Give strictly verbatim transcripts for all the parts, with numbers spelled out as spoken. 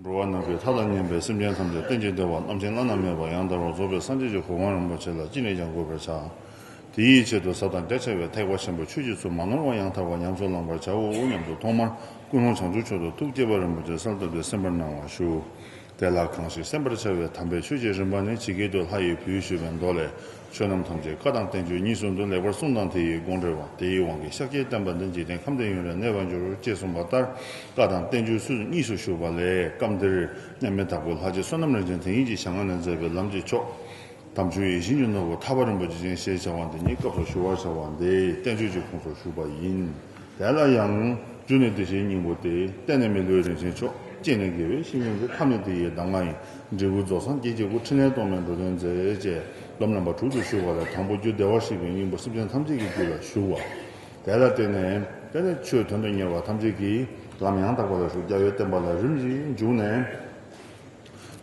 འགྲོ་བ་ནམ་མཁའི་མཐའ་དང་མཉམ་པའི་སེམས་ཅན་ཐམས་ཅད་རྟེན་ཅིང་འབྲེལ་བ་རྣམ་མཁྱེན་བླ་ན་མེད་པ་ཡང་དག་པར་རྫོགས་པའི་སངས་རྒྱས་ཀྱི་གོ་འཕང་རིན་པོ་ཆེ་ལ་ཅི་ནས་ཀྱང་འགོད་པར་བྱ། དེ་ཡི་ཆེད་དུ་ཟབ་དང་འབྲེལ་ཆེ་བའི་ཐེག་པ་ཆེན་པོའི་ཆོས་ཀྱི་ཚུལ་མ་ནོར་བ་ཡང་དག་པར་ཉམས་སུ་བླང་བར་བྱའོ་སྙམ་དུ་ཐོག་མར་ཀུན་སློང་བྱང་ཆུབ་མཆོག་ཏུ་ཐུགས་བསྐྱེད་པ་རིན་པོ་ཆེ་གསལ་བཏབ་སྟེ་གསན་པར་གནང་བ་ཞུ། དེ་ལ་གང་ཞིག་གསན་པར་བྱ་བའི་དམ་པའི་ཆོས་ཀྱི་རིམ་པ་ནི་ཇི་སྐད་དུ་ལྷ་ཡིས་བོས་ཞུས་པའི་མདོ་ལས། ཆོས་རྣམས་ཐམས་ཅད་བཀའ་དང་བསྟན་བཅོས་གཉིས་སུ་འདུ། ལེགས་པར་གསུངས་དང་དེ་ཡི་དགོངས་འགྲེལ་བ། དེ་ཡི་དབང་གིས་ཤཱཀྱའི་བསྟན་པ་འདི་འཇིག་རྟེན་ཁམས་བདེ་ཡུན་རིང་གནས་པར་འགྱུར། ཅེས་གསུངས་པ་ལྟར། བཀའ་དང་བསྟན་བཅོས་སུ་གཉིས་སུ་བཞུགས་པ་ལས་སྐབས་འདིར་མཉམ་མེད་དྭགས་པོ་ལྷ་རྗེ་བསོད་ནམས་རིན་ཆེན་དེ་ཉིད་ཀྱི་ཞལ་སྔ་ནས་མཛད་པའི་ལམ་གྱི་མཆོག་དམ་ཆོས་ཡིད་བཞིན་གྱི་ནོར་བུ་ཐར་པ་རིན་པོ་ཆེ་ཅན་ཞེས་བྱ་བ་འདི་ཉིད་སྐབས་སུ་ཞུ་བར་བྱ་བ་འདི་བསྟན་བཅོས་ཀྱི་ཁོངས་སུ་ཞུགས་པ་ཡིན། དེ་ལ་ཡང་། རྒྱུ་ནི་བདེ་གཤེགས་སྙིང་པོ་སྟེ། རྟེན་ནི་མི་ལུས་རིན་ཆེན་མཆོག་རྐྱེན་ནི་དགེ་བའི་བཤེས་གཉེན་ཏེ། ཐབས་ནི་དེ་ཡི་གདམས་ངག་ཡིན། འབྲས་བུ་རྫོགས་སངས་རྒྱས་ཀྱི་སྐུ། ཕྲིན་ལས་རྟོག་མེད་འགྲོ་དོན་མཛད། ཅེས་སྡོམ་རྣམ་པ་དྲུག་ཏུ་ཞུགས་པ་ལས། དང་པོ་རྒྱུ་བདེ་བར་གཤེགས་པའི་སྙིང་པོ་སེམས་ཅན་ཐམས་ཅད་ཀྱི་རྒྱུད་ལ་ཞུགས་པ། དེ་ལ་བརྟེན་ནས་དེ་ནི་ཆོས་དོན་དུ་གཉེར་བ་ཐམས་ཅད་ཀྱིས་ལམ་ཡང་དག་པ་ལ་ཞུགས། རྒྱལ་བའི་བསྟན་པ་ལ་རིམ་བཞིན་འཇུག་ནས།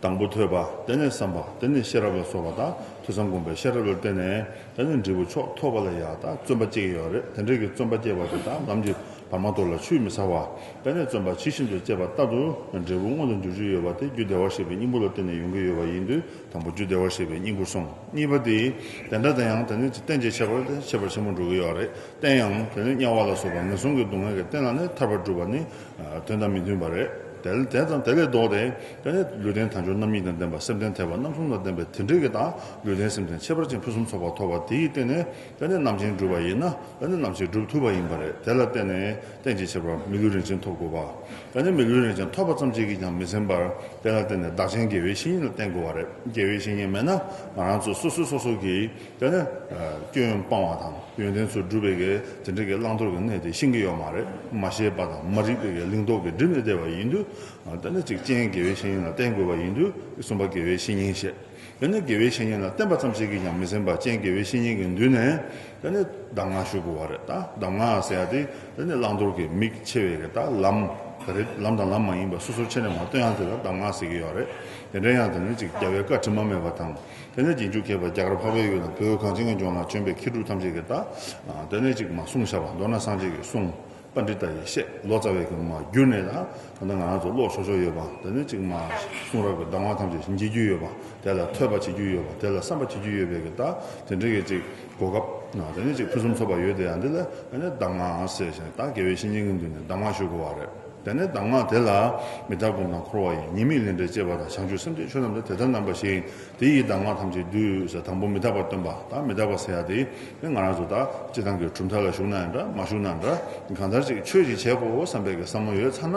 དང་པོ་ཐོས་པ། དེ་ནས་བསམ་པ། དེ་ནས་ཤེས་རབ་ལ་སོགས་པ་དང་ཐོས་བསམ་སྒོམ་པའི་ཤེས་རབ་ལ་བརྟེན་ནས་དེ་ནས་འབྲས་བུ་མཆོག་ཐོབ་པ་ལ་ཡང་དང་བརྩོན་པ་སྐྱེ་གི་ཡོད་རེད། དེ་འདྲའི་གི་བརྩོན་པ་སྐྱེས་པ་དེ་དག་ལམ་གྱི་བར་མ་དོ་ལ་ཆུད་མི་ཟ་བར་དེ་ནས་བརྩོན་པ་ཇི་བཞིན་དུ་སྐྱེས་པ་ལྟར་དུ་འབྲས་བུ་མངོན་དུ་འགྱུར་རྒྱུ་ཡོད་པ་དེ་རྒྱུ་བདེ་བར་གཤེགས་པའི་སྙིང་པོ་ལ་བརྟེན་ནས་ཡོང་གི་ཡོད་པ་ཡིན་དུས། དང་པོ་རྒྱུ་བདེ་བར་གཤེགས་པའི་སྙིང་པོ་གསུངས། གཉིས་པ་དེ། དེ་འདྲ་དེ་ཡང་དེ་ནི་རྟེན་གྱི་ཁྱད་པར་དེ་ཁྱད་པར་ཆེན་པོ་འགྲོ་གི་ཡོད་རེད། རྟེན་ཡང་དེ་ནི་དམྱལ་བ་ལ་སོགས་པ་ངན་སོང་གི་སྡུག་བསྔལ་གྱི་རྟེན་ལ་ནི་ཐར་པར་སྒྲུབ་པ་ནི་དོན་དང་མི་མཐུན་པ་རེད། དེ་དེ་ཙམ་དེ་ལས་ལྡོག་སྟེ་དེ་ནི་ལུས་རྟེན་དལ་འབྱོར་རྣམ་གཉིས་དང་ལྡན་པ་སེམས་རྟེན་དད་པ་རྣམ་གསུམ་དང་ལྡན་པའི་དེ་འདྲའི་གི་དང་ལུས་རྟེན་སེམས་རྟེན་ཁྱད་པར་ཅན་ཕུན་སུམ་ཚོགས་པ་ཐོབ་པ་དེའི་སྟེང་ནས་དེ་ནི་རྣམ་མཁྱེན་སྒྲུབ་པ་ཡིན་ན་དེ་ནི་རྣམ་མཁྱེན་སྒྲུབ་ཐུབ་པ་ཡིན་པ་རེད། དེ་ལ་བརྟེན་ནས་རྟེན་གྱི་ཁྱད་པར་མི་ལུས་རིན་ཆེན་ཐོབ་དགོས་པ། དེ་ནི་མི་ལུས་རིན་ཆེན་ཐོབ་པ་ཙམ་གཅིག་གིས་ཀྱང་མི་ཟིན་པར་དེ་ལ་བརྟེན་ནས་བདག་ཆེན་དགེ་བའི་བཤེས་གཉེན་ལ་བརྟེན་དགོས་པ་རེད། དགེ་བའི་བཤེས་གཉེན་མེད་ན་ང་རང་ཚོ་སོ་སོ་སོ་སོ་གིས་དེ་ནི་སྐྱོན་སྤང་བ་དང་ཡོན་ཏན་ཚོ་སྒྲུབ་པའི་གི་དེ་འདྲའི་གི་བླང་དོར་གྱི་གནས་དེ་ཤེས་ཀྱི་ཡོད་མ་རེད། མ་ཤེས་པ་དང་མ་རིག་པའི་གི་ལིང་ཏོག་གིས་བསྒྲིབས་ནས་བསྡད་པ་ཡིན་དུས། དེ་ནི་ཅིག་སྤྱན་དགེ་བའི་བཤེས་གཉེན་ལ་བརྟེན་དགོས་པ་ཡིན་དུས་གསུམ་པ་དགེ་བའི་བཤེས་གཉེན་བཤད། དེ་ནི་དགེ་བའི་བཤེས་གཉེན་ལ་བརྟེན་པ་ཙམ་ཞིག་གིས་ཀྱང་མི་ཟིན་པར་སྤྱན་དགེ་བའི་བཤེས་གཉེན་གྱི་མདུན་ནས་དེ་ནི་གདམས་ངག་ཞུ་དགོས་པ་རེད། ད་གདམས་ངག་ཟེར་ཡ་དེ་དེ་ནི་བླང་དོར་གྱི་མིག་ཕྱེ་བའི་གི་ད་ལམ་ག་རེ་ལམ་དང་ལམ་མ་ཡིན་པ་སོ་སོར་ཕྱེ་ནས་མར་སྟོན་ཡ་དེ་ལ་གདམས་ངག་ཟེར་གྱི་ཡོད་རེད། དེ་འདྲ་ཡང་དེ་ནི་ཅིག་རྒྱལ་བའི་བཀའ་དྲི་མ་མེད་པ་དང་དེ་ནི་རྗེས་འཇུག་མཁས་པ་རྒྱ་གར་འཕགས་པའི་ཡུལ་དང་བོད་གངས་ཅན་གྱི་ལྗོངས་ལ་བྱོན་པའི་མཁས་གྲུབ་ཐམས་ཅད་ཀྱིས་ད་དེ་ནི་ཅིག་མར་གསུངས་བཞག་པ། མདོར་ན་སངས་རྒྱས་ཀྱི་གསུང་། པཎྜི་ཏ་ཡི་བཤད་ལོ་ཙཱ་བའི་གི་མ་བསྒྱུར་ནས་ད་ད་ལྟ་ང་རང་ཚོ་ཀློག་ཆོག་ཆོག་ཡོད་པ། དེ་ནས་ཅིག་མ་གསུང་རབ་ཀྱི་གདམས་ངག་ཐམས་ཅད་མཇལ་རྒྱུ་ཡོད་པ། དེ་ལ་ཐོས་པ་བྱེད་རྒྱུ་ཡོད་པ། དེ་ལ་བསམ་པ་བྱེད་རྒྱུ་ཡོད་པའི་གི་ད་དེ་འདྲའི་གི་ཅིག་གོ་སྐབས་དེ་ནས་ཅིག་ཕུན་སུམ་ཚོགས་པ་ཡོད་དེ་ཡང་འདི་ལ་དེ་ནས་གདམས་ངག་ཟེར་ཞིང་ད་དགེ་བའི་བཤེས་གཉེན་གྱི་མདུན་ནས་གདམས་ངག་ཞུ་དགོས་པ་རེད། དེ་ནས་གདམས་ངག་དེ་ལ་མི་རྟག་སྒོམ་དང་འཁོར་བ་ཡི་ཉེས་དམིགས་ལས་འབྲས་བཅས་པ་དང་བྱང་ཆུབ་སེམས་བསྐྱེད་ཆོས་རྣམས་དང་དེ་ལྟར་རྣམ་པ་བཞི་ཡིན། དེ་ཡི་གདམས་ངག་ཐམས་ཅད་བསྡུས་ཟེར། དང་པོ་མི་རྟག་པ་སྟོན་པ། ད་མི་རྟག་པ་ཟེར་ཡ་དེ་ང་རང་ཚོ་ད་སྤྱི་བཏང་གི་གྲུབ་མཐའ་ལ་ཞུགས་ན་ཡང་འདྲ་མ་ཞུགས་ན་འདྲ་གང་ལྟར་ཅིག་ཆོས་ཅིག་བྱེད་དགོས་བསམ་པའི་གི་བསམ་བློ་ཡོད་ཚར་ན་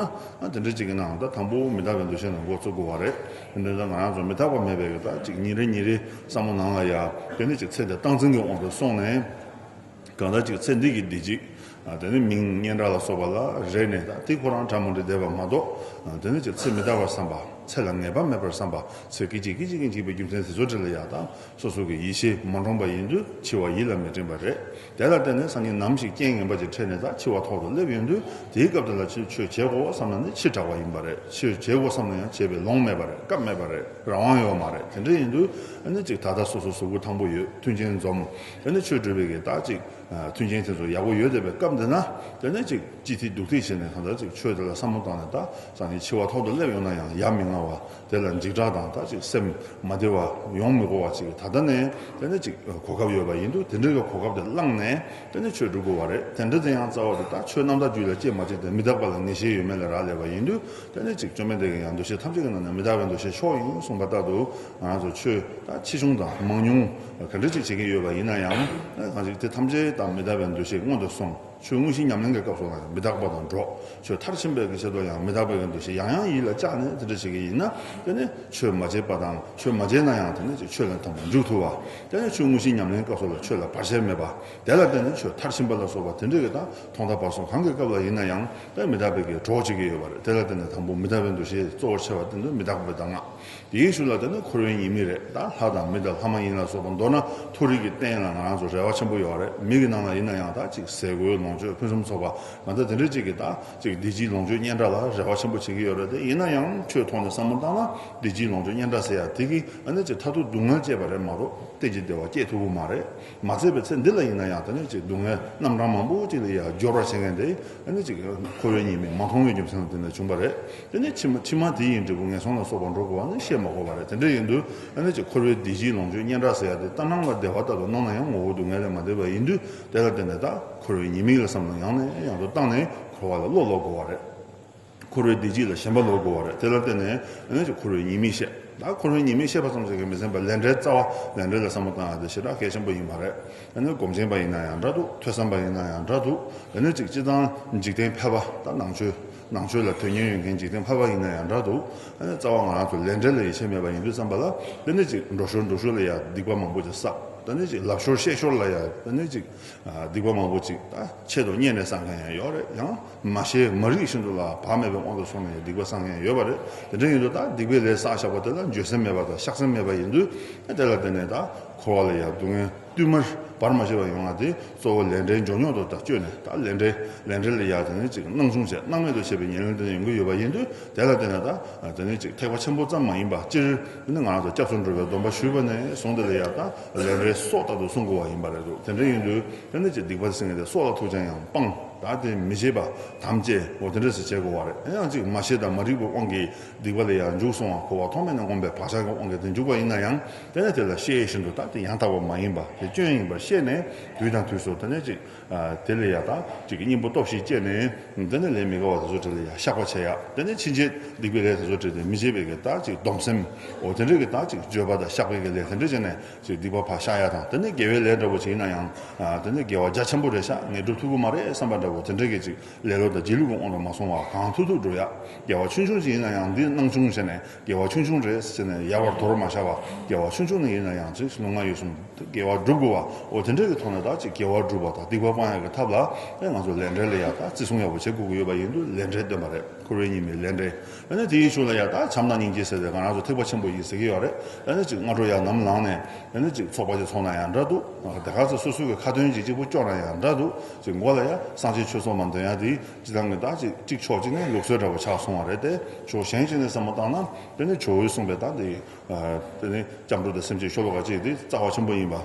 དེ་འདྲ་ཅིག་གི་ནང་ད་དང་པོ་མི་རྟག་པའི་འདུ་ཤེས་ནང་འགོ་བཙུགས་དགོས་པ་རེད། དེ་འདྲ་ད་ང་རང་ཚོ་མི་རྟག་པ་མེད་པའི་གི་ད་ཅིག་ཉིན་རེ་ཉིན་རེ་བསམ་བློ་ནང་ལ་ཡ་དེ་ནས་ཅིག་ཚེ་འདི་སྟངས་འཛིན་གྱི་དབང་དུ་སོང་ནས། གང་ལྟར་ཅིག་ཚེ་འདི་གི་བདེ་སྐྱིད། དེ་ནི་མིང་སྙན་གྲགས་ལ་སོགས་པ་ལ་རེ་ནས་དང་དེ་ཁོ་རང་གྲ་མོ་འདྲ་བསྡད་པ་མ་གཏོགས། དེ་ནི་ཅིག་ཚེ་མི་རྟག་པར་བསམ་པ། ཚེ་ལ་ངེས་པ་མེད་པར་བསམ་པ། ཚེ་སྐད་ཅིག་སྐད་ཅིག་གིས་འཇིག་པའི་རྒྱུ་མཚན་དེ་ཚོ་འདྲ་ལ་ཡ་དང་སོ་སོ་གི་ཡིད་ཆེས་མ་འདྲོངས་པ་ཡིན་དུས་འཆི་བ་ཡིད་ལ་མི་དྲན་པ་རེད། དེ་ལ་བརྟེན་ནས་སང་ཉིན་ནམ་ཞིག་རྐྱེན་ངན་པ་ཅིག་འཕྲད་ནས་དང་འཆི་བ་ཐོག་ཏུ་སླེབས་ཡོང་དུས་དེའི་སྐབས་དེ་ལ་ཆོས་ཆོས་བྱེད་དགོས་བསམ་ན་ནི་ཕྱི་དྲགས་པ་ཡིན་པ་རེད། ཆོས་བྱེད་དགོས་བསམ་ན་ཡང་བྱེད་པའི་ལོང་མེད་པ་རེད། སྐབས་མེད་པ་རེད། རང་དབང་ཡོད་མ་རེད། དེ་འདྲ་ཡིན་དུས་ཨ་ནི་ཅིག་ད་ལྟ་སོ་སོ་གཟུགས་པོ་ཐང་པོ་ཡོད། མཐུན་རྐྱེན་འཛོམས། ཨ་ནི་ཆོས་སྒྲུབ་པའི་གི་ད་ཅིག་མཐུན་རྐྱེན་དེ་ཚོ་ཡག་པོ་ཡོད་བསྡད་པའི་སྐབས་འདི་ན་དེ་ནས་ཅིག་སྐྱིད་ཐིག་སྡུག་ཐིག་བྱས་ནས་གང་ལྟར་ཅིག་ཆོས་དེ་ལ་བསམ་བློ་བཏང་ནས་ད་སང་ཉིན་འཆི་བ་ཐོག་ཏུ་སླེབས་ཡོང་ན་ཡང་ཡ་མི་ང་བ། དེ་ལ་འཇིགས་སྐྲག་དང་ད་ཅིག་སེམས་མ་བདེ་བ་ཡོང་མི་དགོས་པ་ཅིག་ད་ལྟ་ནས་དེ་ནས་ཅིག་གོ་སྐབས་ཡོད་པ་ཡིན་དུས་དེ་འདྲའི་གི་གོ་སྐབས་དེ་བླངས་ནས་དེ་ནས་ཆོས་སྒྲུབ་དགོས་པ་རེད། དེ་འདྲ་དེ་ཡང་རྩ་བ་དེ་ད་ཆོས་རྣམ་དག་རྒྱུད་ལ་སྐྱེས་མ་སྐྱེས་དེ་མི་རྟག་པ་ལ་ངེས་ཤེས་ཡོད་མེད་ལ་རག་ལས་པ་ཡིན་དུས། དེ་ནས་ཅིག་བཅོམ་ལྡན་འདས་ཀྱི་ཡང་འདུ་ཤེས་ཐམས་ཅད་ཀྱི་ནང་ནས་མི་རྟག་པའི་འདུ་ཤེས་མཆོག་ཡིན་གསུངས་པ་ལྟར་དུ་ང་རང་ཚོ་ཆོས་ད་ཆེ་ཆུང་དང་མང་ཉུང་ག་འདྲ་ཅིག་བྱེད་ཀྱི་ཡོད་པ་ཡིན་ན་ཡང་གང་ཅིག་དེ་ཐམས་ཅད་དང་མི་རྟག་པའི་འདུ་ཤེས་སྔོན་དུ་སོང་། ཆོས་དངོས་གཞི་ཉམས་ལེན་གྱི་སྐབས་སུ་ཡང་མི་རྟག་པ་དང་འགྲོགས། ཆོས་མཐར་ཕྱིན་པའི་གི་ཆེད་དུ་ཡང་མི་རྟག་པའི་གི་འདུ་ཤེས་ཡང་ཡང་ཡིད་ལ་བཅགས་ནས་དེ་འདྲ་བྱེད་ཀྱི་ཡིན་ན་དེ་ནི་ཆོས་མ་བྱས་པ་དང་ཆོས་མ་བྱས་ན་ཡང་དེ་ནི་ཅིག་ཆོས་ལ་དམ་པར་འཇུག་ཐུབ་པ། དེ་ནི་ཆོས་དངོས་གཞི་ཉམས་ལེན་སྐབས་སུ་ལ་ཆོས་ལ་བར་ཆད་མེད་པ། དེ་ལ་བརྟེན་ནས་ཆོས་མཐར་ཕྱིན་པ་ལ་སོགས་པ་དེ་འདྲ་གི་དང་ཐོག་མཐའ་བར་གསུམ་གང་གི་སྐབས་ལ་ཡིན་ན་ཡང་དེ་མི་རྟག་པའི་གི་གྲོགས་བྱེད་ཀྱི་ཡོད་པ་རེད། དེ་ལ་བརྟེན་ནས་དང་པོ་མི་རྟག་པའི་འདུ་ཤེས་གཙོ་བོར་བྱས་པ་དེ་ནི་མི་རྟག་པའི་གདམས་ངག་དེའི་ཤུལ་ལ་དེ་ནི་འཁོར་བའི་ཉེས་དམིགས་རེད། ད་ལྷ་དང་མི་དང་ལྷ་མ་ཡིན་ལ་སོགས་པ། མདོར་ན་མཐོ་རིས་ཀྱི་རྟེན་ལ་ང་རང་ཚོ་རེ་བ་ཆེན་པོ་ཡོད་རེད། མི་གི་ནང་ལ་ཡིན་ན་ཡང་ད་ཅིག་ཟས་གོས་ལོངས་ ཆོས་ཕུན་སུམ་ཚོགས་པ་ང་ཚོ་དེ་འདྲ་ཅིག་གི་ད་ཅིག་བདེ་སྐྱིད་ལོངས་སྤྱོད་སྙན་གྲགས་ལ་རེ་བ་ཆེན་པོ་བྱེད་ཀྱི་ཡོད་རེད་དེ། ཡིན་ན་ཡང་ཆོས་ཐོག་ནས་བསམ་བློ་བཏང་ན་བདེ་སྐྱིད་ལོངས་སྤྱོད་སྙན་གྲགས་ཟེར་ཡ་དེ་གིས་ཨ་ནི་ཅིག་མཐར་ཐུག་སྡུག་བསྔལ་སྐྱེད་པ་རེད་མ་གཏོགས་གཏན་གྱི་བདེ་བ་སྐྱེད་ཐུབ་ཀྱི་མ་རེད། མ་ཚད་པའི་ཚེ་འདི་ལ་ཡིན་ན་ཡང་ད་ནི་ཅིག་སྡུག་བསྔལ་རྣམ་གྲངས་མང་པོ་ཅིག་ལ་ཡང་སྦྱོར་བ་བྱེད་མཁན་དེ་ཨ་ནི་ཅིག་འཁོར་བའི་ཉེས་དམིགས་མ་མཐོང་བའི་རྒྱུ་མཚན་ལ་བརྟེན་ནས་བྱུང་བ་རེད། དེ་ནི་ཕྱི་མ་ཕྱི་མ་དེ་ཡི་འབྲས་བུ་ངན་སོང་ལ་སོགས་པ་འགྲོ་དགོས་པ་ནི་བཤད་མ་དགོས་པ་རེད། དེ་འདྲ་ཡིན་དུས་ཨ་ནི་ཅིག་འཁོར་བའི་བདེ་སྐྱིད་ལོངས་སྤྱོད་སྙན་གྲགས་ཟེར་ཡ་དེ་ལྟ་སྣང་ལ་བདེ་བ་ལྟ་དུ་སྣང་ན་ཡང་ངོ་བོ་སྡུག་བསྔལ་ལས་མ་འདས་པ་ཡིན་དུས། དེ་ལ་བརྟེན་ནས་ད་འཁོར་བའི་ཉེས་དམིགས་ལ་བསམ་བློ་ཡང་ནས་ཡང་དུ་བཏང་ནས་འཁོར་བ་ལ་བློ་ལོག་དགོས་པ་རེད། འཁོར་བའི་བདེ་སྐྱིད་ལ་ཞེན་པ་ལོག་དགོས་པ་རེད། དེ་ལ་བརྟེན་ནས་ཨ་ནི་ཅིག་འཁོར་བའི་ཉེས་དམིགས་བཤད། ད་འཁོར་བའི་ཉེས་དམིགས་བཤད་པ་ཙམ་ཞིག་གིས་མི་ཟིན་པར་ལས་འབྲས་རྩ་བ་ལས་འབྲས་ལ་བསམ་བློ་བཏང་ཡ་དེ་ཞེ་དྲག་གལ་ཆེན་པོ་ཡིན་པ་རེད། ཨ་ནི་སྒོམ་ཆེན་པ་ཡིན་ན་ཡང་འདྲ་འདུག་ཐོས་བསམ་པ་ཡིན་ན་ཡང་འདྲ་འདུག་ཨ་ནི་ཅིག་སྤྱི་བཏང་འཇིག་རྟེན་ཕལ་པ་ད་ནང་ཆོས་ནང་ཆོས་ལ་དོན་གཉེར་ཡོད་མཁན་འཇིག་རྟེན་ཕལ་པ་ཡིན་ན་ཡང་འདྲ་འདུག་ཨ་ནི་རྩ་བ་ང་རང་ཚོ་ལས་འབྲས་ལ་ཡིད་ཆེས་མེད་པ་ཡིན་དུས་ཙམ་པ་ལ་དེ་ནི་ཅིག་འགྲོ་ཞོར་འགྲོ་ཞོར་ལ་ཡང་སྡིག་པ་མང་པོ་ཅིག་བསགས། དེ་ནི་ཅིག་ལབ་ཞོར་བཤད་ཞོར་ལ་ཡང་དེ་ནི་ཅིག་ཨ་སྡིག་པ་མང་པོ་ཅིག་ད་ཆེད་དུ་གཉེར་ནས་བསགས་མཁན་ཡང་ཡོད་རེད། ཡང་མ་ཤེས་མ་རིག་བཞིན་དུ་ལ་བག་མེད་པའི་དབང་དུ་སོང་ནས་སྡིག་པ་བསགས་མཁན་ཡང་ཡོད་པ་རེད། དེ་འདྲ་ཡིན་དུས་ད་སྡིག་པའི་ལས་བསགས་བཞག་པ་དེ་ལ་འགྱོད་སེམས་མེད་པ་དང་བཤགས་སེམས་མེད་པ་ཡིན་དུས་དེ་ལ་བརྟེན་ནས་ད་འཁོར་བ་ལ་ཡང་སྡུག་བསྔལ་བསྟུད་མར་བར་མ་ཆད་པ་ཡོང་བ་དེ་གཙོ་བོ་ལས་འབྲས་འབྱོར་ཉོག་ཏུ་ད་བཅོས་ནས་ད་ལས་འབྲས་ལས་འབྲས་ལ་ཡང་དེ་ནི་ཅིག་སྣང་ཆུང་བྱས་སྣང་མེད་དུ་བྱས་པའི་ཉེར་ལེན་དེ་ནི་ཡོང་གི་ཡོད་པ་ཡིན་དུས་དེ་ལ་བརྟེན་ནས་ད་དེ་ནི་ཅིག་ཐེག་པ་ཆེན་པོ་ཙམ་མ་ཡིན་པ་སྤྱིར་དེ་ནི་ང་རང་ཚོ་སྐྱབས་སུ་འགྲོ་བའི་སྡོམ་པ་ཞུས་པ་ནས་བཟུང་དེ་ལ་ཡང་ད་ལས་འབྲས་སྲོག་ལྟར་དུ་བསྲུང་དགོས་པ་ཡིན་པ་རེད་འདུག་དེ་འདྲ་ཡིན་དུས་དེ་ནི་ཅིག་སྡིག་པ་སེལ་མཁན་དེ་སྲོག་ལ་ཐུག་ཀྱང་ཡང་སྤང་། ད་དེ་མི་བྱེད་པ་དམ་བཅས་འོ་དེ་འདྲ་ཞིག་བྱེད་དགོས་པ་རེད། ཡང་ཅིག་མ་ཤེས་དང་མ་རིག་པའི་དབང་གིས་སྡིག་པ་ལ་ཡང་འཇུག་སོང་བ་འཁོར་བ་ཐོག་མེད་ནས་སྔོན་པའི་བག་ཆགས་ཀྱི་དབང་གིས་དེ་འཇུག་པ་ཡིན་ན་ཡང་དེ་ནི་དེ་ལ་ཤེས་བཞིན་དུ་ད་དེ་ཡང་དག་པ་མ་ཡིན་པ་དེ་སྐྱོན་ཡིན་པར་ཤེས་ནས་དུས་དང་དུས་སུ་དེ་ནས་ཅིག་དེ་ལ་ཡང་ད་ཅིག་གཉེན་པོ་སྟོབས་ཤིག་བསྐྱེད་ནས་དེ་ནས་ལས་མི་དགའ་བ་དེ་ཚོ་དེ་ལ་ཡང་བཤགས་པ་བྱེད་ཡ། དེ་ནས་ཕྱིན་ཆད་སྡིག་པའི་ལས་དེ་ཚོ་དེ་ནས་མི་བྱེད་པའི་གི་ད་ཅིག་སྡོམ་སེམས་འོ་དེ་འདྲ་གི་ད་ཅིག་བརྗོད་པ་དང་བཤགས་པའི་གི་ལས་དེ་འདྲ་བྱས་ནས་ཅིག་སྡིག་པ་ཕར་བཤགས་ཡ་དང་། དེ་ནས་དགེ་བའི་ལས་འདྲ་པོ་ཅིག་ཡིན་ན་ཡང་དེ་ནས་དགེ་བ་རྒྱ་ཆེན་པོ་རེད་ཤག་ངས་སྒྲུབ་ཐུབ་ཀྱི་མ་རེད་བསམ་པ་འདྲ་པོ་དེ་འདྲ་གི་ཅིག་ལེ་ལོ་དང་སྒྱིད་ལུག་གི་དབང་དུ་མ་སོང་བར་གང་ཐུབ་ཐུབ་འགྲོ་ཡ། དགེ་བ་ཆུང་ཆུང་ཞིག་ཡིན་ན་ཡང་འདི་སྣང་ཆུང་བྱས་ནས་དགེ་བ་ཆུང་ཆུང་རེད་ཟེར་ནས་ཡལ་བར་དོར་མ་བཞག་པ། དགེ་བ་ཆུང་ཆུང་ནི་ཡིན་ན་ཡང་ཅིག་ལུས་ངག་ཡིད་གསུམ་དགེ་བ་སྒྲུབ་དགོས་པ། འོ་དེ་འདྲ་གི་ཐོག་ནས་ད་ཅིག་དགེ་བ་སྒྲུབ་པ་དང་སྡིག་པ་སྤང་ཡག་གི་ཐབས་ལ་ཨེ་ང་ཚོ་ལས་འབྲས་ལ་ཡང་ད་བརྩི་སྲུང་ཡག་པོ་བྱེད་དགོས་ཀྱི་ཡོད་པ་ཡིན་དུས་ལས་འབྲས་སྟོན་པ་རེད། འཁོར་བའི་ཉེས་དམིགས་ལས་འབྲས། ཨ་ནི་དེའི་ཤུགས་ལ་ཡང་ད་བྱམས་དང་སྙིང་རྗེ་ཟེར་ཏེ་ང་རང་ཚོ་ཐེག་པ་ཆེན་པོ་ཡིན་ཟེར་གྱི་ཡོད་རེད། ཨ་ནི་ཅིག་སྔ་དྲོ་ཡང་ནམ་ལངས་ནས་ཨ་ནི་ཅིག་ཚོགས་པ་ཅིག་ཚོགས་ན་ཡང་འདྲ་འདུག་དེ་ག་ཚོད་སོ་སོའི་གི་ཁ་ཏོན་ཅིག་གཅིག་པུ་སྐྱོར་ན་ཡང་འདྲ་འདུག་ཅིག་མགོ་ལ་ཡང་སངས་རྒྱས་ཆོས་ཚོགས་མ་འདོན་ཡ་དེ་སྤྱི་བཏང་གི་ད་ཅིག་གཅིག་ཕྱོགས་གཅིག་ནས་ལུགས་སྲོལ་འདྲ་པོ་ཆགས་སོང་བ་རེད་དེ། ཕྱོགས་གཞན་གཅིག་ནས་བསམ་བློ་བཏང་ན་དེ་ནི་ཇོ་བོས་གསུངས་པའི་ད་དེ་དེ་ནི་སྐྱབས་འགྲོ་དང་སེམས་བསྐྱེད་ཤོ་ལོ་ཀ་གཅིག་དེ་རྩ་བ་ཆེན་པོ་ཡིན་པ།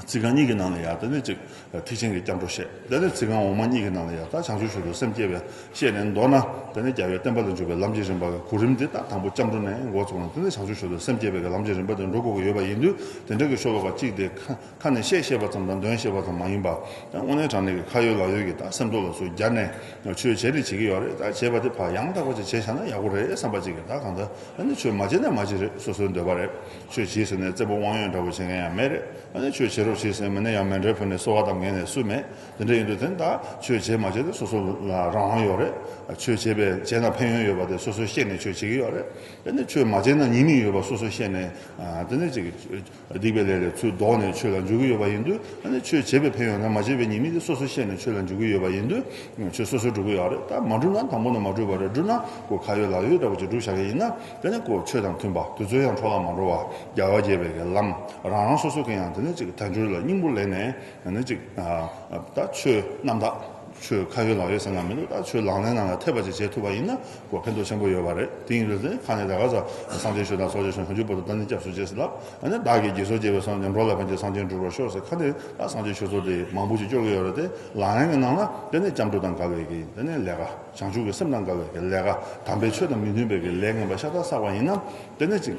ཚིག་རྐང་གཉིས་ཀྱི་ནང་ལ་ཡང་དེ་ནི་ཅིག་ཐེག་ཆེན་གྱི་སྐྱབས་འགྲོ་བཤད། དེ་ནི་ཚིག་རྐང་འོག་མ་གཉིས་ཀྱི་ནང་ལ་ཡང་ད་བྱང་ཆུབ་མཆོག་ཏུ་སེམས་བསྐྱེད་པའི་བཤད་ནས་མདོར་ན་དེ་ནི་རྒྱལ་བའི་བསྟན་པ་ལ་འཇུག་པའི་ལམ་གྱི་རིམ་པ་གི་གོ་རིམ་དེ་ད་དང་པོ་སྐྱབས་འགྲོ་ནས་འགོ་བཙུགས་ནས་དེ་ནི་བྱང་ཆུབ་མཆོག་ཏུ་སེམས་བསྐྱེད་པའི་གི་ལམ་གྱི་རིམ་པ་དེ་འགྲོ་དགོས་ཀྱི་ཡོད་པ་ཡིན་དུས་དེ་འདྲ་གི་ཤོ་ལོ་ཀ་གཅིག་དེ་ཁ་ཁ་ནས་བཤད་ཤེས་པ་ཙམ་དང་འདོན་ཤེས་པ་ཙམ་མ་ཡིན་པ། དངོས་གནས་དྲང་གནས་ཀྱི་ཁ་ཡོད་ལག་ཡོད་ཀྱི་ད་སེམས་ཐོག་ལ་སུ་སྦྱར་ནས་ཆོས་བྱེད་རེས་བྱེད་ཀྱི་ཡོད་རེད། ད་བྱེད་པ་དེ་ཕར་ཡང་དག་པ་ཅིག་བྱས་བཞག་ན་ཡག་པོ་རེད་བསམ་པ་ཅིག་གི་ད་གང་ལྟར་ཨ་ནི་ཆོས་མ་བྱས་ན་མ་བྱས་རེད། སོ་སོའི་འདོད་པ་རེད། ཆོས་བྱས་ཟེར་ནས་བཙན་པོ་དབང་ཡོད་འདྲ་པོ་བྱེད་མཁན་ཡང་མེད་རེད། ཨ་ནི་ཆོས་བྱེད་རོགས་བྱེད་ཟེར་མི་ནས་ཡང་མཎྜལ་ཕུལ་ནས་གསོལ་བ་བཏབ་མཁན་ནས་སུ་མེད། དེ་འདྲ་ཡིན་དུས་དེ་ད་ཆོས་བྱས་མ་བྱས་དེ་སོ་སོ་ལ་རང་དབང་ཡོད་རེད། ཆོས་བྱས་པས་བྱས་ན་ཕན་ཡོན་ཡོད་པ་དེ་སོ་སོས་ཤེས་ནས་ཆོས་བྱེད་ཀྱི་ཡོད་རེད། དེ་ནི་ཆོས་མ་བྱས་ན་ཉེས་དམིགས་ཡོད་པ་སོ་སོས་ཤེས་ནས་དེ་ནི་ཅིག་སྡིག་པའི་ལས་ལས་ཚུར་ལྡོག་ནས་ཆོས་ལ་འཇུག་གི་ཡོད་པ་ཡིན་དུས་ཨ་ནི་ཆོས་བྱས་པའི་ཕན་ཡོན་དང་མ་བྱས་པའི་ཉེས་དམིགས་དེ་སོ་སོ་ཤེས་ནས་ཆོས་ལ་འཇུག་གི་ཡོད་པ་ཡིན་དུས་ཆོས་སོ་སོས་སྒྲུབ་ཀྱི་ཡོད་རེད། ད་མ་སྒྲུབ་ན་དང་པོ་ནས་མ་སྒྲུབ་པ་རེད། སྒྲུབ་ན་ཁོ་ཁ་ཡོད་ལག་ཡོད་འདྲ་པོ་ཅིག་སྒྲུབ་བཞག་གི་ཡིན་ན་དེ་ནི་ཁོ་ཆོས་དང་མཐུན་པ་དུས་ཚོད་ཡང་འཕྲོ་བརླག་མ་འགྲོ་བ་རྒྱལ་བ་དགྱེས་པའི་གི་ལམ་རང་རང་སོ་སོ་གི་ཡང་དེ་ནི་ཅིག་དལ་འབྱོར་ལ་སྙིང་པོ་ལེན་ནས་དེ་ནི་ཅིག་ད་ཆོས་རྣམ་དག་ཆོས་ཁ་ཡོད་ལག་ཡོད་ཟེར་ན་མི་འདུག་ད་ཆོས་ལག་ལེན་ནང་ལ་ཐེབས་པ་ཅིག་བྱེད་ཐུབ་པ་ཡིན་ན། ཁོ་ཕན་ཐོགས་ཆེན་པོ་ཡོད་པ་རེད། དེ་ཡིན་དུས་ཁ་ནས་ད་ག་ས་སངས་རྒྱས་ཆོས་དང་ཚོགས་ཆོས་ཆོས་ཐམས་ཅད་པོ་དང་ད་ནི་སྐྱབས་སུ་མཆི་ཟེར་ལབ། ཨ་ནི་བདག་གིས་དགེ་ཚོགས་བགྱིས་པས་སངས་རྒྱས་འགྲོ་ལ་ཕན་ཕྱིར་སངས་རྒྱས་འགྲུབ་པར་ཤོག་ཟེར་ཁ་ནས་ད་སངས་རྒྱས་ཆོས་ཚོགས་དེ་མང་པོ་ཞིག་སྐྱོར་གྱི་ཡོད་རེད་དེ། ལག་ལེན་གྱི་ནང་ལ་དེ་ནས་སྐྱབས་འགྲོ་དང་འགལ་བའི་གི་དེ་ནས་ལས་ཀ་བྱང་ཆུབ་ཀྱི་སེམས་དང་འགལ་བའི་གི་ལས་ཀ་དམ་པའི་ཆོས་དང་མི་མཐུན་པའི་གི་ལས་ངན་པ་ཤ་སྟག་བསགས་པ་ཡིན་ན་དེ་ནས་ཅིག་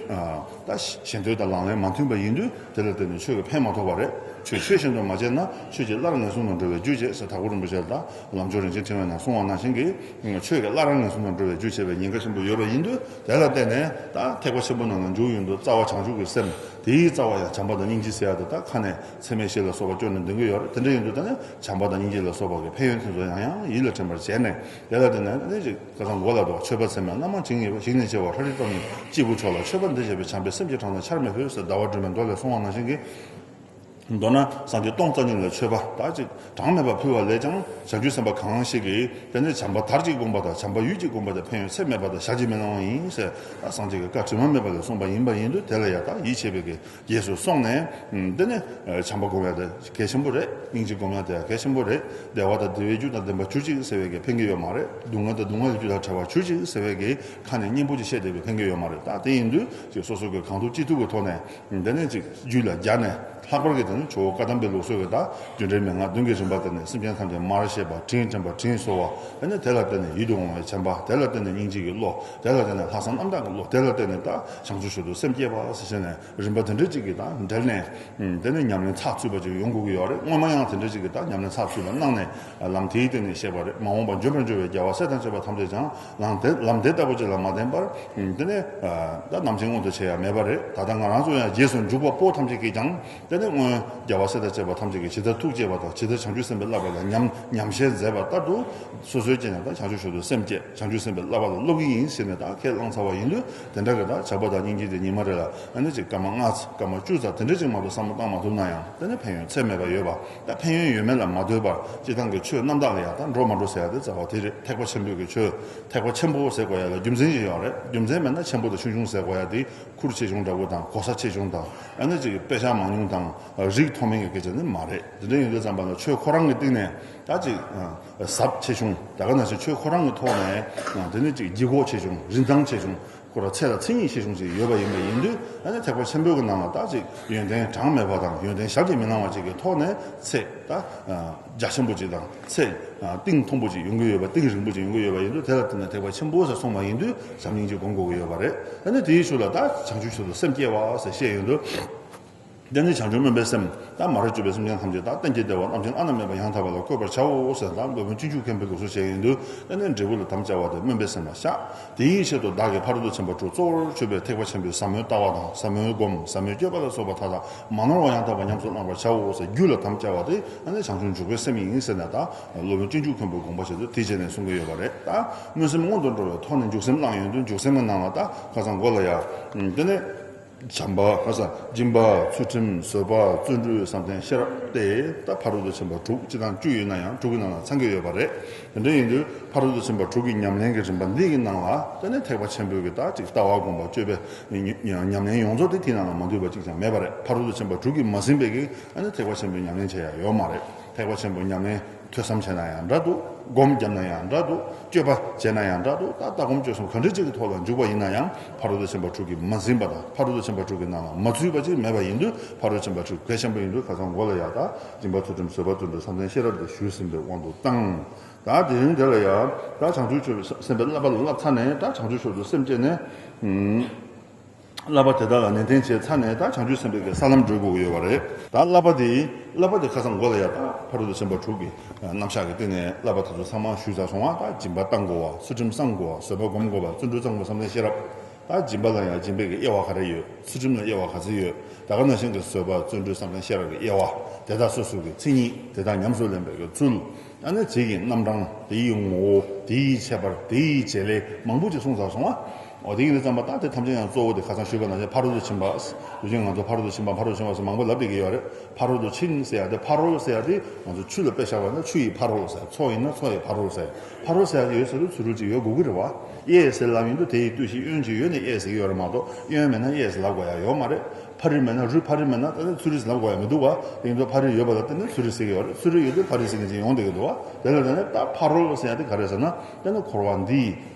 ད་ཞེ་འདོད་དང་ལག་ལེན་མ་མཐུན་པ་ཡིན་དུས་དེ་ལ་བརྟེན་ནས་ཆོས་ཀྱི་ཕན་མ་ཐོགས་པ་རེད། ཆོས་ཆོས་བཞིན་དུ་མ་བྱས་ན་ཆོས་ཀྱི་སླར་ངན་སོང་དུ་འགྲོ་བའི་རྒྱུ་བྱེད་ཟེར་དྭགས་པོ་རིན་པོ་ཆེ་ལ་ད་ལམ་མཆོག་རིན་ཆེན་ཕྲེང་བའི་ནང་གསུངས་པ་ནང་བཞིན་གྱི་ཆོས་ཀྱི་སླར་ངན་སོང་དུ་འགྲོ་བའི་རྒྱུ་བྱེད་པའི་ཉེན་ཁ་ཆེན་པོ་ཡོད་པ་ཡིན་དུས་དེ་ལ་བརྟེན་ནས་ད་ཐེག་པ་ཆེན་པོ་ནང་ལ་འཇུག་ཡོང་དུས་རྩ་བ་བྱང་ཆུབ་ཀྱི་སེམས་དེའི་རྩ་བ་ཡང་བྱམས་པ་དང་སྙིང་རྗེ་ཟེར་ཡ་དེ་ད་ཁ་ནས་ཚད་མེད་བཞི་ལ་སོགས་པ་སྐྱོར་ནས་འདོན་གྱི་ཡོད་རེད། དེ་འདྲ་ཡིན་དུས་ད་ནི་བྱམས་པ་དང་སྙིང་རྗེ་ལ་སོགས་པ་གི་ཕན་ཡོན་དེ་ཚོ་ཡང་ཡང་ཡིད་ལ་དྲན་པར་བྱས་ནས་དེ་ལ་བརྟེན་ནས་ནི་ཅིག་ཁ་སང་མགོ་ལ་འདུག་མཆོད་པ་ཚད་མེད་རྣམ་མང་ཇི་སྙེད་པ། ཞིང་ནས་སྐྱེ་བ་ལྷ་རིགས་སྟོང་ཉིད་སྐྱེས་བུ་མཆོག་ལ། མཆོད་པ་འདི་བྱས་པས་བྱམས་པའི་སེམས་ཀྱི་གྲངས་དང་ཆར་མི་ཕོད་ཟེར་ཟླ་བ་སྒྲོལ་མའི་མདོ་ལས་གསུངས་པ་ནང་བཞིན་གྱི་ མདོར་ན་སངས་རྒྱས་སྟོང་རྩ་གཉིས་ལ་མཆོད་པ་ད་ཅིག་གྲངས་མེད་པ་ཕུལ་བ་ལས་ཀྱང་བྱང་ཆུབ་སེམས་དཔའ་གང་ཞིག་གིས་དེ་ནི་བྱམས་པ་དར་ཅིག་བསྒོམ་པ་དང་བྱམས་པ་ཡུད་ཅིག་བསྒོམ་པ་དང་ཕན་ཡོན་ཚད་མེད་པ་དང་བཞག་གཅིག་མི་ལང་བ་ཡིན་ཟེར། ད་སངས་རྒྱས་ཀྱི་བཀའ་དྲི་མ་མེད་པ་ལས་གསུངས་པ་ཡིན་པ་ཡིན་དུས་དེ་ལ་ཡང་ད་ཡིད་ཆེས་པའི་གི་རྗེས་སུ་སོང་ནས་དེ་ནི་བྱམས་པ་བསྒོམ་ཡ་དེ་གལ་ཆེན་པོ་རེད། སྙིང་རྗེ་བསྒོམ་ཡ་དེ་ཡང་གལ་ཆེན་པོ་རེད། བདེ་བ་དང་བདེ་བའི་རྒྱུ་དང་ལྡན་པར་གྱུར་ཅིག་ཟེར་བའི་གི་ཕན་གྱི་ཡོད་མ་རེད། སྡུག་བསྔལ་དང་སྡུག་བསྔལ་གྱི་རྒྱུ་དང་བྲལ་བར་གྱུར་ཅིག་ཟེར་བའི་གི་ཁ་ནས་སྙན་པོ་ཅིག་བཤད་བསྡད་པའི་ཕན་གྱི་ཡོད་མ་རེད། ད་དེ་ཡིན་དུས་ཅིག་སོ་སོ་གི་གང་ཐུབ་ཅི་ཐུབ་ཀྱི་ཐོག་ནས། འདི་ནས་ཅིག་རྒྱུད་ལ་སྦྱར་ནས་ལྷག་པར་གྱི་དེ་ནི་ཇོ་བོ་བཀའ་གདམས་པའི་ལུགས་སྲོལ་གྱི་ད་རྒྱུ་འབྲས་མན་ངག་བདུན་གྱི་རིམ་པ་དེ་ནས་སེམས་ཅན་ཐམས་ཅད་མར་ཤེས་པ། དྲིན་དྲན་པ། དྲིན་གཟོ་བ། དེ་ནས་དེ་ལ་བརྟེན་ནས་ཡིད་དུ་འོང་བའི་བྱམས་པ། དེ་ལ་བརྟེན་ནས་སྙིང་རྗེ་གི་བློ། དེ་ལ་བརྟེན་ནས་ལྷག་བསམ་རྣམ་དག་གི་བློ། དེ་ལ་བརྟེན་ནས་ད་བྱང་ཆུབ་མཆོག་ཏུ་སེམས་བསྐྱེད་པ་ཟེར་བྱས་ནས་རིམ་པ་དེ་འདྲ་ཅིག་གིས་ད་འབྲེལ་ནས་དེ་ནས་ཉམས་ལེན་ཚགས་ཚུད་པ་ཅིག་ཡོང་དགོས་ཀྱི་ཡོད་རེད། སྔོན་མ་ཡང་དེ་འདྲ་ཅིག་གིས་ད་ཉམས་ལེན་ཚགས་ཚུད་པ་གནང་ནས་ལམ་དེའི་སྟེང་ནས་བཤད་པ་རེད། མ་འོངས་པར་འབྱོན་པར་འགྱུར་བའི་རྒྱལ་བ་སྲས་དང་བཅས་པ་ཐམས་ཅད་ཀྱང་ལམ་དེ་ལམ་དེ་ལྟ་བུ་ཅིག་ལ་མ་བརྟེན་པར། དེ་ནས་ད་ནམ་འཆི་སྔོན་དུ་བྱེད་ཡ་མེད་པ་རེད། ད་ལྟ་ང་རང་ཚོ་ཡང་རྗེས་སུ་འཇུག་པ་པོ་ཐམས་ཅད་ཀྱིས་ཀྱང་དེ་ནས་སྔོན་རྒྱལ་བ་སྲས་དང་བཅས་པ་ཐམས་ཅད་ཀྱིས་ཇི་ལྟར་ཐུགས་བསྐྱེད་པ་དང་ཇི་ལྟར་བྱང་ཆུབ་སེམས་དཔའི་བསླབ་པ་ལ་ཉམས་ཉམས་བཞེས་མཛད་པ་ལྟར་དུ་སོ་སོའི་སྤྱན་ནས་ད་བྱང་ཆུབ་མཆོག་ཏུ་སེམས་བསྐྱེད། བྱང་ཆུབ་སེམས་དཔའི་བསླབ་པ་ལ་སློབ་ཀྱི་ཡིན་ཟེར་ནས་ད་ཁས་བླངས་ཚར་བ་ཡིན་དུས། དེ་འདྲ་གི་ད་བྱམས་པ་དང་སྙིང་རྗེ་དེ་ཉི་མ་རེ་ལ་ཨ་ནི་ཅིག་སྐར་མ་ལྔ་ཙམ་སྐར་མ་བཅུ་ཙམ་དེ་འདྲ་ཅིག་མ་གཏོགས་བསམ་བློ་བཏང་མ་ཐུབ་ན་ཡང་དེ་ནི་ཕན་ཡོན་ཚད་མེད་པ་ཡོད་པ། ད་ཕན་ཡོན་ཡོད་མེད་ལ་མ་ལྟོས་པར་སྤྱིར་བཏང་གི་ཆོས་རྣམ་དག་ལ་ཡང་ད་འགྲོ་མ་འགྲོ་ཟེར་ཡ་དེ་རྩ་བ་དེ་རེད། ཐེག་པ་ཆེན་པོའི་གི་ཆོས། ཐེག་པ་ཆེན་པོ་ཟེར་དགོས་ཡ་ལ་རྒྱུ་མཚན་ཞིག་ཡོད་རེད། རྒྱུ་མཚན་མེད་ན་ཆེན་པོ་དང་ཆུང་ཆུང་ཟེར་དགོས་ཡ་དེ་ཁུར་ཆེ་ཆུང་འདྲ་པོ་དང་གོ་ས་ཆེ་ཆུང་དང་ཨ་ནི་ཅིག་དཔེ་ཆ་མང་ཉུང་དང་རིགས་མཐོ་དམན་གྱི་སྐད་ཆ་ནི་མ་རེད། དེ་འདྲ་ཡིན་དུས་ཙམ་པ་ན་ཆོས་ཁོ་རང་གི་སྟེང་ནས་ད་ཅིག་ཟབ་ཆེ་ཆུང་ད་ག་ནང་བཞིན་ཆོས་ཁོ་རང་གི་ཐོག་ནས་དེ་ནི་ཅིག་ལྗིད་ཁོག་ཆེ་ཆུང་རིན་ཐང་ཆེ་ཆུང་། ཁོ་ར་ཚད་དང་མཚན་ཉིད་ཆེ་ཆུང་ཅིག་ཡོད་པ་ཡིན་པ་ཡིན་དུས། ཨ་ནི་ཐེག་པ་ཆེན་པོའི་གི་ནང་ལ་ད་ཅིག་ཡོན་ཏན་གྲངས་མེད་པ་དང་ཡོན་ཏན་ཞབས་ཀྱིས་མི་ལང་བ་ཅིག་གི་ཐོག་ནས་ཚད་ད་རྒྱ་ཆེན་པོ་ཅིག་དང་ཚད་གཏིང་ཐུང་པོ་ཅིག་ཡོང་གི་ཡོད་པ། གཏིང་རིང་པོ་ཅིག་ཡོང་གི་ཡོད་པ་ཡིན་དུས། དེ་ལ་བརྟེན་ནས་ཐེག་པ་ཆེན་པོ་ཟེར་གསུངས་པ་ཡིན་དུས་བྱམས་སྙིང་རྗེ་སྒོམ་དགོས་ཀྱི་ཡོད་པ་རེད། ཨ་ནི་དེའི་ཤུལ་ལ་ད་བྱང་ཆུབ་མཆོག་ཏུ་སེམས་བསྐྱེད་པ་ཟེར་བཤད་ཡོང་དུས། དེ་ནི་བྱང་ཆུབ་སྨོན་པའི་སེམས་ད་མ་རིག་སྤྱོད་པའི་སེམས་ཅན་ཐམས་ཅད་ད་གཏན་གྱི་བདེ་བ་རྣམ་མཁྱེན་ཨ་ན་མེད་པ་ཡང་དག་པ་ལ་བཀོད་པར་བྱའོ་ཟེར་ད་སློབ་དཔོན་སྤྱོད་འཇུག་མཁན་པོའི་ལུགས་སུ་བྱས་ཡོང་དུས། དེ་ནི་འབྲས་བུ་ལ་དམ་བཅའ་བ་དེ་སྨོན་པའི་སེམས་ལ་བཞག་དེའི་ཆེད་དུ་བདག་གིས་ཕ་རོལ་ཏུ་ཕྱིན་པ་དྲུག་གཙོ་བོར་གྱུར་པའི་ཐེག་པ་ཆེན་པོའི་ཟབ་མོའི་ལྟ་བ་དང་ཟབ་མོའི་སྒོམ་ཟབ་མོའི་སྤྱོད་པ་ལ་སོགས་པ་མཐའ་དག་མ་ནོར་བ་ཡང་དག་པར་ཉམས་སུ་བླང་བར་བྱའོ་ཟེར་རྒྱུད་ལ་དམ་བཅའ་བ་དེ་ཨ་ནི་བྱང་ཆུབ་འཇུག་པའི་སེམས་ཡིན་ཟེར་ནས་ད་སློབ་དཔོན་སྤྱོད་འཇུག་མཁན་པོའི་དགོངས་པ་ཆེད་དུ་དེ་བྱས་ནས་གསུང་གི་ཡོད་པ་རེད། ད་སྨོན་སེམས་སྔོན་དུ་འགྲོ་བའི་ཐོག་ནས་འཇུག་སེམས་བླངས་ཡོང་དུས་འཇུག་སེམས་ཀྱི་ནང་ལ་ད་ཁ་སང་མགོ་ལ་ཡ། དེ་ནས། བྱམས་པ། ཁ་སང་སྦྱིན་པ། ཚུལ་ཁྲིམས། བཟོད་པ། བརྩོན་འགྲུས། བསམ་གཏན། ཤེས་རབ་སྟེ་ད་ཕ་རོལ་ཏུ་ཕྱིན་པ་དྲུག་སྤྱིར་བཏང་བཅུ་ཡོད་ན་ཡང་དྲུག་གི་ནང་ལ་ཚང་གི་ཡོད་པ་རེད། དེ་འདྲ་ཡིན་དུས་ཕ་རོལ་ཏུ་ཕྱིན་པ་དྲུག་གི་ཉམས་ལེན་གྱི་རིམ་པ་འདི་གི་ནང་ལ་དེ་ནས་ཐེག་པ་ཆེན་པོའི་གི་ད་ཅིག་ལྟ་བ་སྒོམ་པ་སྤྱོད་པའི་ཉམས་ལེན་ཡོངས་རྫོགས་དེ་དེའི་ནང་ལ་མ་འདུས་པ་གཅིག་ཀྱང་མེད་པ་རེད། ཕ་རོལ་ཏུ་ཕྱིན་པ་དྲུག་གིས་མ་ཟིན་པའི་གི་ཨ་ནི་ཐེག་པ་ཆེན་པོའི་ཉམས་ལེན་བྱེད་ཡ་ཡོད་མ་རེད། ཐེག་པ་ཆེན་པོའི་ཉམས་ལེན་ཐོས་བསམ་བྱས་ན་ཡང་འདྲ་འདུག་སྒོམ་བརྒྱབ་ན་ཡང་འདྲ་འདུག་སྤྱོད་པ་བྱས་ན་ཡང་འདྲ་འདུག་ད་ལྟ་སྒོམ་སྤྱོད་གསུམ་ག་འདྲ་ཅིག་གི་ཐོག་ལ་འཇུག་པ་ཡིན་ན་ཡང་ཕ་རོལ་ཏུ་ཕྱིན་པ་དྲུག་གིས་མ་ཟིན་པ་དང་ཕ་རོལ་ཏུ་ཕྱིན་པ་དྲུག་གི་ནང་ལ་མ་ཚུད་པ་ཅིག་མེད་པ་ཡིན་དུས་ཕ་རོལ་ཕྱིན་པ་དྲུག་གལ་ཆེན་པོ་ཡིན་དུས་ཁ་སང་མགོ་ལ་ཡ་ད་སྦྱིན་པ་ཚུལ་ཁྲིམས་བཟོད་པ་བརྩོན་འགྲུས་བསམ་གཏན་ཤེས་རབ་དེ་ཞུས་ཟིན་པའི་དབང་དུ་བཏང་། ད་དེ་རིང་དེ་ལ་ཡ་ད་བྱང་ཆུབ་མཆོག་སེམས་དཔའི་བསླབ་པ་ལ་བསླབ་ཚར་ནས་ད་བྱང་ཆུབ་མཆོག་ཏུ་སེམས་བསྐྱེད་ནས། བསླབ་པ་དེ་དག་ལ་ནན་ཏན་བྱས་ཚར་ནས་ད་བྱང་ཆུབ་སེམས་དཔའི་གི་ས་ལམ་བགྲོད་དགོས་ཀྱི་ཡོད་པ་རེད། ད་བསླབ་པ་དེ་བསླབ་པ་དེ་ཁ་སང་མགོ་ལ་ཡ་ད་ཕ་རོལ་ཏུ་ཕྱིན་པ་དྲུག་གི་རྣམ་གཞག་གི་སྟེང་ནས་བསླབ་པ་དེ་ཚོ་ཚང་མ་ཞུས་ཚར་སོང་བ། ད་སྦྱིན་པ་བཏང་དགོས་པ། ཚུལ་ཁྲིམས་བསྲུང་དགོས་པ། བཟོད་པ་སྒོམ་དགོས་པ། བརྩོན་འགྲུས་བརྩམ་དགོས་པ། བསམ་གཏན་ཤེས་རབ། ད་སྦྱིན་པ་ལ་ཡང་སྦྱིན་པའི་གི་དབྱེ་བ་ག་རེ་ཡོད། ཚུལ་ཁྲིམས་ལ་དབྱེ་བ་ག་ཚོད་ཡོད། ད་ག་ནང་བཞིན་གྱི་བཟོད་པ་བརྩོན་འགྲུས་བསམ་གཏན་ཤེས་རབ་ཀྱི་དབྱེ་བ། དེ་དག་སོ་སོ་གི་མཚན་ཉིད། དེ་དག་ཉམས་སུ་ལེན་པའི་གི་ཚུལ། ཨ་ནི་དེ་ཡི་རྣམ་གྲངས། དེ་ཡི་ངོ་བོ། དེ་ཡི་ཁྱད་པར། དེ་ཡི་བྱེད་ལས་མང་པོ་ཅིག་གསུངས་ཚར་སོང་ཨ། འོ་དེ་ཡིན་དུས་ཙམ་པ་ད་དེ་ཐམས་ཅད་ཡང་གཙོ་བོ་དེ་ཁ་སང་ཞུས་པ་ནང་བཞིན་ཕ་རོལ་ཏུ་ཕྱིན་པ། དུས་རྒྱུན་ང་ཚོ་ཕ་རོལ་ཏུ་ཕྱིན་པ་ཕ་རོལ་ཏུ་ཕྱིན་པ་ཟེར་མང་པོ་ལབ་བསྡད་ཀྱི་ཡོད་རེད། ཕ་རོལ་ཏུ་ཕྱིན་ཟེར་ཡ་དེ་ཕ་རོལ་ཟེར་ཡ་དེ་ང་ཚོ་ཆུ་ལ་དཔེ་བཞག་པ་ན་ཆུ་ཡི་ཕ་རོལ་ཟེར། མཚོ་ཡིན་ན་མཚོ་ཡི་ཕ་རོལ་ཟེར། ཕ་རོལ་ཟེར་ཡ་དེ་ཡོད་ས་རུ་ཚུ་རུལ་ཅིག་ཡོད་དགོས་ཀྱི་རེད་བ། གཡས་ཟེར་ལབ་ཡིན་དུས་དེ་ཡི་ལྟོས་ཤིག་གཡོན་ཅིག་ཡོད་ནས་གཡས་ཟེར་གྱི་ཡོད་རེད་མ་གཏོགས་གཡོན་མེད་ན་གཡས་ཟེར་ལབ་དགོས་ཡ་ཡོད་མ་རེད། ཕ་རོལ་མེད་ན་རུ། ཕ་རོལ་མེད་ན་ད་ནི་ཚུ་རུལ་ཟེར་ལབ་དགོས་ཡ་མི་འདུག་བ། དེ་ཡིན་དུས་ཕ་རོལ་ཡོད་པ་ལ་བརྟེན་ནས་ཚུ་རུལ་ཟེར་གྱི་ཡོད་རེད། ཚུ་རུལ་ཡོད་དུས་ཕ་རོལ་ཟེར་མཁན་ཅིག་ཡོང་བསྡད་ཀྱི་འདུག་བ། དེ་ལ་བརྟེན་ནས་ད་ཕ་རོལ་ཟེར་ཡ་དེ་ག་རེ་ཟེར་ན་དེ་ནི་འཁོར་བ་འདིའི་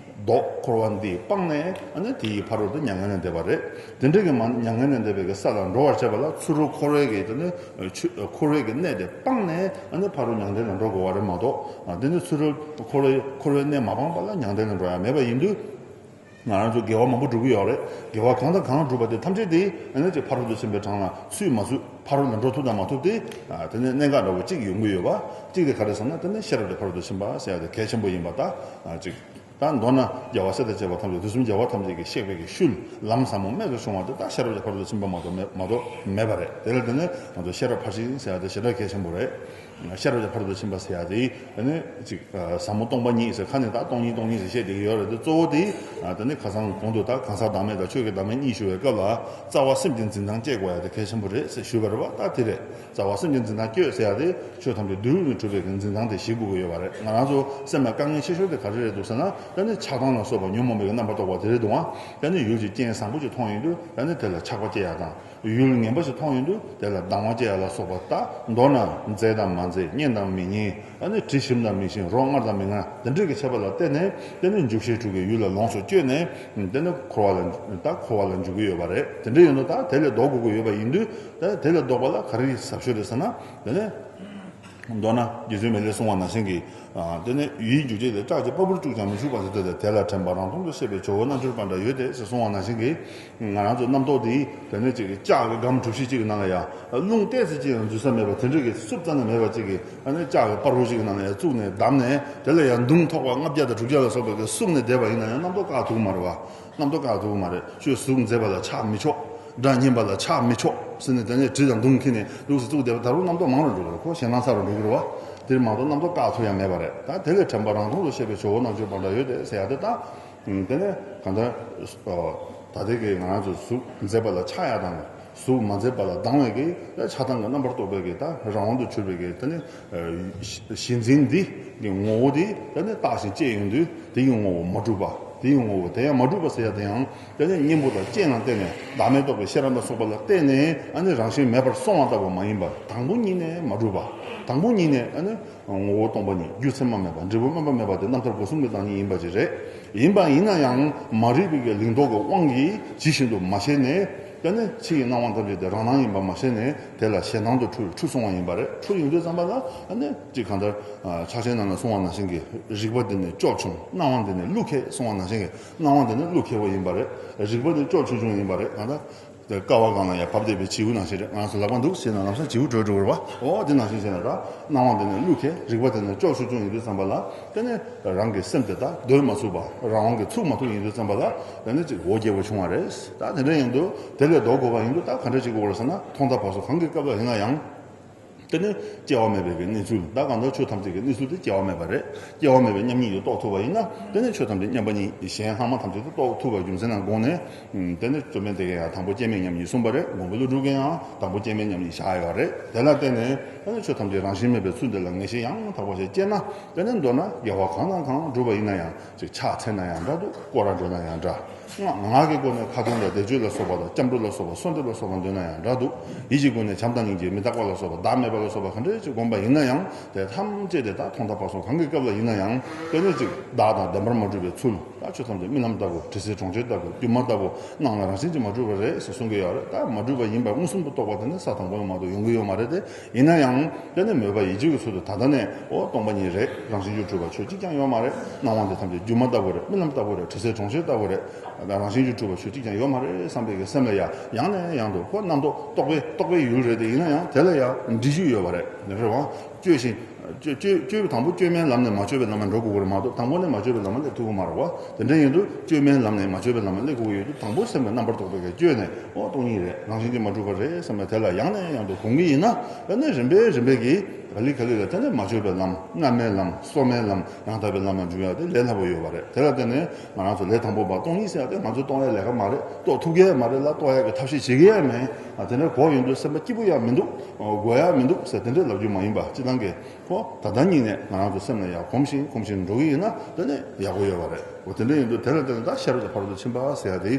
བཟློག་འཁོར་བ་འདིས་སྤངས་ནས་ཨ་ནི་དེ་ཡི་ཕ་རོལ་ཏུ་མྱ་ངན་ལས་འདས་པ་རེད། དེ་འདྲ་གི་མ་མྱ་ངན་ལས་འདས་པའི་གི་ས་ལ་འགྲོ་བར་བྱེད་པ་ལ་ཚུ་རོལ་འཁོར་བའི་གི་དེ་ནི་ཆུ་འཁོར་བའི་གི་གནས་དེ་སྤངས་ནས་ཨ་ནི་ཕ་རོལ་མྱང་འདས་ལ་འགྲོ་དགོས་པ་རེད་མ་གཏོགས། དེ་ནི་ཚུ་རོལ་འཁོར་བའི་འཁོར་བའི་གནས་མ་སྤངས་པ་ལ་མྱང་འདས་ལ་འགྲོ་ཡ་མེད་པ་ཡིན་དུས། ང་རང་ཚོ་དགེ་བ་མང་པོ་སྒྲུབ་ཀྱི་ཡོད་རེད། དགེ་བ་གང་དང་གང་སྒྲུབ་པ་དེ་ཐམས་ཅད་དེ་ཨ་ནི་ཅིག་ཕ་རོལ་ཏུ་ཕྱིན་པའི་གྲངས་ལ་ཚུད་མ་ཚུད། ཕ་རོལ་ལ་འགྲོ་ཐུབ་དང་མ་ཐུབ་དེ་དེ་ནི་གནད་འགག་འདྲ་བོ་གཅིག་ཡོང་གི་ཡོད་པ། གཅིག་དེ་ག་རེ་ཟེར་ན་དེ་ནི་ཤེས་རབ་དེ་ཕ་རོལ་ཏུ་ཕྱིན་པ་ཟེར་ཡ་དེ་གལ་ཆེན་པོ་ཡིན་པ། ད་ཅིག་ད་མདོར་ན་རྒྱལ་བ་སྲས་དང་བཅས་པ་ཐམས་ཅད་དུས་གསུམ་རྒྱལ་བ་ཐམས་ཅད་ཀྱིས་གཤེགས་པའི་གི་ཤུལ་ལམ་ཟབ་མོ་རྨད་དུ་བྱུང་བ་དེ་ད་ཤེས་རབ་ཀྱི་ཕ་རོལ་ཏུ་ཕྱིན་པ་མ་གཏོགས་མེད་མ་གཏོགས་མེད་པ་རེད། དེ་ལ་བརྟེན་ནས་ང་ཚོ་ཤེས་རབ་ཕར་ཕྱིན་ཟེར་ཡ་དེ་ཞེ་དྲག་གལ་ཆེན་པོ་རེད། ཤེས་རབ་ཀྱི་ཕ་རོལ་ཏུ་ཕྱིན་པ་ཟེར་ཡ་དེ་ནི་ཅིག་ཟབ་མོ་སྟོང་པ་ཉིད་ཟེར་ཁ་ནས་ད་སྟོང་ཉིད་སྟོང་ཉིད་ཟེར་བཤད་བསྡད་ཀྱི་ཡོད་རེད་དེ། གཙོ་བོ་དེ་དེ་ནི་ཁ་སང་གོང་དུ་ད་གང་ཟག་བདག་མེད་དང་ཆོས་ཀྱི་བདག་མེད་གཉིས་ཞུ་བའི་སྐབས་ལ་རྩ་བ་སེམས་ཀྱི་འཛིན་སྟངས་བཅད་དགོས་ཡ་དེ་གལ་ཆེན་པོ་རེད་ཟེར་ཞུས་པ་རེད་བ། ད་དེ་རེད། རྩ་བ་སེམས་ཀྱི་འཛིན་སྟངས་བཅད་ཟེར་ཡ་དེ་ཆོས་ཐམས་ཅད་རྡུལ་ནས་གྲུབ་པའི་གི་འཛིན་སྟངས་དེ་ཤེས་དགོས་ཀྱི་ཡོད་པ་རེད། ང་རང་ཚོ་སེམས་ལ་དཀའ་ངལ་ཆེ་ཤོས་དེ་ག་རེ་རེད་འདུག་ཟེར་ན། ད་ནི་ཆགས་སྡང་ལ་སོགས་པ་ཉོན་མོངས་པའི་གི་རྣམ་པར་རྟོག་པ་དེ་རེད་འདུག་ཨང་། ད་ནི་ཡུལ་གྱི་རྐྱེན་བཟང་པོ་ཞིག་མཐོང་ཡོང་དུས་ད་ནི་དེ་ལ་ཆགས་པ་སྐྱེ་ཡ་དང་། ཡུལ་ངན་པ་ཞིག་མཐོང་ཡོང་དུས་དེ་ལ་སྡང་བ་སྐྱེ་ཡ་ལ་སོགས་པ། ད་མདོར་ན་མཛེས་དང་མ་མཛེས། སྙན་དང་མི་སྙན། ཨ་ནི་དྲི་ཞིམ་དང་མི་ཞིམ། རོ་མངར་དང་མི་མངར། དེ་འདྲའི་གི་ཁྱད་པར་ལ་བརྟེན་ནས་དེ་ནི་འཇུག་ཤེས་དྲུག་གི་ཡུལ་ལ་ལོངས་སུ་སྤྱོད་ནས་དེ་ནི་འཁོར་བ་ལ་ད་འཁོར་བ་ལ་འཇུག་གི་ཡོད་པ་རེད། དེ་འདྲ་ཡིན་དུས་ད་དེ་ལས་ལྡོག་དགོས་ཀྱི་ཡོད་པ་ཡིན་དུས། ད་དེ་ལས་ལྡོག་པ་ལ་ག་རེ་ཟབ་ཤོས་རེད་ཟེར་ན། དེ་ནི་མདོར་ན་རྗེ་བཙུན་མི་ལས་གསུངས་པ་ནང་བཞིན་གྱི། ཨ། དེ་ནས་ཡིད་འཇུག་བྱེད་ལས་སྐྲག་བྱེད་པ་སྤུར་བཅུག་ཀྱང་མི་ཆུག་པ་ཟེར་ཏེ། དེ་ལ་དྲན་པ་རང་སྟོང་དུ་ཤེས་པས་གྱོ་བོད་རྣལ་འབྱོར་པ་འདྲ་ཡོད་དེ་ཟེར་གསུངས་པ་ནང་བཞིན་གྱི། ང་རང་ཚོ་རྣམ་རྟོག་འདི་དེ་ནས་ཅིག་ལྕགས་ཀྱི་སྒམ་གྲུ་བཞི་ཅིག་གི་ནང་ལ་ཡ་རླུང་ཏོག་ཙམ་ཅིག་ཡང་འཛུལ་ས་མེད་པ། དེ་འདྲ་གི་སུབ་རྩ་ནས་མེད་པ་ཅིག་གི། ཨ་ནི་ལྕགས་ཀྱི་སྤར་བུ་ཅིག་གི་ནང་ལ་ཡ་བཙུགས་ནས་བསྡམས་ནས། དེ་ལ་ཡ་མདུང་ཐོགས་པ་ལྔ་བརྒྱ་དང་དྲུག་བརྒྱ་ལ་སོགས་པ་གི་བཟུང་ནས་བསྡད་པ་ཡིན་ན་ཡང་རྣམ་རྟོག་བཀག་ཐུབ་ཀྱི་མ་རེད་བ། རྣམ་རྟོག་བཀག་ཐུབ་ཀྱི་མ་རེད། ཁྱོད་གཟུགས་མཛེས་པ་ལ་ཆགས་མི་ཆོག་སྒྲ་སྙན་པ་ལ་ཆགས་མི་ཆོག་ཟེར་ནས། དེ་ནས་གྲི་དང་མདུང་འཁྱེར་ནས་འདུག་སེ་བཙུགས་བསྡད་པ་ད་རུང་རྣམ་རྟོག་མང་རུ་འགྲོ་གི་རེད། ཁོ་ཞེད་སྣང་ཚ་རུ་འགྲོ་གི་རེད་བ། དེར་མ་གཏོགས་རྣམ་རྟོག་བཀག་ཐུབ་ཡ་མེད་པ་རེད། ད་དེ་ལས་དྲན་པ་རང་སྟོང་དུ་ཤེས་པས་གྱོ་བོད་རྣལ་འབྱོར་པ་འདྲ་ཡོད་དེ་ཟེར་ཡ་དེ། ད་དེ་ནས་གང་ལྟར་ད་ལྟའི་གི་ང་རང་ཚོ་གཟུགས་མཛེས་པ་ལ་ཆགས་ཡ་དང་། གཟུགས་མ་མཛེས་པ་ལ་སྡང་བའི་གི་ཆགས་སྡང་གི་རྣམ་པར་རྟོག་པའི་གི་ད་རང་དབང་དུ་གྱུར་པའི་གི་དེ་ནི་གཞི་འཛིན་འདི་གི་ངོ་བོ་འདི་དེ་ནི་བརྟགས་ཤིང་དཔྱད་ཡོང་དུས། དེ་ཡི་ངོ་བོ་མ་གྲུབ་པ། དེ་ཡི་ངོ་བོ་དེ་ཡང་མ་གྲུབ་པ་ཟེར་ཡ་དེ་ཡང་དེ་ནི་གཉེན་པོ་དང་རྐྱེན་ལ་བརྟེན་ནས་བདག་མེད་རྟོགས་པའི་ཤེས་རབ་ལ་སོགས་པ་ལ་བརྟེན་ནས། ཨ་ནི་རང་བཞིན་མེད་པར་སོང་བ་ལྟ་བུ་མ་ཡིན་པར། དང་པོ་ཉིད་ནས་མ་གྲུབ་པ། དང་པོ་ཉིད་ནས་ཨ་ནི་ངོ་བོ་སྟོང་པ་ཉིད། རྒྱུ་མཚན་མ་མེད་པ། འབྲས་བུ་སྨོན་པ་མེད་པ་དེ་རྣམ་ཐར་སྒོ་གསུམ་གྱི་བདག་ཉིད་ཡིན་པ་ཅིག་རེད། ཡིན་པ་ཡིན་ན་ཡང་མ་རིག་པའི་གི་ལིང་ཏོག་གི་དབང་གིས་ཇི་བཞིན་དུ་མ་ཤེས་ནས། དེ་ནི་ཕྱི་ཡི་སྣང་བ་ཐམས་ཅད་དེ་རང་སྣང་ཡིན་པ་མ་ཤེས་ནས། དེ་ལ་ཞེད་སྣང་དུ་འཁྲུལ་འཁྲུལ་སོང་བ་ཡིན་པ་རེད། འཁྲུལ་ཡོང་དུས་ཙམ་པ་ལ། ཨ་ནི་ཅིག་གང་ལྟར་ཕྱག་ཆེན་ནང་ལ་གསུངས་པ་ནང་བཞིན་གྱི། རིག་པ་འདི་ནི་སྐྱོབ་བྱུང་། སྣང་བ་འདི་ནི་བློས་ཁེལ་གསུངས་པ་ནང་བཞིན་གྱི། སྣང་བ་འདི་ནི་བློས་ཁེལ་བ་ཡིན་པ་རེད། རིག་པ་འདི་སྐྱོབ་ཆུང་ཆུང་ཡིན་པ་རེད། གང་ལྟར། དེ་ཀ་བ་གང་ལ་ཡང་བབས་བསྡད་པའི་བྱིའུ་ནང་བཞིན་རེད། ང་ཚོ་ལག་པ་འདུག་ཟེར་ན་ལམ་སང་བྱིའུ་བྲོས་འགྲོ་གི་རེད་བ། འོ་དེ་ནང་བཞིན་བྱས་ན། ད་སྣང་བ་འདི་ནི་བློས་ཁེལ། རིག་པ་འདི་ནི་སྐྱོབ་ཆུང་ཆུང་ཡིན་དུས་ཙམ་པ་ལ། དེ་ནི་རང་གི་སེམས་དེ་དག་སྡོད་མ་ཚུགས་པ། རང་དབང་གིས་ཚུགས་མ་ཐུབ་ཡིན་དུས་ཙམ་པ་ལ། དེ་ནི་ཅིག་འོ་བརྒྱལ་བ་བྱུང་བ་རེད། ད་དེ་འདྲ་ཡིན་དུས་དེ་ལས་ལྡོག་དགོས་པ་ཡིན་དུས་ད་ག་འདྲ་བྱེད་དགོས་པ་རེད་ཟེར་ན། ཐོག་མཐའ་བར་གསུམ་གང་གི་སྐབས་ལ་ཡིན་ན་ཡང་། དེ་ནི་སྐྱེ་བ་མེད་པའི་གི་གནས་ཚུལ། ད་གང་ལྟར་ཆོས་ཐམས་ཅད་ཀྱི་གནས་ཚུལ་དེ་སྐྱེ་བ་མེད་པ་རེད། སྐྱེ་བ་མེད་པའི་མཉམ་ཉིད་དེ་རྟོགས་ཐུབ་པ་ཡིན་ན། དེ་ནི་ཆོས་ཐམས་ཅད་མཉམ་པ་ཉིད། གཞན་ལྷག་མ་ཐམས་ཅད་དེ་རྟོགས་ཐུབ་པ་རྒྱུ་མཚན་ལ་དགོངས་ནས། དེ་ནི་རྩོད་མེད་དེ་གའི་ཡང་དང་པོ་སྐྱེ་མེད་མཉམ་ཉིད་གསུངས་པ་རེད། མགོན་པོ་ཀླུ་སྒྲུབ་ཀྱིས་ཡང་དང་པོ་སྐྱེ་མེད་མཉམ་ཉིད་བཞག་ཡོད་རེད། དེ་ལ་བརྟེན་ནས་དེ་ནི་ཆོས་ཐམས་ཅད་རང་བཞིན་མེད་པའི་ཚུལ་འདི་ལ་ངེས་ཤེས་ཡང་དག་པ་ཞིག་སྐྱེས་ན། དེ་ནི་མདོར་ན་དགེ་བ་གང་དང་གང་བསྒྲུབས་པ་ཡིན་ན་ཡང་། ཅིག་ཕྱག་འཚལ་ན་ཡང་འདྲ་འདུག་སྐོར་ར་འགྲོ་ན་ཡང་འདྲ། ངག་གི་སྒོ་ནས་ཁ་ཏོན་དང་བཟླས་བརྗོད་ལ་སོགས་པ་དང་། སྐྱབས་འགྲོ་ལ་སོགས་པ། གསོལ་འདེབས་ལ་སོགས་པ་འདོན་ན་ཡང་འདྲ་འདུག་ཡིད་ཀྱི་སྒོ་ནས་བྱམས་དང་སྙིང་རྗེ། མི་རྟག་པ་ལ་སོགས་པ། བདག་མེད་པ་ལ་སོགས་པ་ག་འདྲ་ཅིག་བསྒོམ་པ་ཡིན་ན་ཡང་། དེ་ཐམས་ཅད་དེ་ད་ཐོག་མཐའ་བར་གསུམ་གང་གི་སྐབས་ལ་ཡིན་ན་ཡང་། དེ་ནི་ཅིག་བདག་དང་བདེན་པར་མ་གྲུབ་པའི་ཚུལ། ད་ཆོས་ཐམས་ཅད་རྨི་ལམ་ལྟ་བུ། དྲི་ཟའི་གྲོང་ཁྱེར་ལྟ་བུ། སྒྱུ་མ་ལྟ་བུ། སྣང་ལ་རང་བཞིན་གྱིས་མ་གྲུབ་པ་རེད་ཟེར་གསུང་གི་ཡོད་རེད། ད་མ་གྲུབ་པ་ཡིན་པ་མངོན་སུམ་དུ་རྟོགས་པ་དེ་ནི་ས་དང་པོ་ལ་མ་གཏོགས་ཡོང་གི་ཡོད་མ་རེད་དེ། ཡིན་ན་ཡང་། དེ་ནི་མོས་པ་ཡིད་བྱེད་ཀྱི་ཚུལ་དུ་ད་ལྟ་ནས། འོ་སྟོང་པ་ཉིད་རེད། རང་བཞིན་གྱིས་གྲུབ་པ་ཆོས་གཅིག་ཀྱང་ཡོད་མ་རེད། སྣང་བ་འདི་ཐམས་ཅད་སྒྱུ་མ་ལྟ་བུ་རེད། རྨི་ལམ་ལྟ་བུ་རེད། དྲི་ཟའི་གྲོང་ཁྱེར་ལྟ་བུ་རེད། ད་རང་བཞིན་གྱིས་གྲུབ་པ་ཆོས་གཅིག་ཀྱང་ཡོད་མ་རེད་བསམ་པའི་གི་སེམས་ལ་ཡ། ཡང་ནས་ཡང་དུ་ཁོ་རྣམ་རྟོག་རྟོག་པའི་རྟོག་པའི་ཡུལ་རེད་དེ། ཡིན་ན་ཡང་དེ་ལ་ཡ་འདྲི་རྒྱུ་ཡོད་པ་རེད། རེད་བ། བཅོས་ཤིང་། བཅོས་བཅོས་བཅོས་དང་པོ་བཅོས་མའི་ལམ་ནས་མ་བཅོས་པའི་ལམ་ལ་འགྲོ་དགོས་ཀྱི་རེད་མ་གཏོགས། དང་པོ་ནས་མ་བཅོས་པའི་ལམ་ལ་སླེབས་ཐུབ་ཀྱི་མ་རེད་བ། དེ་འདྲ་ཡིན་དུས་བཅོས་མའི་ལམ་ནས་མ་བཅོས་པའི་ལམ་ལ་སླེབས་དགོས་ཀྱི་ཡོད་དུས། དང་པོ་སེམས་ཀྱི་རྣམ་པར་རྟོག་པའི་གི་བཅོས་ནས། འོ་སྟོང་ཉིད་རེད། རང་བཞིན་གྱིས་མ་གྲུབ་པ་རེད་བསམ་པ་དེ་ལ་ཡང་ནས་ཡང་དུ་གོམས་ཀྱི་ཡིན་ན། དེ་ནས་རིམ་པས་རིམ་པས་ཀྱིས། ག་ལེ་ག་ལེ་ལ་དེ་ནས་མ་བཅོས་པའི་ལམ། སྔ་མའི་ལམ། སོ་མའི་ལམ། ཡང་དག་པའི་ལམ་ལ་འཇུག་ཡ་དེ་ལས་སླ་པོ་ཡོད་པ་རེད། དེ་ལ་བརྟེན་ནས་ང་རང་ཚོ་ལས་དང་པོ་པ་སྟོང་ཉིད་ཟེར་ཡ་དེ་ང་ཚོས་གཏོང་ཡ་ལས་ཀ་མ་རེད། གཏོང་ཐུབ་ཀྱི་ཡ་མ་རེད་ལ། གཏོང་ཡ་གི་ཐབས་ཤེས་བྱེད་ཀྱི་ཡ་མེད། ཨ། དེ་འདྲ་གོ་ཡོང་དུས་སེམས་པ་སྐྱིད་པོ་ཡ་མི་འདུག་ཨོ། དགོས་ཡ་མི་འདུག་ཟེར་དེ་འདྲའི་ལབ་རྒྱུ་མ་ཡིན་པ། སྤྱིར་བཏང་གི་ཁོ་ད་ལྟ་ཉིད་ནས་ང་རང་ཚོ་སེམས་ལ་ཡ་གོམས་ཤིང་གོམས་ཤིང་འགྲོ་གི་ཡིན་ན་དེ་ནས་ཡག་པོ་ཡོད་པ་རེད། འོ། དེ་འདྲ་ཡིན་དུས་དེ་ལ་བརྟེན་ནས་ད་ཤེས་རབ་ཀྱི་ཕ་རོལ་ཏུ་ཕྱིན་པ་ཟེར་ཡ་དེ།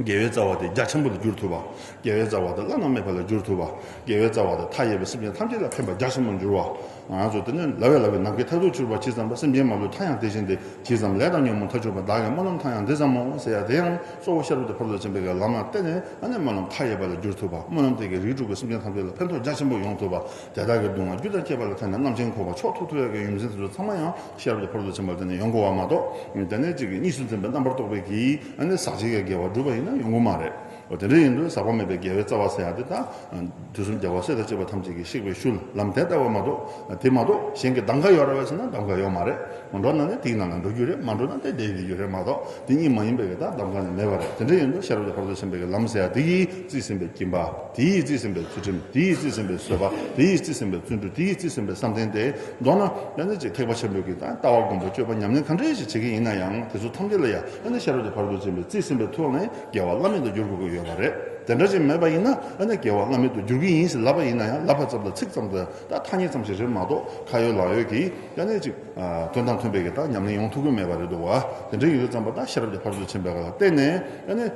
དགེ་བའི་རྩ་བ་དེ་རྒྱ་ཆེན་པོ་ལ་འགྱུར་ཐུབ་པ། དགེ་བའི་རྩ་བ་དེ་བླ་ན་མེད་པ་ལ་འགྱུར་ཐུབ་པ། དགེ་བའི་རྩ་བ་དེ་མཐའ་ཡས་པའི་སེམས་ཅན་ཐམས་ཅད་ལ་ཕན་པ་རྒྱ་ཆེན་པོར་འགྱུར་བ། ང་ཚོ་དེ་ནི་ལབ་པས་ལབ་པས་ནམ་མཁའི་མཐས་གཏུགས་གྱུར་པ་ཇི་ཙམ་པ། སེམས་ཅན་མ་ལུས་མཐའ་ཡང་དེ་བཞིན་ཏེ། ཇི་ཙམ་ལས་དང་ཉོན་མོངས་མཐའ་གྱུར་པ། བདག་གི་སྨོན་ལམ་མཐའ་ཡང་འདི་ཙམ་མོ་ཟེར་ཡ་དེ་ཡང་གཙོ་བོ་ཤེས་རབ་ཀྱི་ཕ་རོལ་ཏུ་ཕྱིན་པའི་གི་ལམ་ལ་བརྟེན་ནས། ཨ་ནི་སྨོན་ལམ་མཐའ་ཡས་པ་ལ་འགྱུར་ཐུབ་པ། སྨོན་ལམ་དེ་གིས་རིགས་དྲུག་གི་སེམས་ཅན་ཐམས་ཅད་ལ་ཕན་ཐོགས་རྒྱ་ཆེན་པོ་ཡོང་ཐུབ་པ། དེ་དག་གི་སྡུག་བསྔལ་རྒྱུ་དང་བཅས་པ་ལ་ཐོས་ནས་རྣམ་མཁྱེན་གོ་བ་མཆོག་ཐོབ་ཐུབ་ཡ་གི་ཡོན་ཏན་དེ་ཚོ་ཚང་མ་ཡང་ཤེས་རབ་ཀྱི་ཕ་རོལ་ཏུ་ཕྱིན་པ་དེ་ནས་ཡོང་དགོས་པ་མ་གཏོགས། དེ་ནས་ཅིག་གི་གཉིས་སུ་འཛིན་པའི་རྣམ་པར་རྟོག་པའི་གིས་ཨ་ནི་ཟག་བཅས་ཀྱི་དགེ་བ་བསྒྲུབས་པ་ཡིན་ན་ཡོང་གི་མ་རེད། དེ་འདྲ་ཡིན་དུས་ཟག་པ་མེད་པའི་དགེ་བའི་རྩ་བ་ཟེར་ཡ་དེ་ད། དུས་གསུམ་རྒྱལ་བ་སྲས་དང་བཅས་པ་ཐམས་ཅད་ཀྱིས་གཤེགས་པའི་ཤུལ་ལམ་དེ་ལྟ་བ་མ་གཏོགས། དེ་མ་གཏོགས་གཞན་གྱི་གདམ་ག་ཡོད་རེད་པས་ཟེར་ན་གདམ་ག་ཡོད་མ་རེད། མ་འགྲོ་ན་ནི་དེའི་ནང་ལ་འགྲོ་རྒྱུ་རེད། མ་འགྲོ་ན་དེ་བསྡད་ཀྱི་རྒྱུ་རེད་མ་གཏོགས། དེ་གཉིས་མ་ཡིན་པའི་གི་ད་གདམ་ག་ནི་མེད་པ་རེད། དེ་འདྲ་ཡིན་དུས་ཤེས་རབ་ཀྱི་ཕ་རོལ་ཏུ་ཕྱིན་པའི་གི་ལམ་ཟེར་ཡ་དེ་ཡིས་རྩིས་ཟིན་པའི་སྦྱིན་པ། དེ་ཡིས་རྩིས་ཟིན་པའི་ཚུལ་ཁྲིམས། དེ་ཡིས་རྩིས་ཟིན་པའི་བཟོད་པ། དེ་ཡིས་རྩིས་ཟིན་པའི་བརྩོན་འགྲུས། དེ་ཡིས་རྩིས་ཟིན་པའི་བསམ་གཏན་དེ། མདོར་ན་ཡང་ན་ཅིག་ཐེག་པ་ཆེན་པོའི་གི་ད་ལྟ་བ་སྒོམ་པ་སྤྱོད་པ་ཉམས་ལེན་ག་འདྲ་ཞིག་བྱེད་ཀྱི་ཡིན་ན་ཡང་། དེ་ཚོ་ཐམས་ཅད་ལ་ཡང་ཡང་ན་ཤེས་རབ་ཀྱི་ཕ་རོལ་ཏུ་ཕྱིན་པའི་རྩིས་ཟིན་པའི་ཐོག་ནས་དགེ་བ་བླ་མེད་དུ་འགྱུར་དགོས་ཀྱི་ཡོད་པ་རེད། དེ་འདྲ་ཞིག་མེད་པ་ཡིན་ན། ཡང་ན་དགེ་བ་བླ་མེད་དུ་འགྱུར་གྱི་ཡིན་ཞེས་ལབ་པ་ཡིན་ན་ཡང་། ལབ་པ་ཙམ་དང་ཚིག་ཙམ་དང་ད་ཐ་སྙད་ཙམ་ཞིག་རེད་མ་གཏོགས། ཁ་ཡོད་ལག་ཡོད་ཀྱིས་ཡང་ན་ཅིག་དོན་དང་མཐུན་པའི་གི་ད་ཉམས་ལེན་ཡོང་ཐུབ་ཀྱི་མེད་པ་རེད་འདུག་བ། དེ་འདྲ་ཡིན་དུས་ཙམ་པ་ད་ཤེས་རབ་ཀྱི་ཕ་རོལ་ཏུ་ཕྱིན་པའི་ག་ལ་བརྟེན་ནས། ཡང་ན་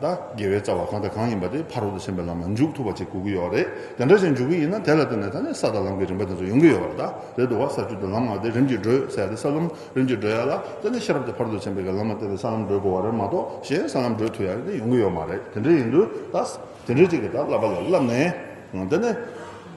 ད་དགེ་བའི་རྩ་བ་གང་དང་གང་ཡིན་པ་དེ་ཕ་རོལ་ཏུ་ཕྱིན་པའི་ལམ་ལ་འཇུག་ཐུབ་པ་ཅིག་དགོས་ཀྱི་ཡོད་རེད། དེ་འདྲ་ཞིག་འཇུག་གི་ཡིན་ན། དེ་ལ་བརྟེན་ནས་ད་ནི་ས་དང་ལམ་གྱི་རིམ་པ་དེ་ཚོ་ཡོང་གི་ཡོད་པ་རེད། ད་རེད་འདུག་བ། ས་བཅུ་དང་ལམ་ལྔ་སྟེ། རིམ་གྱིས་བགྲོད་ཟེར་ཡ་དེ་ས་ལམ་རིམ་གྱིས་བགྲོད་ཡ་ལ་ད་ནི་ཤེས་རབ་ཀྱི་ཕ་རོལ་ཏུ་ཕྱིན་པའི་གི་ལམ་ལ་བརྟེན་ནས་ས་ལམ་བགྲོད་དགོས་པ་རེད་མ་གཏོགས། གཞན་ས་ལམ་བགྲོད་ཐུབ་ཡ་དེ་ཡོང་གི་ཡོད་མ་རེད། དེ་འདྲ་ཡིན་དུས་ད་དེ་འདྲ་ཅིག་གི་ད་བསླབ་པ་ལ་བསླབས་ནས། དེ་ནས་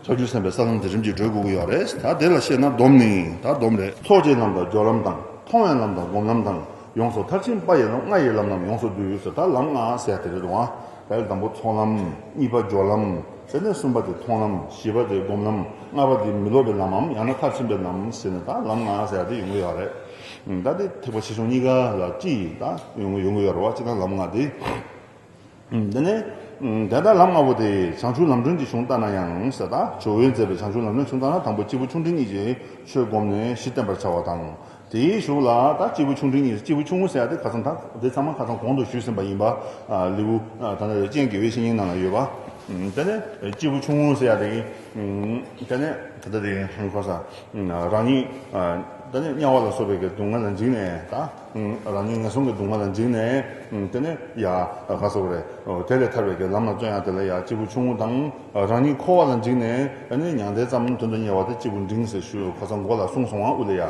ཕྱོགས་བཅུའི་སེམས་དཔའི་ས་ལམ་དེ་རིམ་གྱིས་བགྲོད་དགོས་ཀྱི་ཡོད་རེད། ད་དེ་ལ་བཤད་ན་སྡོམ་ནི། ད་སྡོམ་རེད། ཚོགས་ཀྱི་ལམ་དང་སྦྱོར་ལམ་དང་། མཐོང་བའི་ལམ་དང་སྒོམ་ལམ་དང་། ཡོངས་སུ་མཐར་ཕྱིན་པ་ཡི་ལམ། ལྔ་ཡི་ལམ་རྣམས་ཡོངས་སུ་བསྡུས་ཟེར། ད་ལམ་ལྔ་ཟེར་དེ་རེད་འདུག་ཨ། ད་དང་པོ་ཚོགས་ལམ། གཉིས་པ་སྦྱོར་ལམ། དེ་ནས་གསུམ་པ་དེ་མཐོང་ལམ། བཞི་པ་དེ་སྒོམ་ལམ། ལྔ་པ་དེ་མི་སློབ་པའི་ལམ་མམ་ཡང་ན་མཐར་ཕྱིན་པའི་ལམ་ཟེར་ནས། ད་ལམ་ལྔ་ཟེར་ཡ་དེ་ཡོང་གི་ཡོད་རེད། ད་དེ་ཐེག་པ་ཆེ་ཆུང་གཉིས་ཀ་ལ་སྤྱི་ཡི་ད་ཡོང་ཡོང་གི་ཡོད་རེད་བ། སྤྱིར་བཏང་ལམ་ལྔ་དེ། དེ་ནས་དེ་ལྟར་ལམ་ལྔ་པོ་དེ་བྱང་ཆུབ་ལམ་སྒྲོན་གྱི་གཞུང་ལྟར་ན་ཡང་ཟེར། ད་ཇོ་བོས་མཛད་པའི་བྱང་ཆུབ་ལམ་སྒྲོན་གཞུང་ལྟར་ན། དང་པོ་སྐྱེས་བུ་ཆུང་འབྲིང་གཉིས་ཀྱིས་ཆོས་བསྒོམས་ནས་གཞི་བསྟན་པར་བྱ་བ་དང་། དེའི་གཞུག་ལ་ད་སྐྱེས་བུ་ཆུང་འབྲིང་གཉིས། སྐྱེས་བུ་ཆུང་ངུ་ཟེར་ཡ་དེ་ཁ་སང་ད་དེ་ཚང་མ་ཁ་སང་གོང་དུ་ཞུས་ཟིན་པ་ཡིན་པ། ལེའུ་ད་ནི་སྤྱན་དགེ་བའི་བཤེས་གཉེན་ནང་ལ་ཡོད་པ། དེ་ནས་སྐྱེས་བུ་ཆུང་ངུ་ཟེར་ཡ་དེ། དེ་ནས་ད་ལྟ་དེ་ཁོ་ས་རང་ཉིད། དེ་ནས་དམྱལ་བ་ལ་སོགས་པའི་གི་སྡུག་བསྔལ་ལ་འཇིགས་ནས། ད་རང་ཉིད་ངན་སོང་གི་སྡུག་བསྔལ་ལ་འཇིགས་ནས། དེ་ནས་ཡ་ག་སོགས་རེད། དེ་ལས་ཐར་བའི་གི་ལམ་ལ་བརྩོན་ཡ་དེ་ལ་ཡ་སྐྱེས་བུ་ཆུང་ངུ་དང་། རང་ཉིད་འཁོར་བ་ལ་འཇིགས་ནས་ཨ་ནི་མྱང་འདས་ཙམ་དོན་དུ་གཉེར་བ་དེ་སྐྱེས་བུ་འབྲིང་ཟེར་ཞུ། ཁ་སང་མགོ་ལ་གསུངས་སོང་བ། དབུ་ལ་ཡ།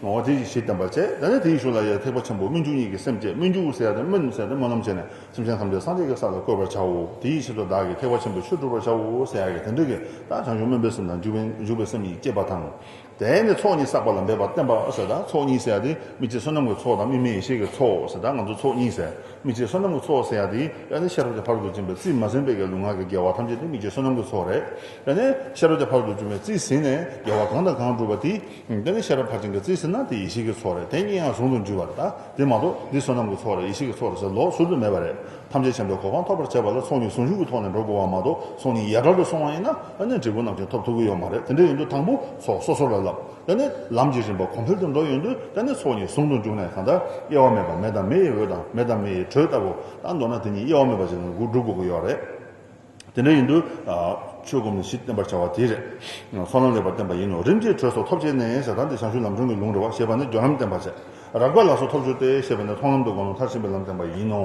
འོ་དེ་ཡི་གཞི་བསྟན་པར་བྱས། ད་ནི་དེའི་གཞུག་ལ་ཡ་ཐེག་པ་ཆེན་པོ་སྨོན་འཇུག་གཉིས་ཀྱིས་སེམས་བསྐྱེད། སྨོན་འཇུག་ཟེར་ཡ་དེ་སྨོན་ཟེར་ཡ་དེ་སྨོན་ལམ་བྱས་ནས། སེམས་ཅན་ཐམས་ཅད་སངས་རྒྱས་ཀྱི་ས་ལ་བཀོད་པར་བྱའོ། དེ་ཡི་ཕྱིར་དུ་བདག་གིས་ཐེག་པ་ཆེན་པོའི་ཆོས་སྒྲུབ་པར་བྱའོ་ཟེར་ཡ་གི་དེ་འདྲ་གི་ད་བྱང་ཆུབ་སྨོན་པའི་སེམས་དང་འཇུག་པའི་འཇུག་པའི་སེམས་ཉིད་བསྐྱེད་པ་དང་། དེ་ནས་ཚོགས་གཉིས་བསགས་པ་ལ་འབད་པ་བསྟེན་པ་ཟེར། ད་ཚོགས་གཉིས་ཟེར་ཡ་དེ་དམིགས་བཅས་བསོད་ནམས་ཀྱི་ཚོགས་དང་དམིགས་མེད་ཡེ་ཤེས་ཀྱི་ཚོགས་ཟེར། ད་ང་ཚོ་ཚོགས་གཉིས་ཟེར། དམིགས་བཅས་བསོད་ནམས་ཀྱི་ཚོགས་ཟེར་ཡ་དེ་ཡང་ན་ཤེས་རབ་ཀྱི་ཕ་རོལ་ཏུ་ཕྱིན་པའི་རྩིས་མ་ཟིན་པའི་གི་ལུས་ངག་གི་དགེ་བ་ཐམས་ཅད་དེ་དམིགས་བཅས་བསོད་ནམས་ཀྱི་ཚོགས་རེད། ཡང་ན་ཤེས་རབ་ཀྱི་ཕ་རོལ་ཏུ་ཕྱིན་པའི་རྩིས་ཟིན་ནས་དགེ་བ་གང་དང་གང་བསྒྲུབས་པ་དེ། དེ་ནས་ཤེས་རབ་ཕར་ཕྱིན་གྱི་རྩིས་ཟིན་ན་དེ་ཡེ་ཤེས་ཀྱི་ཚོགས་རེད། དེ་གཉིས་ཡང་ཟུང་དུ་འཇུག་པ་རེད། ད་དེ་མ་གཏོགས་འདི་བསོད་ནམས་ཀྱི་ཚོགས་རེད། ཡེ་ཤེས་ཀྱི་ཚོགས་རེད་ཟེར་ལོགས་སུ་མེད་པ་རེད། ཐམས་ཅད་མཁྱེན་པའི་གོ་འཕང་ཐོབ་པར་བྱེད་པ་ལ་ཚོགས་གཉིས་ཟུང་འཇུག་གི་ཐོག་ནས་འགྲོ་དགོས་པ་མ་གཏོགས། ཚོགས་གཉིས་ཡ་བྲལ་དུ་སོང་བ་ཡིན་ན་ཨ་ནི་འབྲས་བུ་རྣམས་ཀྱང་ཐོབ་ཐུབ་ཀྱི་ཡོད་མ་རེད། དེ་འདྲ་ཡིན་དུས་དང་པོ་ཚོགས་སོ་སོ་ལ་བསླབ། དེ་ནས་ལམ་གྱི་རིམ་པ་གོང་འཕེལ་དུ་འགྲོ་ཡོང་དུས། དེ་ནས་ཚོགས་གཉིས་ཟུང་དུ་འཇུག་ནས། གང་ལྟར་དབྱེ་བ་མེད་པ་མེ་དང་མེ་ཡི་འོད་དང་མེ་དང་མེ་ཡི་དྲོད་ལྟ་བུ། ད་མདོར་ན་དེ་གཉིས་དབྱེ་བ་མེད་པ་ཞིག་ལ་འགྲུབ་དགོས་ཀྱི་ཡོད་རེད། དེ་འདྲ་ཡིན་དུས། ཆོས་སྒོམ་ནས་གཞི་བསྟན་པར་བྱ་བ་དེ་རེད། ཚོགས་ལམ་ལེགས་པར་བསྟན་པ་ཡིན་ནོ། རིམ་གྱིས་དྲོད་སོགས་ཐོབ་བྱས་ནས་ཟེར། ད་འདི་བྱང་ཆུབ་ལམ་སྒྲོན་གྱི་ལུང་རེད་བ། ཞེས་པ་ནི་སྦྱོར་ལམ་བསྟན་པར་བྱ། རགས་པ་ལ་སོགས་ཐོབ་གྱུར་ཏེ། ཞེས་པ་ནི་མཐོང་ལམ་དུ་གོ་ནོ་མཐར་ཕྱིན་པའི་ལམ་བསྟན་པ་ཡིན་ནོ།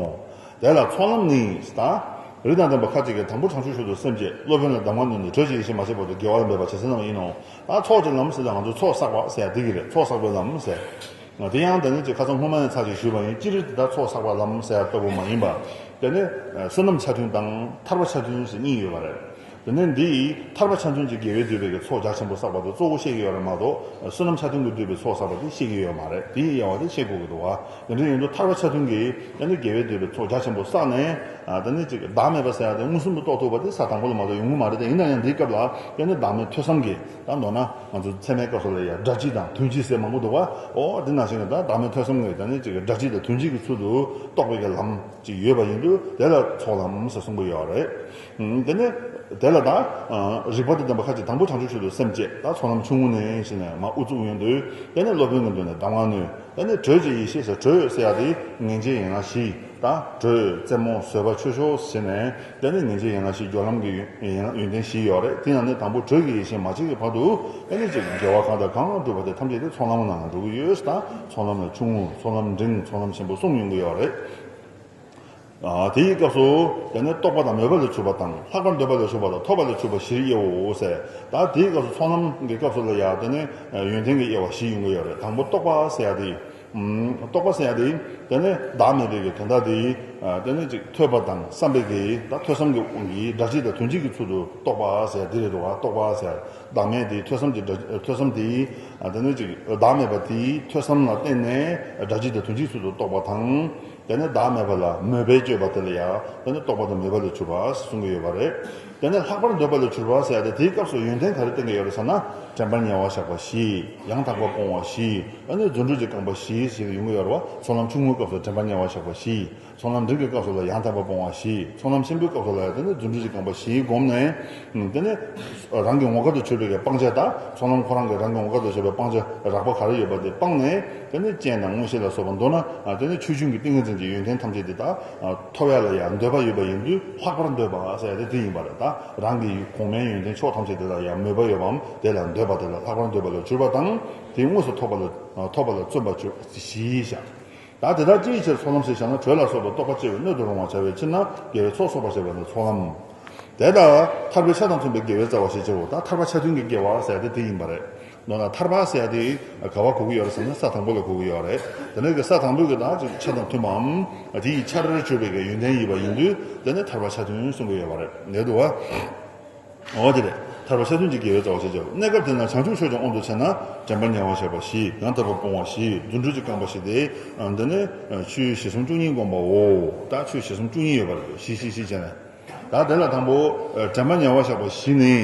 དེ་ལ་ཚོགས་ལམ་ནི་ད། རིགས་དང་ལྡན་པ་ཁ་ཅིག་གིས་དང་པོ་བྱང་ཆུབ་མཆོག་ཏུ་སེམས་བསྐྱེད། སློབ་དཔོན་ལ་གདམས་ངག་ནོད་ནས་གྲོལ་བྱེད་ཡེ་ཤེས་མ་སྐྱེས་བར་དུ་དགེ་བ་ལ་འབད་པ་བྱེད་ཟེར་ན་ཡིན་ནོ། ད་ཚོགས་ཀྱི་ལམ་ཟེར་ལ་ང་ཚོ་ཚོགས་བསགས་པ་ཟེར་ཡ་དེ་གི་རེད། ཚོགས་བསགས་པའི་ལམ་ཟེར། དེ་ཡང་དེ་ནི་ཅིག་ཁ་སང་སྔོན་མ་ནས་ཚར་ཅིག་ཞུས་པ་ཡིན། སྤྱིར་དེ་ལྟར་ཚོགས་བསགས་པ་ལམ་ཟེར་ཡ་ལྟ་བུ་མ་ཡིན་པ། དེ་ནི་བསོད་ནམས་ཆ་མཐུན་དང་ཐར་པ་ཆ་མཐུན་ཟེར་གཉིས་ཡོད་པ་རེད། དེ་ནི་འདི་ཡིས་ཐར་པ་ཆ་མཐུན་གྱི་དགེ་བས་བསྡུས་པའི་གི་ཚོགས་རྒྱ་ཆེན་པོ་བསགས་པ་དེ་གཙོ་བོ་བཤད་ཀྱི་ཡོད་རེད་མ་གཏོགས། བསོད་ནམས་ཆ་མཐུན་གྱིས་བསྡུས་པའི་ཚོགས་བསགས་པ་དེ་བཤད་ཀྱི་ཡོད་མ་རེད། དེའི་དབྱེ་བ་དེ་བཤད་དགོས་ཀྱི་འདུག་བ། དེ་འདྲ་ཡིན་དུས་ཐར་པ་ཆ་མཐུན་གྱིས་དེ་ནི་དགེ་བས་བསྡུས་པའི་ཚོགས་རྒྱ་ཆེན་པོ་བསགས་ནས། དེ་ནི་ཅིག་བདག་མེད་པ་ཟེར་ཡ་དེ་མངོན་སུམ་དུ་རྟོགས་ཐུབ་པ་དེ་ས་དང་པོ་ལ་མ་གཏོགས་ཡོང་གི་མ་རེད། དེ་ཡིན་ན་ཡང་འདིའི་སྐབས་ལ་དེ་ནི་བདག་མེད་ཐོས་བསམ་གྱིས། ད་མདོར་ན་ང་ཚོ་ཚད་མའི་སྐབས་སུ་ལ་ཡ་སྒྲ་སྤྱི་དང་དོན་སྤྱི་ཟེར་མང་པོ་འདུག་བ། འོ་དེ་ནང་བཞིན་གྱི་ད་བདག་མེད་ཐོས་བསམ་གྱིས་དེ་ནི་ཅིག་སྒྲ་སྤྱི་དང་དོན་སྤྱི་གི་ཚུལ་དུ་རྟོགས་པའི་གི་ལམ་ཅིག་ཡོད་པ་ཡིན་དུས། དེ་ལ་ཚོགས་ལམ་ཟེར་གསུང་གི་ཡོད་རེད། དེ་ནས་དེ་ལ་ད་རིགས་པ་དང་ལྡན་པ་ཁ་ཅིག་དང་པོ་བྱང་ཆུབ་མཆོག་ཏུ་སེམས་བསྐྱེད། ད་ཚོགས་ལམ་ཆུང་ངུ་ནས་ཞེས་ནས་མར་དབུ་བཙུགས་ཡོང་དུས། དེ་ནས་སློབ་དཔོན་གྱི་མདུན་ནས་གདམས་ངག་ནོད། དེ་ནས་དྲོད་ཀྱི་ཡེ་ཤེས་ཟེར། དྲོད་ཟེར་ཡ་དེ་ངེས་འབྱེད་ཡན་ལག་བཞི། ད་དྲོད་རྩེ་མོ་བཟོད་པ་ཆོས་མཆོག་ཟེར་ནས། དེ་ནས་ངེས་འབྱེད་ཡན་ལག་བཞི། སྦྱོར་ལམ་གྱི་ཡོན་ཡོན་ཏན་བཞི་ཡོད་རེད། དེ་ཡང་ནི་དང་པོ་དྲོད་ཀྱི་ཡེ་ཤེས་མ་སྐྱེས་ཀྱི་བར་དུ་དེ་ནས་ཅིག་དགེ་བ་གང་དང་གང་བསྒྲུབས་པ་དེ་ཐམས་ཅད་དེ་ཚོགས་ལམ་ནང་ལ་འགྲོ་གི་ཡོད། ད་ཚོགས་ལམ་ལ་ཆུང་ངུ། ཚོགས་ལམ་འབྲིང་། ཚོགས་ལམ་ཆེན་པོ་གསུམ་ཡོང་གི་ཡོད་རེད། ཨ། དེའི་སྐབས་སུ་དེ་ནི་རྟོགས་པ་དང་མོས་པ་ལས་ཕྱུག་པ་དང་། ལྷག་པར་འདོད་པ་ལས་ཕྱུག་པ་དང་། ཐོབ་པ་ལས་ཕྱུག་པ་བཞིར་དབྱེའོ་ཟེར། ད་དེའི་སྐབས་སུ་ཚོགས་ལམ་གྱི་སྐབས་སུ་ལ་ཡ་དེ་ནི་ཡོན་ཏན་གྱི་དབྱེ་བ་བཞི་ཡོང་གི་ཡོད་རེད། དང་པོ་རྟོགས་པ་ཟེར་ཡ་དེ། ཨུམ། རྟོགས་པ་ཟེར་ཡ་དེ་དེ་ནི་བདག་མེད་པའི་གི་དོན་དག་དེ། ཨ། དེ་ནི་ཅིག་ཐོས་པ་དང་བསམ་པའི་གི་ད་ཐོས་བསམ་གྱི་དབང་གིས་སྒྲ་སྤྱི་དང་དོན་སྤྱི་གི་ཚུལ་དུ་རྟོགས་པ་ཟེར་ཡ་དེ་རེད་འདུག་བ། རྟོགས་པ་ཟེར་ཡ་བདག་མེད་དེ་ཐོས་བསམ་གྱི་སྒྲ་ཐོས་བསམ་དེ། ཨ། དེ་ནི་ཅིག་བདག་མེད་པ་དེ་ཐོས་བསམ་ལ་བརྟེན་ནས་སྒྲ་སྤྱི་དང་དོན་སྤྱིའི་ཚུལ་དུ་རྟོགས་པ་དང་། དེ་ནས་བདག་མེད་པ་ལ་མོས་པས་དཔྱོད་པ་དེ་ལ་ཡང་དེ་ནས་རྟོག་པ་དང་མོས་པ་ལས་གྱུར་པ་གསུང་གི་ཡོད་པ་རེད། དེ་ནས་ལྷག་པར་འདོད་པ་ལས་གྱུར་པ་ཟེར་ཡ་དེ་དེའི་སྐབས་སུ་ཡོན་ཏན་ག་རེ་བསྟན་གྱི་ཡོད་རེད་ཟེར་ན། དྲན་པ་ཉེ་བར་བཞག་པ་བཞི། ཡང་དག་པར་སྤོང་བ་བཞི། ཨ་ནི་རྫུ་འཕྲུལ་གྱི་རྐང་པ་བཞི་ཞེས་ཡོང་གི་ཡོད་རེད་བ། ཚོགས་ལམ་ཆུང་ངུའི་སྐབས་སུ་དྲན་པ་ཉེ་བར་བཞག་པ་བཞི། ཚོགས་ལམ་འབྲིང་གི་སྐབས་སུ་ལ་ཡང་དག་པར་སྤོང་བ་བཞི། ཚོགས་ལམ་ཆེན་པོའི་སྐབས་སུ་ལ་ཡང་དེ་ནི་རྫུ་འཕྲུལ་གྱི་རྐང་པ་བཞི་བསྒོམས་ནས། དེ་ནི་རང་གི་ངོ་སྐལ་དུ་གྱུར་པའི་གི་སྤང་བྱ་དང་། ཚོགས་ལམ་ཁོ་རང་གི་རང་གི་ངོ་སྐལ་དུ་གྱུར་པའི་སྤང་བྱ་རགས་པ་ག་རེ་ཡོད་པ་དེ་སྤངས་ནས། དེ་ནི་སྤྱན་དང་མངོན་ཤེས་ལ་སོགས་པ་མདོར་ན་དེ་ནི་ཆོས་འབྱུང་གི་ཏིང་ངེ་འཛིན་གྱི་ཡོན་ཏན་ཐམས་ཅད་དེ་དག་ཐོབ་ཡ་ལ་ཡང་འདོད་པ་ཡོད་པ་ཡིན་དུས་ལྷག་པར་འདོད་པ་ཟེར་ཡ་དེ་དེ་ཡིན་པ་རེད། ད་རང་གི་གོང་མའི་ཡོན་ཏན་མཆོག་ཐམས་ཅད་དེ་ལ་ཡང་མོས་པ་ཡོད་པའམ་དེ་ལ་འདོད་པ་དེ་ལ་ལྷག་པར་འདོད་པ་ལ་གྱུར་པ་དང་། དེ་དངོས་སུ་ཐོབ་པ་ལ་ཐོབ་པ་ལ་བརྩོན་པ་བཅུ་བཞི་བཞག་ད་དེ་དག་ཅིའི་ཕྱིར་ཚོགས་ལམ་ཞེས་བྱ་ན། གྲོལ་ལ་སོགས་པའི་རྟོག་པ་སྐྱེ་བའི་སྣོད་དུ་རུང་བར་བྱ་བའི་ཕྱིར་ན། དགེ་བའི་ཚོགས་གསོག་པར་བྱེད་པ་ནི་ཚོགས་ལམ། དེ་ལྟར་ཐར་པའི་ཆ་དང་མཐུན་པའི་དགེ་བའི་རྩ་བ་ཞེས་བྱའོ། ད་ཐར་པ་ཆ་མཐུན་གྱི་དགེ་བ་ཟེར་ཡ་དེ་དེ་ཡིན་པ་རེད། མདོར་ན་ཐར་པ་ཟེར་ཡ་དེ་ག་བ་གོ་གི་ཡོད་རེད་ཟེར་ན། ས་དང་པོ་ལ་གོ་གི་ཡོད་རེད། དེ་ནས་གི་ས་དང་པོའི་གི་ད་ཅིག་ཆ་དང་མཐུན་པའམ་དེ་ཡི་ཆར་གྱུར་པའི་གི་ཡོན་ཏན་ཡིན་པ་ཡིན་དུས། དེ་ནི་ཐར་པ་ཆ་མཐུན་གསུང་གི་ཡོད་པ་རེད། ལས་དུ་བ། འོ་དེ་རེད། ཐར་པ་ཆ་མཐུན་གྱི་དགེ་བའི་རྩ་བ་ཞེས་བྱའོ། གནས་སྐབས་དེ་ན་བྱང་ཆུབ་མཆོག་ཀྱང་དབང་དུ་བྱས་ན། དྲན་པ་ཉེ་བར་བཞག་པ་བཞི། ཡང་དག་པར་སྤོང་བ་བཞི། རྫུ་འཕྲུལ་གྱི་རྐང་པ་བཞི་སྟེ། འདི་ནི་ཆོས་བཞི་གསུམ་བཅུ་གཉིས་བསྒོམ་པའོ། ད་ཆོས་བཞི་གསུམ་བཅུ་གཉིས་ཡོད་པ་རེད། བཞི་བཞི་བཞི་བྱས་ནས། ད་དེ་ལ་དང་པོ། དྲན་པ་ཉེ་བར་བཞག་པ་བཞི་ནི།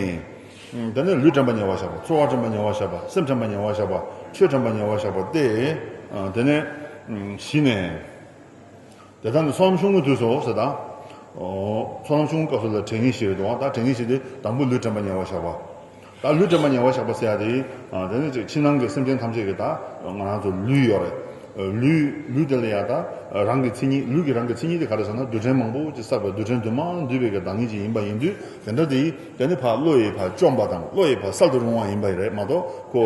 དེ་ནི་ལུས་དྲན་པ་ཉེ་བར་བཞག་པ། ཚོར་བ་དྲན་པ་ཉེ་བར་བཞག་པ། སེམས་དྲན་པ་ཉེ་བར་བཞག་པ། ཆོས་དྲན་པ་ཉེ་བར་བཞག་པ་སྟེ། དེ་ནི་བཞི་ནས། དེ་ལྟར་ན་ཚོགས་ལམ་ཆུང་ངུའི་དུས་སུ་ཟེར་ད། ཨོ། ཚོགས་ལམ་ཆུང་ངུའི་སྐབས་སུ་ལ་དྲན་ངེས་བཞི་རེད་འདུག་ད་དྲན་ངེས་བཞི་དེ་དང་པོ་ལུས་དྲན་པ་ཉེ་བར་བཞག་པ། ད་ལུས་དྲན་པ་ཉེ་བར་བཞག་པ་ཟེར་ཡ་དེ། ཨ། དེ་ནི་ཅིག་ཕྱི་ནང་གི་སེམས་ཅན་ཐམས་ཅད་ཀྱི་ད་ང་རང་ཚོ་ལུས་ཡོད་རེད། ལུས་ལུས་དེ་ལ་ཡ་ད་རང་གི་མཚན་ཉིད། ལུས་ཀྱི་རང་གི་མཚན་ཉིད་དེ་ག་རེ་ཟེར་ན། རྡུལ་ཕྲན་མང་པོ་ཅིག་བསགས་པའི་རྡུལ་ཕྲན་དུ་མ་འདུས་པའི་གི་བདག་ཉིད་ཅིག་ཡིན་པ་ཡིན་དུས། དེ་འདྲ་དེ། དེ་ནི་ཕར་བློ་ཡིས་ཕར་བཅོམ་པ་དང་། བློ་ཡིས་ཕར་གསལ་དུ་རུང་བ་ཡིན་པ་རེད་མ་གཏོགས། ཁོ་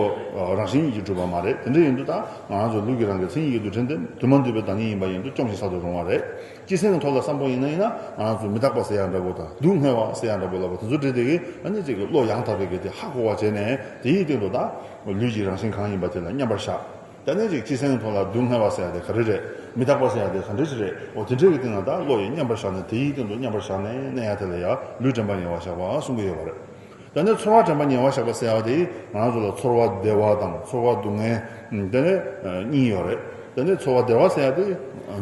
རང་བཞིན་གྱིས་གྲུབ་པ་མ་རེད། དེ་འདྲ་ཡིན་དུས་ད་ང་རང་ཚོ་ལུས་ཀྱི་རང་གི་མཚན་ཉིད་ཀྱི་རྡུལ་ཕྲན་དེ་དུ་མ་འདུས་པའི་བདག་ཉིད་ཡིན་པ་ཡིན་དུས་བཅོམ་ཞིང་གསལ་དུ་རུང་བ་རེད། སྤྱི་སེམས་ཀྱི་ཐོག་ལ་བསམ་བློ་ཡིན་ན་ཡིན་ན། ང་རང་ཚོ་མི་རྟག་པ་ཟེར་ཡ་འདྲ་པོ་དང་། སྡུག་བསྔལ་བ་ཟེར་ཡ་འདྲ་པོ་ལབ་པ་དེ་ཚོ་འདྲ་དེ་གིས་ཨ་ནི་ཅིག་གི་བློ་ཡང་དག་པའི་གི་དེ་ཧ་གོ་བ་བྱས་ནས། དེའི་སྟེང་དུ་ད་ལུས་ཀྱི་རང་བཞིན་གང་ཡིན་པ་དེ་ལ་མཉམ་པར་བཞག་དེ་ནས་ཅིག་སྤྱི་སེམས་ཐོག་ལ་སྡུག་བསྔལ་བ་ཟེར་ཡ་དེ་ག་རེ་རེད། མི་རྟག་པ་ཟེར་ཡ་དེ་ག་འདྲ་ཞིག་རེད། འོ་དེ་འདྲའི་གི་སྟེང་ལ་ད་བློ་ཡིས་མཉམ་པར་བཞག་ནས། དེའི་སྟེང་དུ་མཉམ་པར་བཞག་ནས་གནས་ཡ་དེ་ལ་ཡ་ལུས་དྲན་པ་ཉེ་བར་བཞག་པ་གསུང་གི་ཡོད་པ་རེད། དེ་ནས་ཚོར་བ་དྲན་པ་ཉེ་བར་བཞག་པ་ཟེར་ཡ་དེ་ང་རང་ཚོ་ལ་ཚོར་བ་བདེ་བ་དང་ཚོར་བ་སྡུག་བསྔལ་དེ་ནས་གཉིས་ཡོད་རེད། དེ་ནས་ཚོར་བ་བདེ་བ་ཟེར་ཡ་དེ་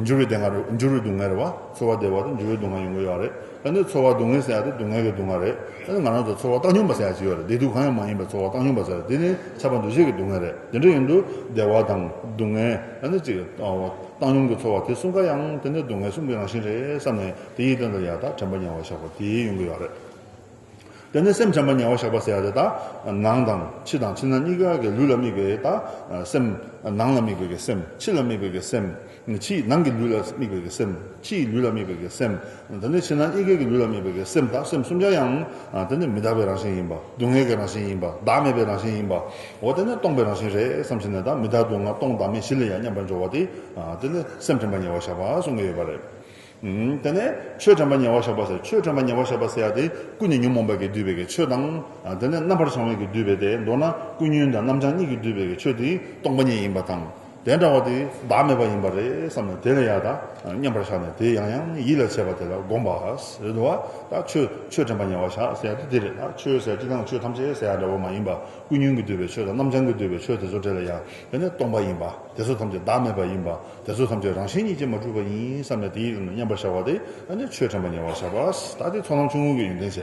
འགྱུར་བའི་བདེ་བ་རེད། འགྱུར་བའི་སྡུག་བསྔལ་རེད་བ། ཚོར་བ་བདེ་བ་དང་འགྱུར་བའི་སྡུག་བསྔལ་ཡོང་གི་ཡོད་རེད། དེ་ནས་ཚོར་བ་སྡུག་བསྔལ་ཟེར་ཡ་དེ་སྡུག་བསྔལ་གྱི་སྡུག་བསྔལ་རེད། དེ་ནས་ང་རང་ཚོ་ཚོར་བ་བཏང་སྙོམས་པ་ཟེར་ཡ་ཅིག་ཡོད་རེད། བདེ་སྡུག་གང་ཡང་མ་ཡིན་པའི་ཚོར་བ་བཏང་སྙོམས་པ་ཟེར་ཡ་དེ་ནི་ཁྱབ་པ་འདུ་བྱེད་ཀྱི་སྡུག་བསྔལ་རེད། དེ་འདྲ་ཡིན་དུས་བདེ་བ་དང་སྡུག་བསྔལ། ཨ་ནི་ཅིག་བཏང་སྙོམས་ཀྱི་ཚོར་བ་དེ་གསུམ་ཀ་ཡང་དེ་ནི་སྡུག་བསྔལ་གསུམ་གྱི་རང་བཞིན་རེད་བསམ་ནས། དེ་ཡི་སྟེང་དུ་ཡ་ད་དྲན་པ་ཉེ་བར་བཞག་པ་དེ་ཡོང་གི་ཡོད་རེད། དེ་ནས་སེམས་དྲན་པ་ཉེ་བར་བཞག་པ་ཟེར་ཡ་དེ་ད་ནང་དང་ཕྱི་དང་། ཕྱི་ནང་གཉིས་ཀ་གི་ལུས་ལ་དམིགས་པའི་ད་སེམས། ནང་ལ་དམིགས་པའི་གི་སེམས། ཕྱི་ལ་དམིགས་པའི་གི་སེམས། ཕྱིའི་ནང་གི་ལུས་ལ་དམིགས་པའི་གི་སེམས། ཕྱིའི་ལུས་ལ་དམིགས་པའི་གི་སེམས། དེ་ནས་ཕྱི་ནང་གཉིས་ཀའི་གི་ལུས་ལ་དམིགས་པའི་གི་སེམས་དང་། སེམས་གསུམ་ཆ་ཡང་དེ་ནི་མི་རྟག་པའི་རང་བཞིན་ཡིན་པ། སྡུག་བསྔལ་གྱི་རང་བཞིན་ཡིན་པ། བདག་མེད་པའི་རང་བཞིན་ཡིན་པ། འོ་དེ་ནི་སྟོང་པའི་རང་བཞིན་རེད་བསམ་བྱས་ནས། ད་མི་རྟག་སྡུག་བསྔལ་སྟོང་བདག་མེད་བཞི་ལ་ཡང་མཉམ་པར་འཇོག་པ་དེ། དེ་ནི་སེམས་དྲན་པ་ཉེ་བར་བཞག་པ་གསུང་གི་ཡོད་པ་རེད། ཨུམ། དེ་ནས་ཆོས་དྲན་པ་ཉེ་བར་བཞག་པ་ཟེར། ཆོས་དྲན་པ་ཉེ་བར་བཞག་པ་ཟེར་ཡ་དེ་ཀུན་ནས་ཉོན་མོངས་པ་གིས་བསྡུས་པའི་གི་ཆོས་དང་། དེ་ནས་རྣམ་པར་བྱང་བ་གིས་བསྡུས་པའི་དེ། མདོར་ན་ཀུན་ཉོན་དང་རྣམ་བྱང་གཉིས་ཀྱིས་བསྡུས་པའི་གི་ཆོས་དེ་སྟོང་པ་ཉིད་ཡིན་པ་དང་། དེ་འདྲ་བ་དེ་བདག་མེད་པ་ཡིན་པ་རེད་བསམ་ནས། དེ་ལ་ཡ་ད་མཉམ་པར་བཞག་ནས། དེ་ཡང་ཡང་ཡིད་ལ་བྱེད་པ་དེ་ལ་བསྒོམ་པ་རེད་འདུག་བ། ད་ཆོས་ཆོས་དྲན་པ་ཉེ་བར་བཞག་ཟེར་ཡ་དེ་དེ་རེད། ད་ཆོས་ཟེར་སྤྱིར་བཏང་ཆོས་ཐམས་ཅད་ཟེར་ཡ་འདྲ་བོ་མ་ཡིན་པ། ཀུན་ཉོན་གྱིས་བསྡུས་པའི་ཆོས་དང་རྣམ་བྱང་གིས་བསྡུས་པའི་ཆོས་དེ་ཚོ་དེ་ལ་ཡ་དེ་ནི་སྟོང་པ་ཡིན་པ། དེ་ཚོ་ཐམས་ཅད་བདག་མེད་པ་ཡིན་པ། དེ་ཚོ་ཐམས་ཅད་རང་བཞིན་ཉིད་ཀྱིས་མ་གྲུབ་པ་ཡིན་བསམ་ནས། དེའི་སྟེང་དུ་མཉམ་པར་བཞག་པ་དེ་ཨ་ནི་ཆོས་དྲན་པ་ཉེ་བར་བཞག་པ། ད་དེ་ཚོགས་ལམ་ཆུང་ངུ་གི་ཡོན་ཏན་བྱས།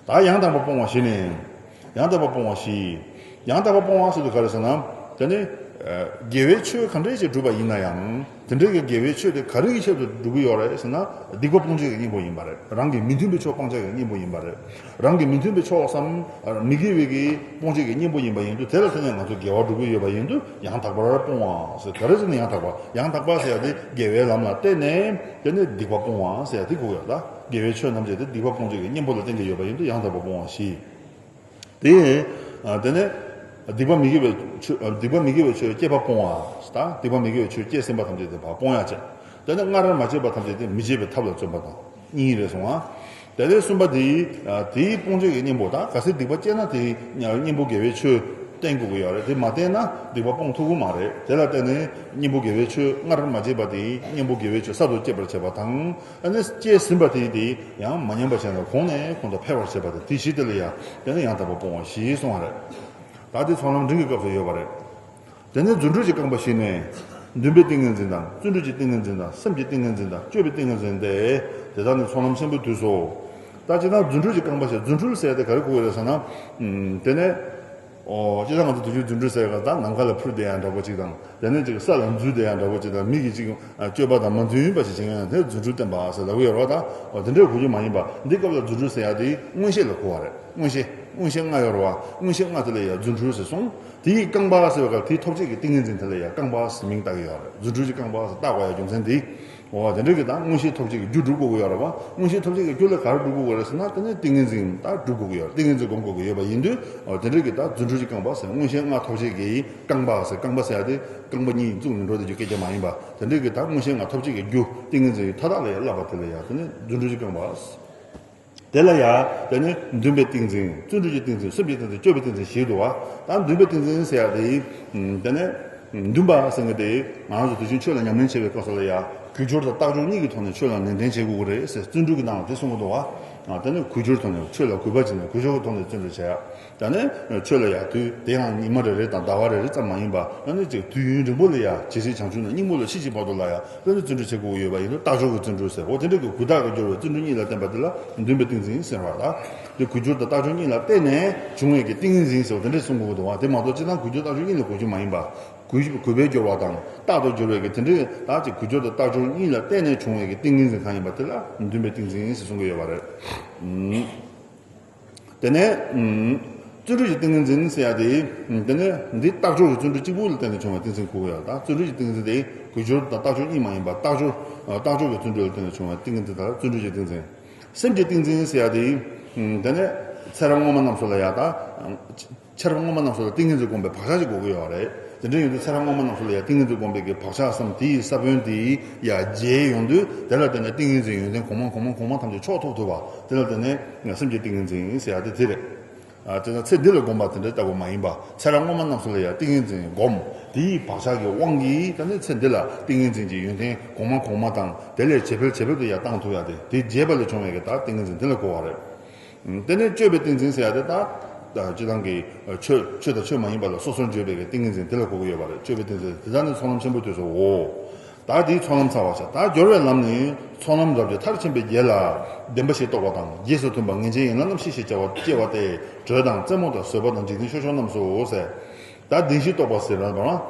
ད་ཡང་དག་པར་སྤོང་བ་བཞི་ནི། ཡང་དག་པར་སྤོང་བ་བཞི། ཡང་དག་པར་སྤོང་བ་ཟེར་དུས་ག་རེ་ཟེར་ན། དེ་ནི་དགེ་བའི་ཆོས་ག་འདྲས་ཞིག་བསྒྲུབས་པ་ཡིན་ན་ཡང་། དེ་འདྲའི་གི་དགེ་བའི་ཆོས་དེ་ག་རེ་ཡི་ཆེད་དུ་བསྒྲུབ་ཀྱི་ཡོད་རེད་ཟེར་ན། སྡིག་པ་སྤོང་བྱེད་ཀྱི་གཉེན་པོ་ཡིན་པ་རེད། རང་གི་མི་མཐུན་པའི་ཕྱོགས་སྤང་བྱ་གི་གཉེན་པོ་ཡིན་པ་རེད། རང་གི་མི་མཐུན་པའི་ཕྱོགས་སམ་མི་དགེ་བའི་གི་སྤོང་བྱེད་ཀྱི་གཉེན་པོ་ཡིན་པ་ཡིན་དུས། དེ་ལ་བརྟེན་ནས་ང་ཚོ་དགེ་བ་བསྒྲུབ་ཀྱི་ཡོད་པ་ཡིན་དུས། ཡང་དག་པར་སྤོང་བ་ཟེར། ག་རེ་ཟེར་ན་ཡང་དག་པ། ཡང་དག་པ་ཟེར་ཡ་དེ་དགེ་བའི་ལམ་ལ་བརྟེན་ནས་དེ་ནི་སྡིག་པ་སྤོང་བ་ཟེར་ཡ་དེ་གོ་དགོས་ཡ། ད་དགེ་བའི་ཆོས་རྣམས་ཀྱི་དེ་སྡིག་པ་སྤོང་བྱེད་ཀྱི་གཉེན་པོ་ལ་བརྟེན་གྱི་ཡོད་པ་ཡིན་དུས། ཡང་དག་པར་སྤོང་བ་བཞི། དེ། ཨ། དེ་ནས་སྡིག་པ་མི་དགེ་བའི་ཆོས། སྡིག་པ་མི་དགེ་བའི་ཆོས་སྐྱེས་པ་སྤོང་བ། ད་སྡིག་པ་མི་དགེ་བའི་ཆོས་སྐྱེས་ཟིན་པ་ཐམས་ཅད་དེ་ཕར་སྤོང་ཡ་བྱས། དེ་ནས་སྔར་མ་སྐྱེས་པ་ཐམས་ཅད་དེ་མི་སྐྱེ་བའི་ཐབས་ལ་བརྩོན་པ་དང་གཉིས་རེད་སོང་ང་། དེ་ནས་གསུམ་པ་དེ། ཨ། དེའི་སྤོང་བྱེད་ཀྱི་གཉེན་པོ། ད་གལ་སྲིད་སྡིག་པ་སྐྱེས་ན་དེའི་གཉེན་པོ་དགེ་བའི་ཆོས་བསྟེན་དགོས་ཀྱི་ཡོད་རེད། དེ་མ་བསྟེན་ན་སྡིག་པ་སྤོང་ཐུབ་ཀྱི་མ་རེད། དེ་ལ་བརྟེན་ནས་གཉེན་པོ་དགེ་བའི་ཆོས། སྔར་མ་སྐྱེས་པ་དེའི་གཉེན་པོ་དགེ་བའི་ཆོས་གསར་དུ་སྐྱེད་པར་བྱེད་པ་དང་། ཨ་ནི་སྐྱེས་ཟིན་པ་དེ་དེ་ཡང་མ་ཉམས་པ་བྱས་ནས་གོང་ནས་གོང་དུ་འཕེལ་བར་བྱེད་པ་དེ། དེ་བཞི་དེ་ལ་ཡང་དེ་ནི་ཡང་དག་པར་སྤོང་བ་བཞི་གསུངས་པ་རེད། ད་དེ་ཚོགས་ལམ་འབྲིང་གི་སྐབས་སུ་ཡོད་པ་རེད། དེ་ནས་རྫུ་འཕྲུལ་གྱི་རྐང་པ་བཞི་ནི། འདུན་པའི་ཏིང་ངེ་འཛིན་དང་བརྩོན་འགྲུས་ཀྱི་ཏིང་ངེ་འཛིན་དང་སེམས་ཀྱི་ཏིང་ངེ་འཛིན་དང་སྤྱོད་པའི་ཏིང་ངེ་འཛིན་ཏེ། དེ་དག་ནི་ཚོགས་ལམ་ཆེན་པོའི་དུས་སོ། ད་ཅི་ལྟར་རྫུ་འཕྲུལ་གྱི་རྐང་པ་ཞེས། རྫུ་འཕྲུལ་ཟེར་ཡ་དེ་ག་རེ་གོ་དགོས་རེད་ཟེར་ན། ཨམ། དེ་ནས། ཨོ། ཅི་ལྟར་ང་ཚོ་དུས་རྒྱུན་རྫུ་འཕྲུལ་ཟེར་ཡ་ད་ནམ་མཁའ་ལ་འཕུར་བསྡད་ཡ་འདྲ་པོ་ཅིག་དང་། དེ་ནས་ཅིག་ས་ལ་འཛུལ་བསྡད་ཡ་འདྲ་པོ་ཅིག་དང་། མི་གིས་ཅིག་སྤྱོད་པ་དང་མ་འཛུལ་བ་ཞིག་བྱེད་མཁན་དེ་རྫུ་འཕྲུལ་བསྟན་པ་ཟེར་ལབ་ཀྱི་ཡོད་རེད་བ། ད་ཨོ་དེ་འདྲའི་གོ་རྒྱུ་མ་ཡིན་པ། འདི་སྐབས་ལ་རྫུ་འཕྲུལ་ཟེར་ཡ་དེ་མངོན་ཤེས་ལ་གོ་བ་རེད། མངོན་ཤེས། མངོན་ཤེས་ལྔ་ཡོད་རེད་བ། མངོན་ཤེས་ལྔ་དེ་ལ་ཡ་རྫུ་འཕྲུལ་ཟེར་སོང་། དེའི་རྐང་པ་ཟེར་བའི་སྐབས་དེའི་ཐོབ་བྱེད་ཀྱི་ཏིང་ངེ་འཛིན་དེ་ལ་ཡ་རྐང་པ་ཟེར་མིང་བཏགས་ཀྱི་ཡོད་རེད། རྫུ་འཕྲུལ་གྱི་རྐང་པ་ཟེར་བཏགས་པ་ཡ་རྒྱུ་མཚན་དེ། འོ་དེ་འདྲ་གི་ད་མངོན་ཤེས་ཐོབ་བྱེད་ཀྱི་རྒྱུ་སྒྲུབ་དགོས་ཀྱི་ཡོད་རེད་བ། མངོན་ཤེས་ཐོབ་བྱེད་ཀྱི་རྒྱུ་ལ་ག་རེ་སྒྲུབ་དགོས་ཀྱི་རེད་ཟེར་ན། དེ་ནི་ཏིང་ངེ་འཛིན་ད་སྒྲུབ་དགོས་ཀྱི་ཡོད་རེད། ཏིང་ངེ་འཛིན་སྒོམ་དགོས་ཀྱི་ཡོད་པ་ཡིན་དུས། འོ་དེ་འདྲ་གི་ད་རྫུ་འཕྲུལ་གྱི་རྐང་པ་ཟེར། མངོན་ཤེས་ལྔ་ཐོབ་བྱེད་ཀྱི་རྐང་པ་ཟེར། རྐང་པ་ཟེར་ཡ་དེ་རྐང་པ་གཉིས་བཙུགས་ནས་འགྲོ་བསྡད་རྒྱུ་སྐད་ཆ་མ་ཡིན་པ། དེ་འདྲ་གི་ད་མངོན་ཤེས་ལྔ་ཐོབ་བྱེད་ཀྱི་རྒྱུ་ཏིང་ངེ་འཛིན་མཐའ་དག་ལ་ཡ་བསླབ་པ་དེ་ལ་ཡ་དེ་ནི་རྫུ་འཕྲུལ་གྱི་རྐང་པ། དེ་ལ་ཡ་དེ་ནི་འདུན་པའི་ཏིང་འཛིན། བརྩོན་འགྲུས་ཀྱི་ཏིང་འཛིན། སེམས་ཀྱི་ཏིང་འཛིན། སྤྱོད་པའི་ཏིང་འཛིན་ཞེས་འདུག་བ། ད་འདུན་པའི་ཏིང་འཛིན་ཟེར་ཡ་དེ། ཨམ། དེ་ནི་འདུན་པ་ཟེར་མཁན་དེ་ང་རང་ཚོ་དུས་རྒྱུན་ཆོས་ལ་ཉམས་ལེན་བྱེད་པའི་སྐབས་སུ་ལ་ཡ་གུས་སྦྱོར་དང་རྟག་སྦྱོར་གཉིས་ཀྱི་ཐོག་ནས་ཆོས་ལ་ནན་ཏན་བྱེད་དགོས་ཀྱི་རེད་ཟེར། བརྩོན་འགྲུས་ཀྱི་ནང་ལ་དེ་གསུང་གི་འདུག་བ། དེ་ནི་གུས་སྦྱོར་ཐོག་ནས། ཆོས་ལ་གུས་པ་བྱས་ནས་གུས་སྦྱོར་གྱི་ཐོག་ནས་བརྩོན་འགྲུས་བྱེད་ཡ། ད་ནི་ཆོས་ལ་ཡ་དུས་དེ་ཡང་ཉི་མ་རེ་རེ་དང་ཟླ་བ་རེ་རེ་ཙམ་མ་ཡིན་པ། ད་ནི་ཅིག་དུས་ཡུན་རིང་པོ་ལ་ཡ་ཇི་སྲིད་བྱང་ཆུབ་ནས་སྙིང་པོ་ལ་ཤི་ཅིག་བར་དུ་ལ་ཡ་ད་ནི་བརྩོན་འགྲུས་བྱེད་དགོས་ཀྱི་ཡོད་པ་ཡིན་དུས་རྟག་སྦྱོར་གྱི་བརྩོན་འགྲུས་ཟེར། འོ་དེ་འདྲ་གི་གུས་བརྟག་གི་སྦྱོར་བའི་བརྩོན་འགྲུས་གཉིས་ལ་བརྟེན་པ་དེ་ལ་འདུན་པའི་ཏིང་འཛིན་ཟེར་བ་ལ། དེ་གུས་སྦྱོར་དང་རྟག་སྦྱོར་གཉིས་ལ་བརྟེན་ནས་བྱུང་བའི་གི་ཏིང་ངེ་འཛིན་ཟེར་བ་དེ་འདྲ་གསུང་དགོས་ཀྱི་འདུག་བ། དེ་མ་གཏོགས་སྤྱིར་བཏང་གུས་སྦྱོར་རྟག་སྦྱོར་གཉིས་ལ་གོ་རྒྱུ་མ་ཡིན་པ། གུས་གུས་པའི་སྦྱོར་བ་དང་རྟག་ཏུ་སྦྱོར་བའི་གི་དེ་འདྲའི་ད་ཅིག་གུས་སྦྱོར་དང་རྟག་སྦྱོར་གཉིས་ལ་བརྟེན་ནས་བྱུང་བའི་གི་ཏིང་ངེ་འཛིན་གང་ཡིན་པ་དེ་ལ་འདུན་པའི་ཏིང་འཛིན་ཟེར་གསུང་གི་ཡོད་པ་རེད། དེ་ནས། ཨུམ། བརྩོན་འགྲུས་ཀྱི་ཏིང་ངེ་འཛིན་ཟེར་ཡ་དེ། ཨུམ། དེ་ནས་འདི་རྟག་སྦྱོར་གྱི་བརྩོན་འགྲུས་གཅིག་པུ་ལ་བརྟེན་ནས་བྱུང་བའི་ཏིང་འཛིན་གོ་དགོས་ཡ། ད་བརྩོན་འགྲུས་ཀྱི་ཏིང་འཛིན་དེ་གུས་སྦྱོར་དང་རྟག་སྦྱོར་གཉིས་མ་ཡིན་པ། རྟག་སྦྱོར། ཨ། རྟག་སྦྱོར་གྱི་བརྩོན་འགྲུས་ལ་བརྟེན་ནས་བྱུང་བའི་ཏིང་ངེ་འཛིན་དེ་ལ་བརྩོན་འགྲུས་ཀྱི་ཏིང་འཛིན། སེམས་ཀྱི་ཏིང་འཛིན་ཟེར་ཡ་དེ། ཨུམ། དེ་ནས་ཚེ་རབས་སྔོན་མ་རྣམས་སུ་ལ་ཡ་ད། ཨ། ཚེ་རབས་སྔོན་མ་རྣམས་སུ་ལ་ཏིང་ངེ་འཛིན་བསྒོམས་པའི་བག་ཆགས་ཤིག་དགོས་ཀྱི་ཡོད་རེད། དེ་འདྲ་ཡིན་དུས་ཚེ་རབས་སྔོན་མ་རྣམས་སུ་ལ་ཡ་ཏིང་ངེ་འཛིན་བསྒོམས་པའི་གི་བག་ཆགས་སམ་དེའི་ས་བོན་དེ་ཡ་རྒྱས་ཡོང་དུས། དེ་ལ་བརྟེན་ནས་ཏིང་ངེ་འཛིན་ཡོན་ཏན་གོང་མ་གོང་མ་གོང་མ་ཐམས་ཅད་མཆོག་ཐོབ་ཐུབ་པ། དེ་ལ་བརྟེན་ནས་སེམས་ཀྱི་ཏིང་ངེ་འཛིན་ཟེར་ཡ་དེ་དེ་རེད། ཨ། དེ་ན་ཚེ་འདི་ལ་བསྒོམ་པ་དེ་འདྲ་ལྟ་བུ་མ་ཡིན་པ། ཚེ་རབས་སྔོན་མ་རྣམས་སུ་ལ་ཡ་ཏིང་ངེ་འཛིན་བསྒོམ། དེའི་བག་ཆགས་ཀྱི་དབང་གིས་ད་ནི་ཚེ་འདི་ལ་ཏིང་ངེ་འཛིན་གྱི་ཡོན་ཏན་གོང་མ་གོང་མ་དང་། དེ་ལས་ཇེ་འཕེལ་ཇེ་འཕེལ་དུ་ཡ་བཏང་ཐུབ་ཡ་དེ། དེ་རྒྱས་པ་ལས་བྱུང་བའི་གི་ད་ཏིང་ངེ་འཛིན་དེ་ལ་གོ་བ་རེད། ཨུམ། དེ་ནས་སྤྱོད་པའི་ཏིང་འཛིན་ཟེར་ཡ་དེ་ད། ད་སྤྱིར་བཏང་གི་ཆོས་ཆོས་དང་ཆོས་མ་ཡིན་པ་ལ་སོ་སོར་འགྱུར་བའི་གི་ཏིང་ངེ་འཛིན་དེ་ལ་གོ་གི་ཡོད་པ་རེད། སྤྱོད་པའི་ཏིང་འཛིན་དེ་དག་ནི་ཚོགས་ལམ་ཆེན་པོའི་དུས་སུའོ། ད་དེའི་ཚོགས་ལམ་ཚར་བ་བྱ། ད་སྦྱོར་བའི་ལམ་ནི་ཚོགས་ལམ་རབ་ཀྱི་མཐར་ཕྱིན་པའི་རྗེས་ལ་བདེན་པ་བཞི་རྟོགས་པ་དང་། རྗེས་སུ་མཐུན་པ་ངེས་འབྱེད་ཡན་ལག་རྣམ་བཞི་ཞེས་བྱ་བ་སྐྱེ་བ་སྟེ། དྲོད་དང་རྩེད་མོ་དང་བཟོད་པ་དང་འཇིག་རྟེན་ཆོས་མཆོག་རྣམས་སུའོ་ཟེར། ད་བདེན་བཞི་རྟོགས་པ་ཟེར་བ་ལ་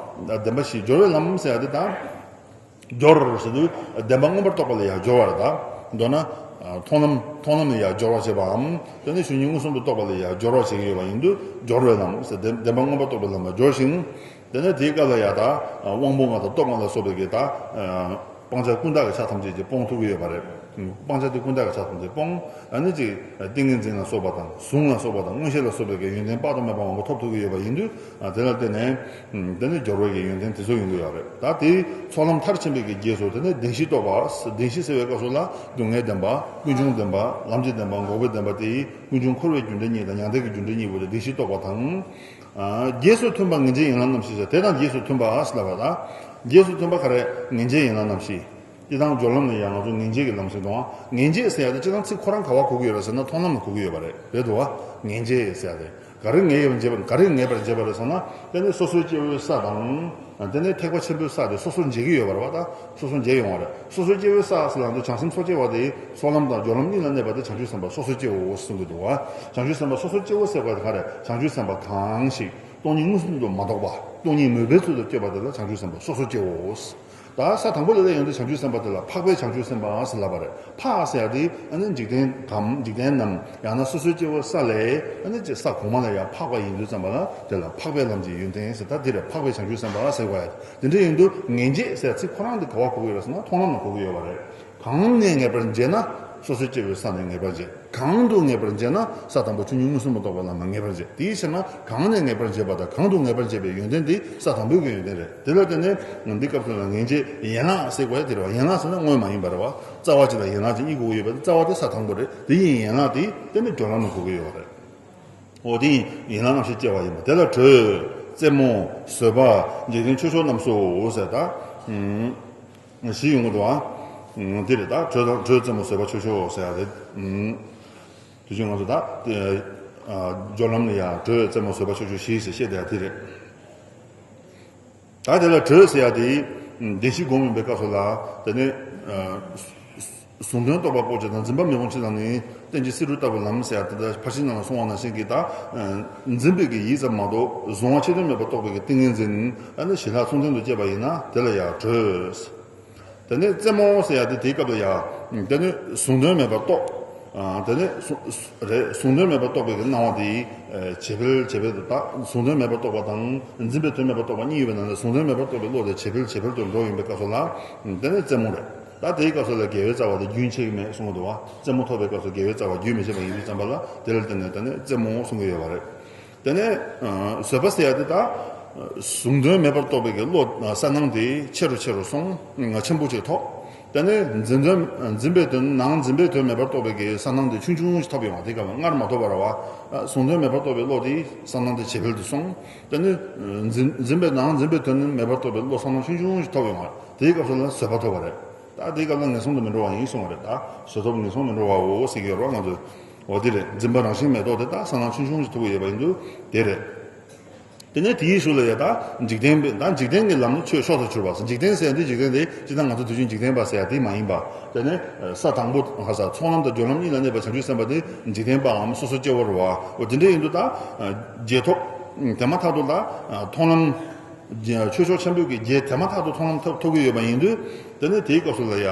བདེན་པ་བཞི། སྦྱོར་བའི་ལམ་ཟེར་ཡ་དེ་ད། སྦྱོར་ཟེར་དུས་བདེན་པ་མངོན་པར་རྟོགས་པ་ལ་ཡང་སྦྱོར་བ་རེད། ད་མདོར་ན། ཨ། མཐོང་ལམ་མཐོང་ལམ་ལ་ཡང་སྦྱོར་བ་བྱེད་པའམ། དེ་ནས་ཆོས་ཉིད་མངོན་སུམ་དུ་རྟོགས་པ་ལ་ཡང་སྦྱོར་བ་བྱེད་ཀྱི་ཡོད་པ་ཡིན་དུས་སྦྱོར་བའི་ལམ་ཟེར། བདེན་བདེན་པ་མངོན་པར་རྟོགས་པའི་ལམ་ལ་སྦྱོར་ཞིང་། དེ་ནས་དེའི་སྐབས་ལ་ཡང་ད་དབང་པོ་ལྔ་དང་སྟོབས་ལྔ་ལ་སོགས་པའི་གི་ད། ཨ། སྤང་བྱ་ཀུན་བཏགས་ཀྱི་ཆ་ཐམས་ཅད་ཀྱིས་སྤོང་ཐུབ་ཀྱི་ཡོད་པ་རེད། སྤང་བྱ་དེ་ཀུན་བཏགས་ཀྱི་ཆ་ཐམས་ཅད་སྤོང་། ཨ་ནི་ཅིག་ཏིང་ངེ་འཛིན་ལ་སོགས་པ་དང་གཟུངས་ལ་སོགས་པ་དང་མངོན་ཤེས་ལ་སོགས་པའི་གི་ཡོན་ཏན་དཔག་ཏུ་མེད་པ་མང་པོ་ཐོབ་ཐུབ་ཀྱི་ཡོད་པ་ཡིན་དུས། ཨ། དེ་ལ་བརྟེན་ནས། ཨུམ། དེ་ནི་སྦྱོར་བའི་གི་ཡོན་ཏན་དེ་ཚོ་ཡོང་གི་ཡོད་རེད། ད་དེའི་ཚོགས་ལམ་མཐར་ཕྱིན་པའི་གི་རྗེས་སུ་དེ་ནི་བདེན་བཞི་རྟོགས་པ། བདེན་བཞི་ཟེར་བའི་སྐབས་སུ་ལ་སྡུག་བསྔལ་བདེན་པ། ཀུན་འབྱུང་བདེན་པ། ལམ་གྱི་བདེན་པ། འགོག་པའི་བདེན་པ་དེ་ཡིས་ཀུན་འབྱུང་འཁོར་བའི་རྒྱུ་འབྲས་གཉིས་དང་མྱང་འདས་ཀྱི་རྒྱུ་འབྲས་གཉིས་པོ་དེ་བདེན་བཞི་རྟོགས་པ་དང་། ཨ། རྗེས་སུ་མཐུན་པ་ངེས་འབྱེད་ཡན་ལག་རྣམ་བཞི་ཟེར། དེ་དང་རྗེས་སུ་མཐུན་པ་ཟེར་ལབ་པ་ལ། རྗེས་སུ་མཐུན་པ་ག་རེ། ངེས་འབྱེད་ཡན་ལག་རྣམ་བཞི། སྤྱིར་བཏང་སྦྱོར་ལམ་ལ་ཡང་ང་ཚོ་ངེས་འབྱེད་ཀྱི་ལམ་ཟེར་འདུག་ཨ། ངེས་འབྱེད་ཟེར་ཡ་དེ་སྤྱིར་བཏང་ཚིག་ཁོ་རང་ག་བ་གོ་གི་ཡོད་རེད་ཟེར་ན་མཐོང་ལམ་ལ་གོ་གི་ཡོད་པ་རེད། རེད་འདུག་བ། ངེས་འབྱེད་ཟེར་ཡ་དེ་ག་རེ་ངེས་ཡོད་པར་བྱེད་པ། ག་རེ་ངེས་པར་བྱེད་པ་རེད་ཟེར་ན། དེ་ནི་སོ་སོའི་སྐྱེ་བོའི་ས་དང་། དེ་ནི་ཐེག་པ་ཆེན་པོའི་ས་དེ་སོ་སོར་འབྱེད་ཀྱི་ཡོད་པ་རེད་བ། ད་སོ་སོར་འབྱེད་ཡོང་བ་རེད། སོ་སོའི་སྐྱེ་བོའི་ས་ཟེར་ལབ་དུས་བྱང་སེམས་སོ་སྐྱེ་བ་དེ་ཚོགས་ལམ་དང་སྦྱོར་ལམ་གཉིས་ལ་གནས་པ་དེ་བྱང་ཆུབ་སེམས་དཔའ་སོ་སོ་སྐྱེ་བོ་གསུང་གི་འདུག་བ། བྱང་ཆུབ་སེམས་དཔའ་སོ་སོ་སྐྱེ་བོ་ཟེར་བ་དེ་ག་རེ། བྱང་ཆུབ་སེམས་དཔའ་གང་ཞིག་སྟོང་ཉིད་མངོན་སུམ་དུ་མ་རྟོགས་པ། སྟོང་ཉིད་མོས་པའི་ཚུལ་དུ་སྤྱོད་པ་དེ་ལ་བྱང་ཆུབ་སེམས་དཔའ་སོ་སོ་སྐྱེ་བོ། ད་ས་དང་པོ་ལ་སླེབས་ཡོང་དུས་བྱང་ཆུབ་སེམས་དཔའ་དེ་ལ་འཕགས་པའི་བྱང་ཆུབ་སེམས་དཔའ་ཟེར་ལབ་པ་རེད། འཕགས་ཟེར་ཡ་དེ་ཨ་ནི་འཇིག་རྟེན་གམ་འཇིག་རྟེན་ནམ་ཡང་ན་སོ་སོའི་སྐྱེ་བོ་ས་ལས་ཨ་ནི་ཅིག་ས་གོང་མ་ལ་ཡང་འཕགས་པ་ཡིན་དུས་ཙམ་པ་ལ་དེ་ལ་འཕགས་པའི་ལམ་གྱི་ཡོན་ཏན་ཟེར། ད་དེ་རེད་འཕགས་པའི་བྱང་ཆུབ་སེམས་དཔའ་ཟེར་བ་ཡ། དེ་འདྲ་ཡིན་དུས་ངེས་འབྱེད་ཟེར་ཚིག་ཁོ་རང་དེ་ག་བ་གོ་གི་ཡོད་རེད་ཟེར་ན་མཐོང་ལམ་ལ་གོ་གི་ཡོད་པ་རེད། གང་ནས་ངེས་པར་འབྱེད་ན། སོ་སོའི་སྐྱེ་བོའི་ས་ནས་ངེས་པར་འབྱེད། གང་དུ་ངེས་པར་འབྱེད་ན། ས་དང་པོ་ཆོས་ཉིད་མངོན་སུམ་དུ་རྟོགས་པ་ལ་མ་ངེས་པར་འབྱེད། དེའི་ཕྱིར་ན་གང་ནས་ངེས་པར་འབྱེད་པ་དང་གང་དུ་ངེས་པར་འབྱེད་པའི་ཡོན་ཏན་དེ་ས་དང་པོའི་གི་ཡོན་ཏན་རེད། དེ་ལ་བརྟེན་ནས་འདི་སྐབས་སུ་ལ་ངེས་འབྱེད་ཡན་ལག་ཟེར་བ་དེ་རེད་བ། ཡན་ལག་ཟེར་ན་དངོས་མ་ཡིན་པ་རེད་བ། རྩ་བ་གཅིག་ལ་ཡན་ལག་གཅིག་གཉིས་དགོས་ཀྱི་ཡོད་པ་དེ། རྩ་བ་དེ་ས་དང་པོ་རེད། དེ་ཡི་ཡན་ལག་དེ་དེ་ནི་སྦྱོར་ལམ་ལ་གོ་གི་ཡོད་པ་རེད། འོ་དེ་ཡི་ཡན་ལག་རྣམ་བཞི་སྐྱེ་བ་ཡིན་པ། དེ་ལ་དྲོད། རྩེད་མོ། བཟོད་པ། འཇིག་རྟེན་ཆོས་མཆོག་རྣམས་སོ་ཟེར། ད། ཨུམ། བཞི་ཡོང་གི་འདུག་ཨ། ཨུམ། དེ་རེད། ད་དྲོད་དང་དྲོད་རྩེད་མོ་བཟོད་པ་ཆོས་མཆོག་ཟེར་ཡ་རེད། ཨུམ། དེ་བཞིན་ང་ཚོ་ད། ཨ། སྦྱོར་ལམ་ལ་ཡང་དྲོད་རྩེད་མོ་བཟོད་པ་ཆོས་མཆོག་བཞི་ཟེར་བཤད་བསྡད་ཡ་དེ་རེད། ད་དེ་ལ་དྲོད་ཟེར་ཡ་དེ། བདེན་བཞི་སྒོམ་ཡིན་པའི་སྐབས་སུ་ལ་དེ་ནས་གཟུང་དོན་རྟོག་པ་སྤོང་བྱེད་དང་། འཛིན་པ་མི་སྤོང་བྱེད་དང་ནི། རྟེན་ཅིང་བསིལ་དྲོད་ལྟ་བུའི་ལམ་ཟེར་ཡ་དེ་ལྟར་ཕར་ཕྱིན་ནང་ལ་གསུངས་པ་ནང་བཞིན་གྱི་ད་འཛིན་པའི་གི་ཡིད་ཙམ་མ་གཏོགས་གཟུང་བ་ཆེད་དོན་མེད་པར་རྟོགས་པའི་གི་ཏིང་ངེ་འཛིན་ཨ་ནི་ཞི་ལྷག་མཚུངས་ལྡན་དུ་སྐྱེས་པ་ཡིན་ན་དེ་ལ་ཡང་གྲོལ། དེ་ནས་རྩེ་མོ་ཟེར་ཡ་དེ་དེའི་སྐབས་ལ་ཡ། དེ་ནི་གཟུང་དོན་མེད་པར་རྟོགས། དེ་ནས་གཟུང་རེད། གཟུང་དོན་མེད་པར་རྟོགས་པའི་གི་སྣང་བ་དེ་ཇེ་འཕེལ་ཇེ་འཕེལ་དུ། ད་གཟུང་དོན་མེད་པར་རྟོགས་པ་དང་འཛིན་པའི་དོན་མེད་པར་རྟོགས་པ་གཉིས་ཡོད་པའི་ནང་ནས་གཟུང་དོན་མེད་པར་རྟོགས་པའི་བློ་དེ་ཇེ་འཕེལ་ཇེ་འཕེལ་དུ་འགྲོ་ཡིན་པའི་སྐབས་སུ་ལ། དེ་ནས་རྩེ་མོ་རེད། ད་དེའི་སྐབས་སུ་ལ་དགེ་བའི་རྩ་བ་དེ་རྒྱུན་ཆད་ཀྱི་མེད་གསུངས་འདུག་བ། རྩེ་མོ་ཐོབ་པའི་སྐབས་སུ་དགེ་བའི་རྩ་བ་རྒྱུན་མི་ཆད་པ་ཡིན་དུས་ཙམ་པ་ལ་དེ་ལ་བརྟེན་ནས་དེ་ནས་རྩེ་མོ་གསུང་གི་ཡོད་པ་རེད། དེ་ནས་བཟོད་པ་ཟེར་ཡ་དེ་ད་གཟུང་དོན་མེད་པར་རྟོགས་པའི་གི་བློ་གསལ་སྣང་དེ་ཆེ་རུ་ཆེ་རུ་སོང་། ཆེན་པོ་ཅིག་ཐོབ། དེ་ནས་འཛིན་དོན་འཛིན་པའི་དོན། ནང་འཛིན་པའི་དོན་མེད་པར་རྟོགས་པའི་གི་གསལ་སྣང་དེ་ཆུང་ཆུང་ཞིག་ཐོབ་ཡོང་བ། དེ་སྐབས་ལ་སྔར་མ་ཐོབ་པ་རེད་བ། གཟུང་དོན་མེད་པར་རྟོགས་པའི་བློ་དེ་གསལ་སྣང་དེ་ཇེ་འཕེལ་དུ་སོང་། དེ་ནས་འཛིན་འཛིན་པའི་ནང་འཛིན་པའི་དོན་མེད་པར་རྟོགས་པའི་བློ་གསལ་སྣང་ཆུང་ཆུང་ཞིག་ཐོབ་ཡོང་བ། དེའི་སྐབས་སུ་ལ་བཟོད་པ་ཐོབ་པ་རེད། ད་དེའི་སྐབས་ལ་ངན་སོང་དུ་མི་འགྲོ་བ་ཡིན་གསུངས་པ་རེད། ད་བཟོད་ཐོབ་ངན་སོང་མི་འགྲོ་བའོ་ཟེར་གྱི་ཡོད་རེད་བ། ང་ཚོས་འོ་དེ་རེད། འཛིན་པ་རང་བཞིན་མེད་རྟོགས་དེ་ད་གསལ་སྣང་ཆུང་ཆུང་ཞིག་ཐོབ་ཀྱི་ཡོད་པ་ཡིན་དུས་དེ་རེད། དེ་ནས་དེའི་གཞུག་ལ་ཡ་ད་འཇིག་རྟེན་པའི། ད་འཇིག་རྟེན་གྱི་ལམ་ནི་ཆོས་མཆོག་ཏུ་གྱུར་པ། འཇིག་རྟེན་ཟེར་ཡ་འདི་འཇིག་རྟེན་དེ་སྤྱིར་བཏང་ང་ཚོ་དུས་རྒྱུན་འཇིག་རྟེན་པ་ཟེར་ཡ་དེ་མ་ཡིན་པ། དེ་ནས་ས་དང་པོ་ཧ་ས་མཐོང་ལམ་དང་སྦྱོར་ལམ་གཉིས་ལ་གནས་པ་བྱང་ཆུབ་སེམས་དཔའ་དེ་འཇིག་རྟེན་པའམ་སོ་སོ་སྐྱེ་བོ་རེད་བ། འོ་དེ་འདྲ་ཡིན་དུས་ད་རྗེས་ཐོབ་དེ་མ་ཐག་ཏུ་ད་མཐོང་ལམ། ཆོས་མཆོག་ཆེན་པོའི་གི་རྗེ་དེ་མ་ཐག་ཏུ་མཐོང་ལམ་ཐོབ་ཐོབ་ཀྱི་ཡོད་པ་ཡིན་དུས། དེ་ནས་དེའི་སྐབས་སུ་ལ་ཡ།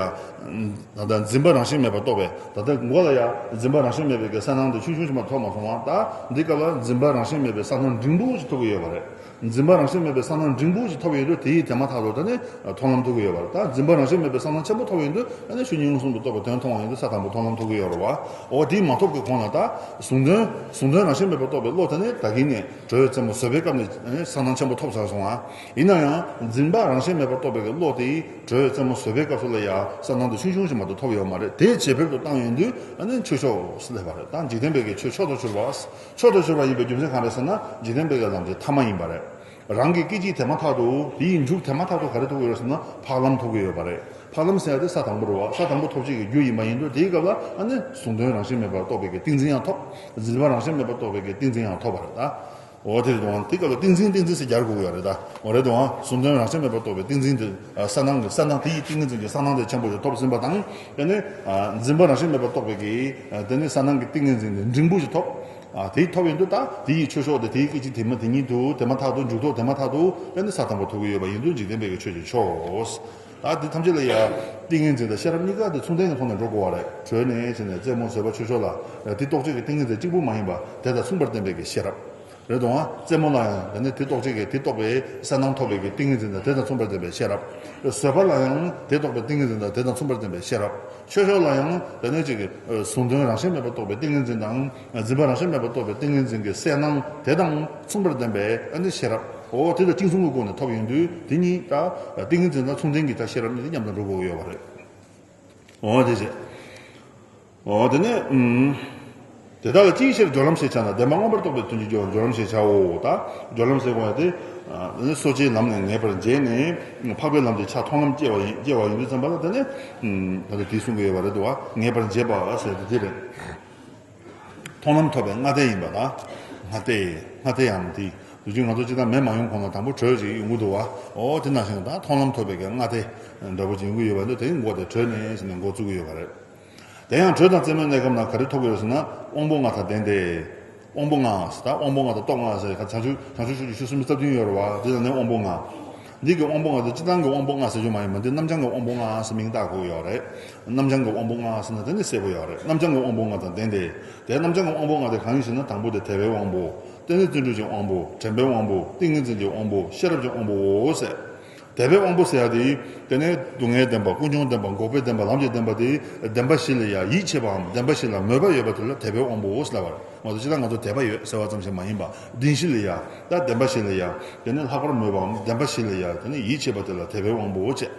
ད་ལྟ་འཛིན་པ་རང་བཞིན་མེད་པར་རྟོགས་པའི། ད་ལྟ་མགོ་ལ་ཡ་འཛིན་པ་རང་བཞིན་མེད་པའི་གི་གསལ་སྣང་དེ་ཆུང་ཆུང་ཞིག་མ་ཐོབ་མ་སོང་བ། ད་འདི་སྐབས་ལ་འཛིན་པ་རང་བཞིན་མེད་པའི་གསལ་སྣང་འབྲིང་པོ་ཞིག་ཐོབ་ཀྱི་ཡོད་པ་རེད། འཛིན་པ་རང་བཞིན་མེད་པའི་གསལ་སྣང་འབྲིང་པོ་ཞིག་ཐོབ་ཡོད་དུས་དེ་ཡི་དེ་མ་ཐག་ཏུ་དེ་ནས་མཐོང་ལམ་ཐོབ་ཀྱི་ཡོད་པ་རེད། ད་འཛིན་པ་རང་བཞིན་མེད་པའི་གསལ་སྣང་ཆེན་པོ་ཐོབ་ཡོད་དུས་དེ་ནས་ཆོས་ཉིད་མངོན་སུམ་དུ་རྟོགས་པའི་དོན་མཐོང་བ་ཡིན་དུས་ས་དང་པོ་མཐོང་ལམ་ཐོབ་ཀྱི་ཡོད་རེད་བ། འོ་དེ་མ་ཐོབ་ཀྱི་གོང་ལ་ད་གཟུང་དོན་གཟུང་དོན་རང་བཞིན་མེད་པར་རྟོགས་པའི་བློ་དེ་ནས་ད་གིན་ནས། གྲོལ་བའི་རྩེ་མོ་བཟོད་པའི་སྐབས་ནས་གསལ་སྣང་ཆེན་པོ་ཐོབ་ཚར་སོང་ང་། ཡིན་ན་ཡང་འཛིན་པ་རང་བཞིན་མེད་པར་རྟོགས་པའི་གི་བློ་དེ་གྲོལ་བའི་རྩེ་མོ་བཟོད་པའི་སྐབས་སུ་ལ་ཡང་གསལ་སྣང་དེ་ཆུང་ཆུང་ཞིག་མ་གཏོགས་ཐོབ་ཡོད་མ་རེད། དེ་ཇེ་འཕེལ་དུ་བཏང་ཡོང་དུས་ཨ་ནི་ཆོས་མཆོག་སླེབས་པ་རེད། ད་འཇིག་རྟེན་པའི་གི་ཆོས་མཆོག་ཏུ་གྱུར་པ། མཆོག་ཏུ་གྱུར་པ་ཡིན་པའི་རྒྱུ་མཚན་གང་རེད་ཟེར་ན། འཇིག་རྟེན་པའི་གི་ལམ་དེ་ཐ་མ་ཡིན་པ་རེད། རང་གི་སྐད་ཅིག་དེ་མ་ཐག་ཏུ་དེ་ཡི་མཇུག་དེ་མ་ཐག་ཏུ་ག་རེ་ཐོབ་ཀྱི་ཡོད་ཟེར་ན་འཕགས་ལམ་ཐོབ་ཀྱི་ཡོད་པ་རེད། འཕགས་ལམ་ཟེར་ཡ་དེ་ས་དང་པོ་རེད་བ། ས་དང་པོ་ཐོབ་བྱེད་ཀྱི་རྒྱུ་ཡིན་པ་ཡིན་དུས་དེའི་སྐབས་ལ་ཨ་ནི་གཟུང་དོན་རང་བཞིན་མེད་པར་རྟོགས་པའི་གི་ཏིང་འཛིན་ཡང་ཐོབ། འཛིན་པ་རང་བཞིན་མེད་པར་རྟོགས་པའི་གི་ཏིང་འཛིན་ཡང་ཐོབ་པ་རེད་ད། འོ་དེ་རེད་དང་། དེ་སྐབས་ལ་ཏིང་འཛིན་ཏིང་འཛིན་ཟེར་རྒྱག་དགོས་ཀྱི་ཡོད་རེད་ད། འོ་རེད་དང་། གཟུང་དོན་རང་བཞིན་མེད་པར་རྟོགས་པའི་ཏིང་འཛིན་དེ། གསལ་སྣང་གི་གསལ་སྣང་དེ་ཡི་ཏིང་ངེ་འཛིན་གྱི་གསལ་སྣང་དེ་ཆེན་པོ་ཞིག་ཐོབ་ཟིན་པ་དང་། དེ་ནས་འཛིན་པ་རང་བཞིན་མེད་པར་རྟོགས་པའི་གི། དེ་ནས་གསལ་སྣང་གི་ཏིང་ངེ་འཛིན་དེ་འབྲིང་པོ་ཞིག་ཐོབ། དེ་ཐོབ་ཡོང་དུས་ད་དེ་ཡི་ཆོས་མཆོག་དེ་དེ་ཡི་སྐད་ཅིག་དེ་མ་དེ་ཉིད་དུ་དེ་མ་ཐག་ཏུ་མཇུག་ཐོགས་དེ་མ་ཐག་ཏུ་དེ་ནས་ས་དང་པོ་ཐོབ་ཀྱི་ཡོད་པ་ཡིན་དུས་འཇིག་རྟེན་པའི་གི་ཆོས་ཀྱི་མཆོག་ད་དེ་ཐམས་ཅད་ལ་ཡང་ཏིང་ངེ་འཛིན་དང་ཤེས་རབ་གཉིས་ཀ་དེ་མཚུངས་ལྡན་གྱི་ཐོག་ནས་འགྲོ་དགོས་པ་རེད། གྲོལ་ནས་བྱས་ནས་རྩེ་མོ་བཟོད་པ་ཆོས་མཆོག་ལ་དེ་རྟོགས་བྱེད་ཀྱི་ཏིང་ངེ་འཛིན་གཅིག་པུ་མ་ཡིན་པ་དེ་དང་མཚུངས་པར་ལྡན་པའི་གི་ཤེས་རབ་རེད་དང་། རྩེ་མོ་ལ་ཡང་དེ་ནས་དེ་རྟོགས་བྱེད་ཀྱི་དེ་རྟོགས་པའི་གསལ་སྣང་ཐོབ་པའི་གི་ཏིང་ངེ་འཛིན་དང་དེ་དང་མཚུངས་པར་ལྡན་པའི་ཤེས་རབ། བཟོད་པ་ལ་ཡང་དེ་རྟོགས་པའི་ཏིང་ངེ་འཛིན་དང་དེ་དང་མཚུངས་པར་ལྡན་པའི་ཤེས་རབ། ཆོས་མཆོག་ལ་ཡང་དེ་ནས་ཅིག་གཟུང་དོན་རང་བཞིན་མེད་པར་རྟོགས་པའི་ཏིང་ངེ་འཛིན་དང་འཛིན་པ་རང་བཞིན་མེད་པར་རྟོགས་པའི་ཏིང་ངེ་འཛིན་གྱི་གསལ་སྣང་དེ་དང་མཚུངས་པར་ལྡན་པའི་ཨ་ནི་ཤེས་རབ། འོ་དེ་ལ་གཅིག་མཚུངས་ཀྱི་སྒོ་ནས་ཐོབ་ཡོང་དུས་དེ་གཉིས་ད་ཏིང་ངེ་འཛིན་དང་མཚུངས་ལྡན་གྱི་ད་ཤེས་རབ་གཉིས་དེ་མཉམ་དུ་འགྲོ་དགོས་ཡོད་པ་རེད། འོ་དེ་བྱས། འོ་དེ་ནས་ཨུམ། དེ་དག་ལ་ཅིའི་ཕྱིར་སྦྱོར་ལམ་ཞེས་བྱ་ན། བདེན་པ་མངོན་པར་རྟོགས་པའི་དོན་གྱི་སྦྱོར་སྦྱོར་ལམ་ཞེས་བྱའོ། ད་སྦྱོར་ལམ་ཟེར་དགོས་ཡ་དེ་ཨ་ནི་གསོ་དཔྱད་ལམ་ནས་ངེས་པར་འབྱེད་ནས་འཕགས་པའི་ལམ་དེ་ཕྱག་མཐོང་ལམ་སྐྱེ་བ་ཡིན་སྐྱེ་བ་ཡིན་དུས་ཙམ་པ་ལ་དེ་ནས་ཨུམ། ད་ལྟ་དེ་གསུང་གི་ཡོད་པ་རེད་འདུག་བ། ངེས་པར་འབྱེད་པ་ཟེར་དེ་དེ་རེད། མཐོང་ལམ་ཐོབ་པའི་སྔ་ལྟས་ཡིན་པ་དང་། སྔ་ལྟས། སྔ་ལྟས་ཡང་དེ་དུས་རྒྱུན་ང་ཚོ་སྤྱིར་བཏང་མེ་མ་ཡོང་གོང་ལ་དང་པོ་དྲོད་ཅིག་ཡོང་གི་འདུག་བ། འོ་དེ་ནང་བཞིན་ད་མཐོང་ལམ་ཐོབ་པའི་གི་སྔ་ལྟས་འདྲ་པོ་ཅིག་ཡོང་གི་ཡོད་པ་འདུག་དེ་མགོ་དེ་དྲོད་ནས་ཟེར་ནས་འགོ་བཙུགས་ཀྱི་ཡོད་པ་རེད། དེ་ཡང་དྲོད་དང་རྩེ་མོའི་གནས་སྐབས་ན་ག་རེ་ཐོབ་ཀྱི་ཡོད་ཟེར་ན། དབང་པོ་ལྔ་དང་ལྡན་ཏེ། དབང་པོ་ལྔ་ཟེར་ད་དབང་པོ་ལྔ་དང་སྟོབས་ལྔ་ཟེར་ག་བྱང་ཆུབ་བྱང་ཆུབ་ཕྱོགས་ཀྱི་ཆོས་སུམ་ཅུ་རྩ་བདུན་ཡོད་རེད་བ། དེ་ལ་ནི་དབང་པོ་ལྔ། འདི་གི་དབང་པོ་ལྔ་དེ་སྤྱིར་བཏང་གི་དབང་པོ་ལྔ་ཟེར་རྒྱུ་མ་ཡིན་པ་འདི་རྣམ་བྱང་གི་དབང་པོ་ལྔ་ཟེར་མིང་བཏགས་དགོས་ཡོད་རེད། རྣམ་བྱང་གི་དབང་པོ་ལྔ་ཟེར་ན་དེ་ནི་གསལ་པོ་ཡོད་རེད། རྣམ་བྱང་གི་དབང་པོ་ལྔ་དང་ལྡན་ཏེ། དེ་རྣམ་བྱང་གི་དབང་པོ་ལྔ་དེ་གང་ཡིན་ཞེ་ན། དང་པོ་དེ་དད་པའི་དབང་པོ། དེ་ནི་བརྩོན་འགྲུས་ཀྱི་དབང་པོ། དྲན་པའི་དབང་པོ། ཏིང་ངེ་འཛིན་གྱི་དབང་པོ། ཤེས་རབ་ཀྱི་དབང་པོའོ་ཟེར། དད་པའི་དབང་པོ་ཟེར་ཡ་དེ། དེ་ནས་སྡུག་བསྔལ་བདེན་པ། ཀུན་འབྱུང་བདེན་པ། འགོག་པའི་བདེན་པ། ལམ་གྱི་བདེན་པ་དེ་བདེན་པ་བཞི་ལ་ཡ་ཡིད་ཆེས་པའམ་བདེན་པ་བཞི་ལ་མོས་པ་ཡོད་པ་དེ་ལ་དད་པའི་དབང་པོའོ་ཟེར་ལབ་པ་རེད། ང་ཚོ་སྤྱིར་བཏང་ང་ཚོ་དད་པ་ཡོད་ཟེར་བ་ཙམ་ཞིག་མ་ཡིན་པ། བདེན་བཞི་ལ་ཡ། ད་བདེན་པ་བཞི་ལ་ཡ། དེ་ནས་ལྷག་པར་མོས་པའམ་བདེན་པ་བཞི་ལ་ཡ། དེ་ནས་ཡིད་ཆེས་པ་དེ་ལ་དད་པའི་དབང་པོའོ་བྱས།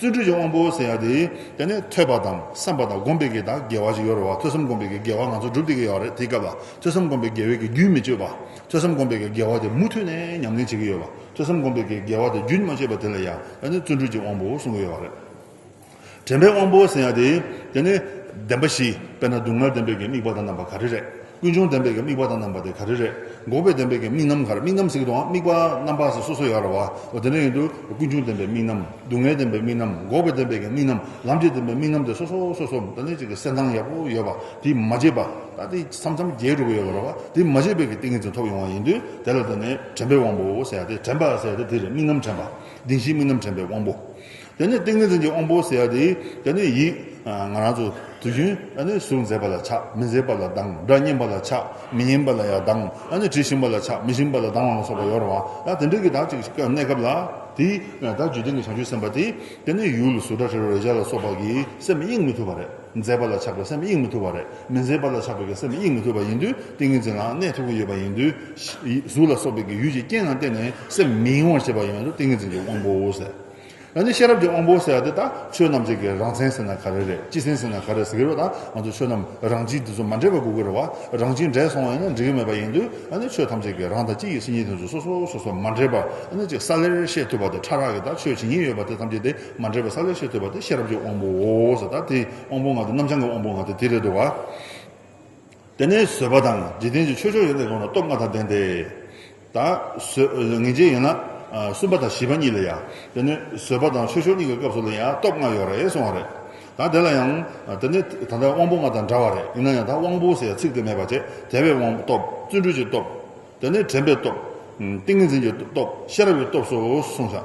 བརྩོན་འགྲུས་ཀྱི་དབང་པོ་ཟེར་ཡ་དེ། དེ་ནས་ཐོས་པ་དང་བསམ་པ་དང་སྒོམ་པའི་གི་ད་དགེ་བ་ཞིག་ཡོད་རེད་བ། ཐོས་བསམ་སྒོམ་པའི་གི་དགེ་བ་ང་ཚོ་སྒྲུབ་བསྡད་ཀྱི་ཡོད་རེད། དེའི་སྐབས་ལ་ཐོས་བསམ་སྒོམ་པའི་དགེ་བའི་གི་རྒྱུན་མི་གཅོད་པ། ཐོས་བསམ་སྒོམ་པའི་གི་དགེ་བ་དེ་མུ་མཐུད་ནས་ཉམས་ལེན་བྱེད་ཀྱི་ཡོད་པ། ཐོས་བསམ་སྒོམ་པའི་གི་དགེ་བ་དེ་རྒྱུན་མ་ཆད་པ་དེ་ལ་ཡང་ཨ་ནི་བརྩོན་འགྲུས་ཀྱི་དབང་པོ་གསུང་གི་ཡོད་པ་རེད། དྲན་པའི་དབང་པོ་ཟེར་ཡ་དེ། དེ་ནི་བདེན་པ་བཞི། དཔེར་ན་སྡུག་བསྔལ་བདེན་པའི་གི་དམིགས་པ་དང་རྣམ་པ་ག་རེ་རེད། ཀུན་འབྱུང་བདེན་པའི་གི་དམིགས་པ་དང་རྣམ་པ་དེ་ག་རེ་རེད། འགོག་པའི་བདེན་པའི་གི་དམིགས་རྣམ་ག་རེ། དམིགས་རྣམ་ཟེར་གི་འདུག་དམིགས་པ་རྣམ་པ་ཟེར་སོ་སོ་ཡོད་རེད་བ། འོ་དེ་འདྲ་ཡིན་དུས་ཀུན་འབྱུང་བདེན་པའི་དམིགས་རྣམ། སྡུག་བསྔལ་བདེན་པའི་དམིགས་རྣམ། འགོག་པའི་བདེན་པའི་གི་དམིགས་རྣམ། ལམ་བྱེད་བདེན་པའི་དམིགས་རྣམ་དེ་སོ་སོ་སོ་སོ་ད་ནི་ཅིག་གི་གསལ་ཐང་ཡག་པོ་ཡོད་པ་དེ་མ་བརྗེད་པ། ད་དེ་མཚམས་མཚམས་རྒྱས་འགྲོ་གི་ཡོད་རེད་བ། དེ་མ་བརྗེད་པའི་གི་ཏིང་ངེ་འཛིན་ཐོབ་ཡོང་བ་ཡིན་དུས་དེ་ལ་ད་ནི་དྲན་པའི་དབང་པོ་ཟེར་ཡ་དེ། དྲན་པ་ཟེར་ཡ་དེ་དེ་རེད། དམིགས་རྣམ་དྲན་པ། བདེན་བཞིའི་དམིགས་རྣམ་དྲན་པའི་དབང་པོ། དེ་ནས་ཏིང་ངེ་འཛིན་གྱི་དབང་པོ་ཟེར་ཡ་དེ། དེ་ནས་ཡིད། ང་རང་ཚོ་དུས་རྒྱུན་ཨ་ནི་གཟུགས་མཛེས་པ་ལ་ཆགས། མི་མཛེས་པ་ལ་སྡང་། སྒྲ་སྙན་པ་ལ་ཆགས། མི་སྙན་པ་ལ་ཡང་སྡང་། ཨ་ནི་དྲི་ཞིམ་པ་ལ་ཆགས། མི་ཞིམ་པ་ལ་སྡང་བ་ལ་སོགས་པ་ཡོད་རེད་བ། ད་དེ་འདྲ་གི་ད་ཅིག་གནས་སྐབས་ལ་དེ་ད་རྒྱུད་ལྡན་གྱི་བྱང་ཆུབ་སེམས་དཔའ་དེ་དེ་ནས་ཡུལ་ལ་གཟུགས་སྒྲ་དྲི་རོ་རེག་བྱ་ལ་སོགས་པ་གི་སེམས་གཡེང་མི་ཐུབ་པ་རེད། མཛེས་པ་ལ་ཆགས་པའི་སེམས་གཡེང་མི་ཐུབ་པ་རེད། མི་མཛེས་པ་ལ་ཆགས་པའི་གི་སེམས་གཡེང་མི་ཐུབ་པ་ཡིན་དུས་ཏིང་ངེ་འཛིན་ལ་གནས་ཐུབ་ཀྱི་ཡོད་པ་ཡིན་དུས། གཟུགས་ལ་སོགས་པའི་གི་ཡུལ་གྱི་རྐྱེན་ལ་བརྟེན་ནས་སེམས་མི་གཡེང་བར་བྱེད་པ་ཡིན་དུས་ཏིང་ངེ་འཛིན་གྱི་དབང་པོའོ་ཟེར། ཡང་ན་ཤེས་རབ་ཀྱི་དབང་པོ་ཟེར་ཡ་དེ་ད་ཆོས་རྣམས་ཀྱི་གི་རང་མཚན་ཟེར་ན་ག་རེ་རེད། སྤྱི་མཚན་ཟེར་ན་ག་རེ་ཟེར་གི་རེད། ད་ང་ཚོ་ཆོས་རྣམས་རང་སྤྱི་འདི་ཚོ་མ་འདྲེས་པ་དགོས་ཀྱི་རེད་བ། རང་སྤྱི་འདྲེས་སོང་བ་ཡིན་ན་འགྲིག་གི་མེད་པ་ཡིན་དུས་ཨ་ནི་ཆོས་ཐམས་ཅད་ཀྱི་རང་དང་སྤྱི་ཡི་མཚན་ཉིད་དེ་ཚོ་སོ་སོ་སོ་སོ་མ་འདྲེས་པ། ཨ་ནི་ཅིག་གསལ་ལེར་ཤེས་ཐུབ་པ་དེ། ཕྲ་རགས་ཀྱི་ད་ཆོས་ཇི་སྙེད་ཡོད་པ་དེ་ཐམས་ཅད་དེ་མ་འདྲེས་པ་གསལ་ལེར་ཤེས་ཐུབ་པ་དེ་ཤེས་རབ་ཀྱི་དབང་པོའོ་ཟེར། ད་དེ་དབང་པོ་ལྔ་དེ་རྣམ་བྱང་གི་དབང་པོ་ལྔ་དེ་དེ་རེད་འདུག་བ། དེ་ནས་བཟོད་པ་དང་། འཇིག་རྟེན་གྱི་ཆོས་མཆོག་ཡོན་ཏན་གང་རུང་སྟོབས་ལྔ་དང་ལྡན་ཏེ། ད་བཟོད། ངེས་འབྱེད་ཡིན་ན་གསུམ་པ་དང་བཞི་པ་གཉིས་ལ་ཡང་དེ་ནས་བཟོད་པ་དང་ཆོས་མཆོག་གཉིས་ཀྱི་སྐབས་སུ་ལ་ཡང་སྟོབས་ལྔ་ཡོད་རེད་གསུངས་པ་རེད། ད་དེ་ལ་ཡང་དེ་ནས་ད་ལྟ་དབང་པོ་ལྔ་དང་འདྲ་བ་རེད། ཡིན་ན་ཡང་ད་དབང་པོ་ཟེར་ཡ་ཚིག་དེ་མེད་པ་བྱས། དད་པའི་དབང་པོ་སྟོབས། བརྩོན་འགྲུས་ཀྱི་སྟོབས། དེ་ནས་དྲན་པའི་སྟོབས། ཏིང་ངེ་འཛིན་གྱི་སྟོབས། ཤེས་རབ་ཀྱི་སྟོབས་སུ་གསུངས་ཤག་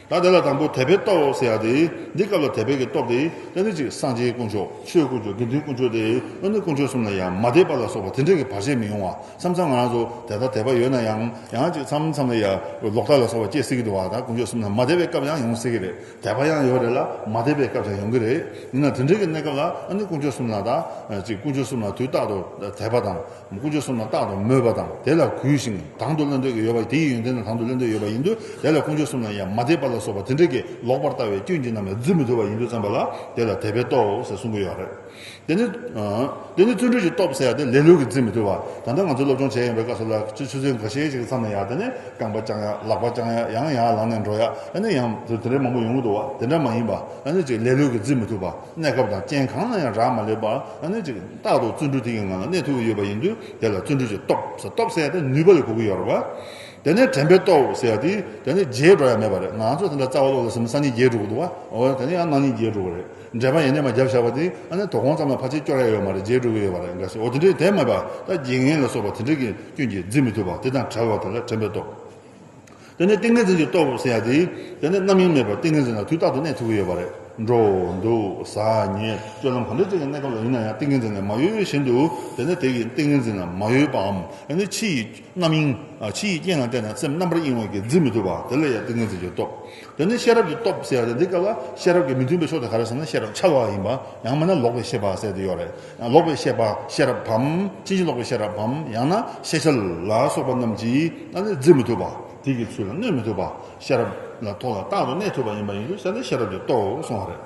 ད་དེ་ལ་དང་པོ་དད་པའི་སྟོབས་ཟེར་ཡ་དེ། འདི་སྐབས་ལ་དད་པའི་གི་སྟོབས་དེ་དེ་ནི་ཅིག་སངས་རྒྱས་དཀོན་མཆོག་ཆོས་དཀོན་མཆོག་དགེ་འདུན་དཀོན་མཆོག་དེ་ཨ་ནི་དཀོན་མཆོག་གསུམ་ལ་ཡང་མ་དད་པ་ལ་སོགས་པ་དེ་འདྲའི་གི་བར་ཆད་མི་ཡོང་བ། མཚམས་མཚམས་ང་རང་ཚོ་དད་ད་དད་པ་ཡོད་ན་ཡང་ཡང་ཅིག་མཚམས་མཚམས་ལ་ཡང་ལོག་ལྟ་ལ་སོགས་པ་སྐྱེ་སྲིད་ཀྱི་འདུག་བ། ད་དཀོན་མཆོག་གསུམ་ལ་མ་དད་པའི་སྐབས་ཡང་ཡོང་སྲིད་ཀྱི་རེད། དད་པ་ཡང་ཡོད་རེད་ལ་མ་དད་པའི་སྐབས་ཀྱང་ཡོང་གི་རེད། ཡིན་ན་དེ་འདྲའི་གི་གནས་སྐབས་ལ་ཨ་ནི་དཀོན་མཆོག་གསུམ་ལ་ད་ཅིག་དཀོན་མཆོག་གསུམ་ལ་དུས་རྟག་ཏུ་དད་པ་དང་། དཀོན་མཆོག་གསུམ་ལ་རྟག་ཏུ་མོས་པ་དང་དེ་ལ་གུས་ཤིང་དང་དུ་ལེན་འདོད་ཀྱི་ཡོད་པ། དེའི་ཡོན་ཏན་དང་དང་དུ་ལེན་འདོད་ཡོད་པ་ཡིན་དུས་དེ་ལ་དཀོན་མཆོག་གསུམ་ལ་ཡང་མ་དད་པ་ལ་སོགས་པ་དེ་འདྲའི་གི་ལོག་པར་ལྟ་བའི་སྐྱོན་གྱིས་རྣམ་པར་འཛིན་མི་ཐུབ་པ་ཡིན་དུས་ཙམ་པ་ལ་དེ་ལ་དད་པའི་སྟོབས་ཟེར་གསུང་གི་ཡོད་རེད། དེ་ནི། དེ་ནི་བརྩོན་འགྲུས་ཀྱི་སྟོབས་ཟེར་ཡ་དེ་ལེ་ལོས་ཀྱིས་འཛིན་མི་ཐུབ་པ། ད་ལྟ་ང་ཚོ་སློབ་སྦྱོང་བྱས་ཡོང་པའི་སྐབས་སུ་ལ་ཆུ་ཆུ་ཚོད་འགའ་ཤས་ཤིག་མཚམས་ནས་ཡ་དེ་ནི་རྐང་པ་བརྐྱང་ཡ། ལག་པ་བརྐྱང་ཡ། ཡང་ཡར་ལངས་ནས་འགྲོ་ཡ། ཨ་ནི་ཡང་དེ་དེ་འདྲའི་མང་པོ་ཡོང་གི་འདུག་བ། དེ་འདྲ་མ་ཡིན་པ་ཨ་ནི་ཅིག་ལེ་ལོས་ཀྱིས་འཛིན་མི་ཐུབ་པ། གནས་སྐབས་དང་རྐྱེན་གང་ལ་ཡང་རག་མ་ལས་པ། ཨ་ནི་ཅིག་རྟག་ཏུ་བརྩོན་འགྲུས་དེ་ཡི་ངང་ལ་གནས་ཐུབ་ཀྱི་ཡོད་པ་ཡིན་དུས་དེ་ལ་བརྩོན་འགྲུས་ཀྱི་སྟོབས་ཟེར། སྟོབས་ཟེར་ཡ་དེ་ནུས་པ་ལ་གོ་གི་ཡོད་རེད་བ། དེ་ནས་དྲན་པའི་སྟོབས་ཟེར་ཡ་དེ་དེ་ནས་རྒྱས་འགྲོ་ཡ་མེད་པ་རེད། ང་ཚོ་དེ་འདྲ་རྩ་བ་ལོག་ལ་ཟིན་ན་སང་ཉིན་རྒྱས་འགྲོ་གི་འདུག་བ། འོ་དེ་ནས་ཡང་གནངས་ཉིན་རྒྱས་འགྲོ་གི་རེད། འགྲེལ་པ་ཡེ་ནས་མ་བརྒྱབ་བཞག་པ་དེ་ཨ་ནི་དོ་དགོང་ཙམ་ལ་ཕལ་ཆེར་སྐྱོར་ཡ་ཡོད་མ་རེད། རྒྱས་འགྲོ་གི་ཡོད་པ་རེད། འགའ་ཞིག་འོ་དེ་འདྲའི་དེ་མེད་པ། ད་རྒྱལ་ངན་ལ་སོགས་པ་དེ་འདྲའི་གི་སྐྱོན་གྱིས་འཛིན་མི་ཐུབ་པ་དེ་དང་བྲལ་བ་དེ་ལ་དྲན་པའི་སྟོབས། དེ་ནས་ཏིང་ངེ་འཛིན་གྱི་སྟོབས་ཟེར་ཡ་དེ། དེ་ནས་རྣམ་གཡེང་མེད་པར་ཏིང་ངེ་འཛིན་ལ་དུས་རྟག་ཏུ་གནས་ཐུབ་ཀྱི་ཡོད་པ་རེད། འགྲོ་འདུག་ཟ་ཉལ་སྤྱོད་ལམ་གང་འདྲ་ཅིག་གི་གནས་སྐབས་ལ་ཡིན་ན་ཡང་ཏིང་ངེ་འཛིན་ལ་མ་གཡོས་བཞིན་དུ་དེ་ནས་དེ་གི་ཏིང་ངེ་འཛིན་ལ་མ་གཡོས་པའམ། ཨ་ནི་ཕྱི་ཡི་རྣམ་གཡེང་། ཕྱི་ཡི་རྐྱེན་ལ་བརྟེན་ནས་སེམས་རྣམ་པར་གཡེང་བ་གིས་འཛིན་མི་ཐུབ་པ་དེ་ལ་ཡང་ཏིང་ངེ་འཛིན་གྱི་སྟོབས། དེ་ནས་ཤེས་རབ་ཀྱི་སྟོབས་ཟེར་ཡ་དེ་འདི་སྐབས་ལ་ཤེས་རབ་ཀྱི་མི་མཐུན་པའི་ཕྱོགས་དེ་ག་རེ་ཟེར་ན་ཤེས་རབ་འཆལ་བ་ཡིན་པ། ཡང་མིན་ན་ལོག་པའི་ཤེས་པ་ཟེར་དེ་ཡོད་རེད། ལོག་པའི་ཤེས་པ་ཤེས་རབ་བམ། ཕྱིན་ཅི་ལོག་པའི་ཤེས་རབ་བམ། ཡང་ན་ཤེས་འཆལ་ལ་སོགས་པ་རྣམས་ཀྱིས་ཨ་ནི་འཛིན་མི་ཐུབ་པ། དེ་གི་ཚུལ་ལ་གནོད་མི་ཐུབ་པ། ཤེས་རབ་ལ་ཐོག་ལ་རྟག་ཏུ་གནས་ཐུབ་པ་ཡིན་པ་ཡིན་དུས་ཟེར་ནས་ཤེས་རབ་ཀྱི་སྟོབས་གསུངས་པ་རེད།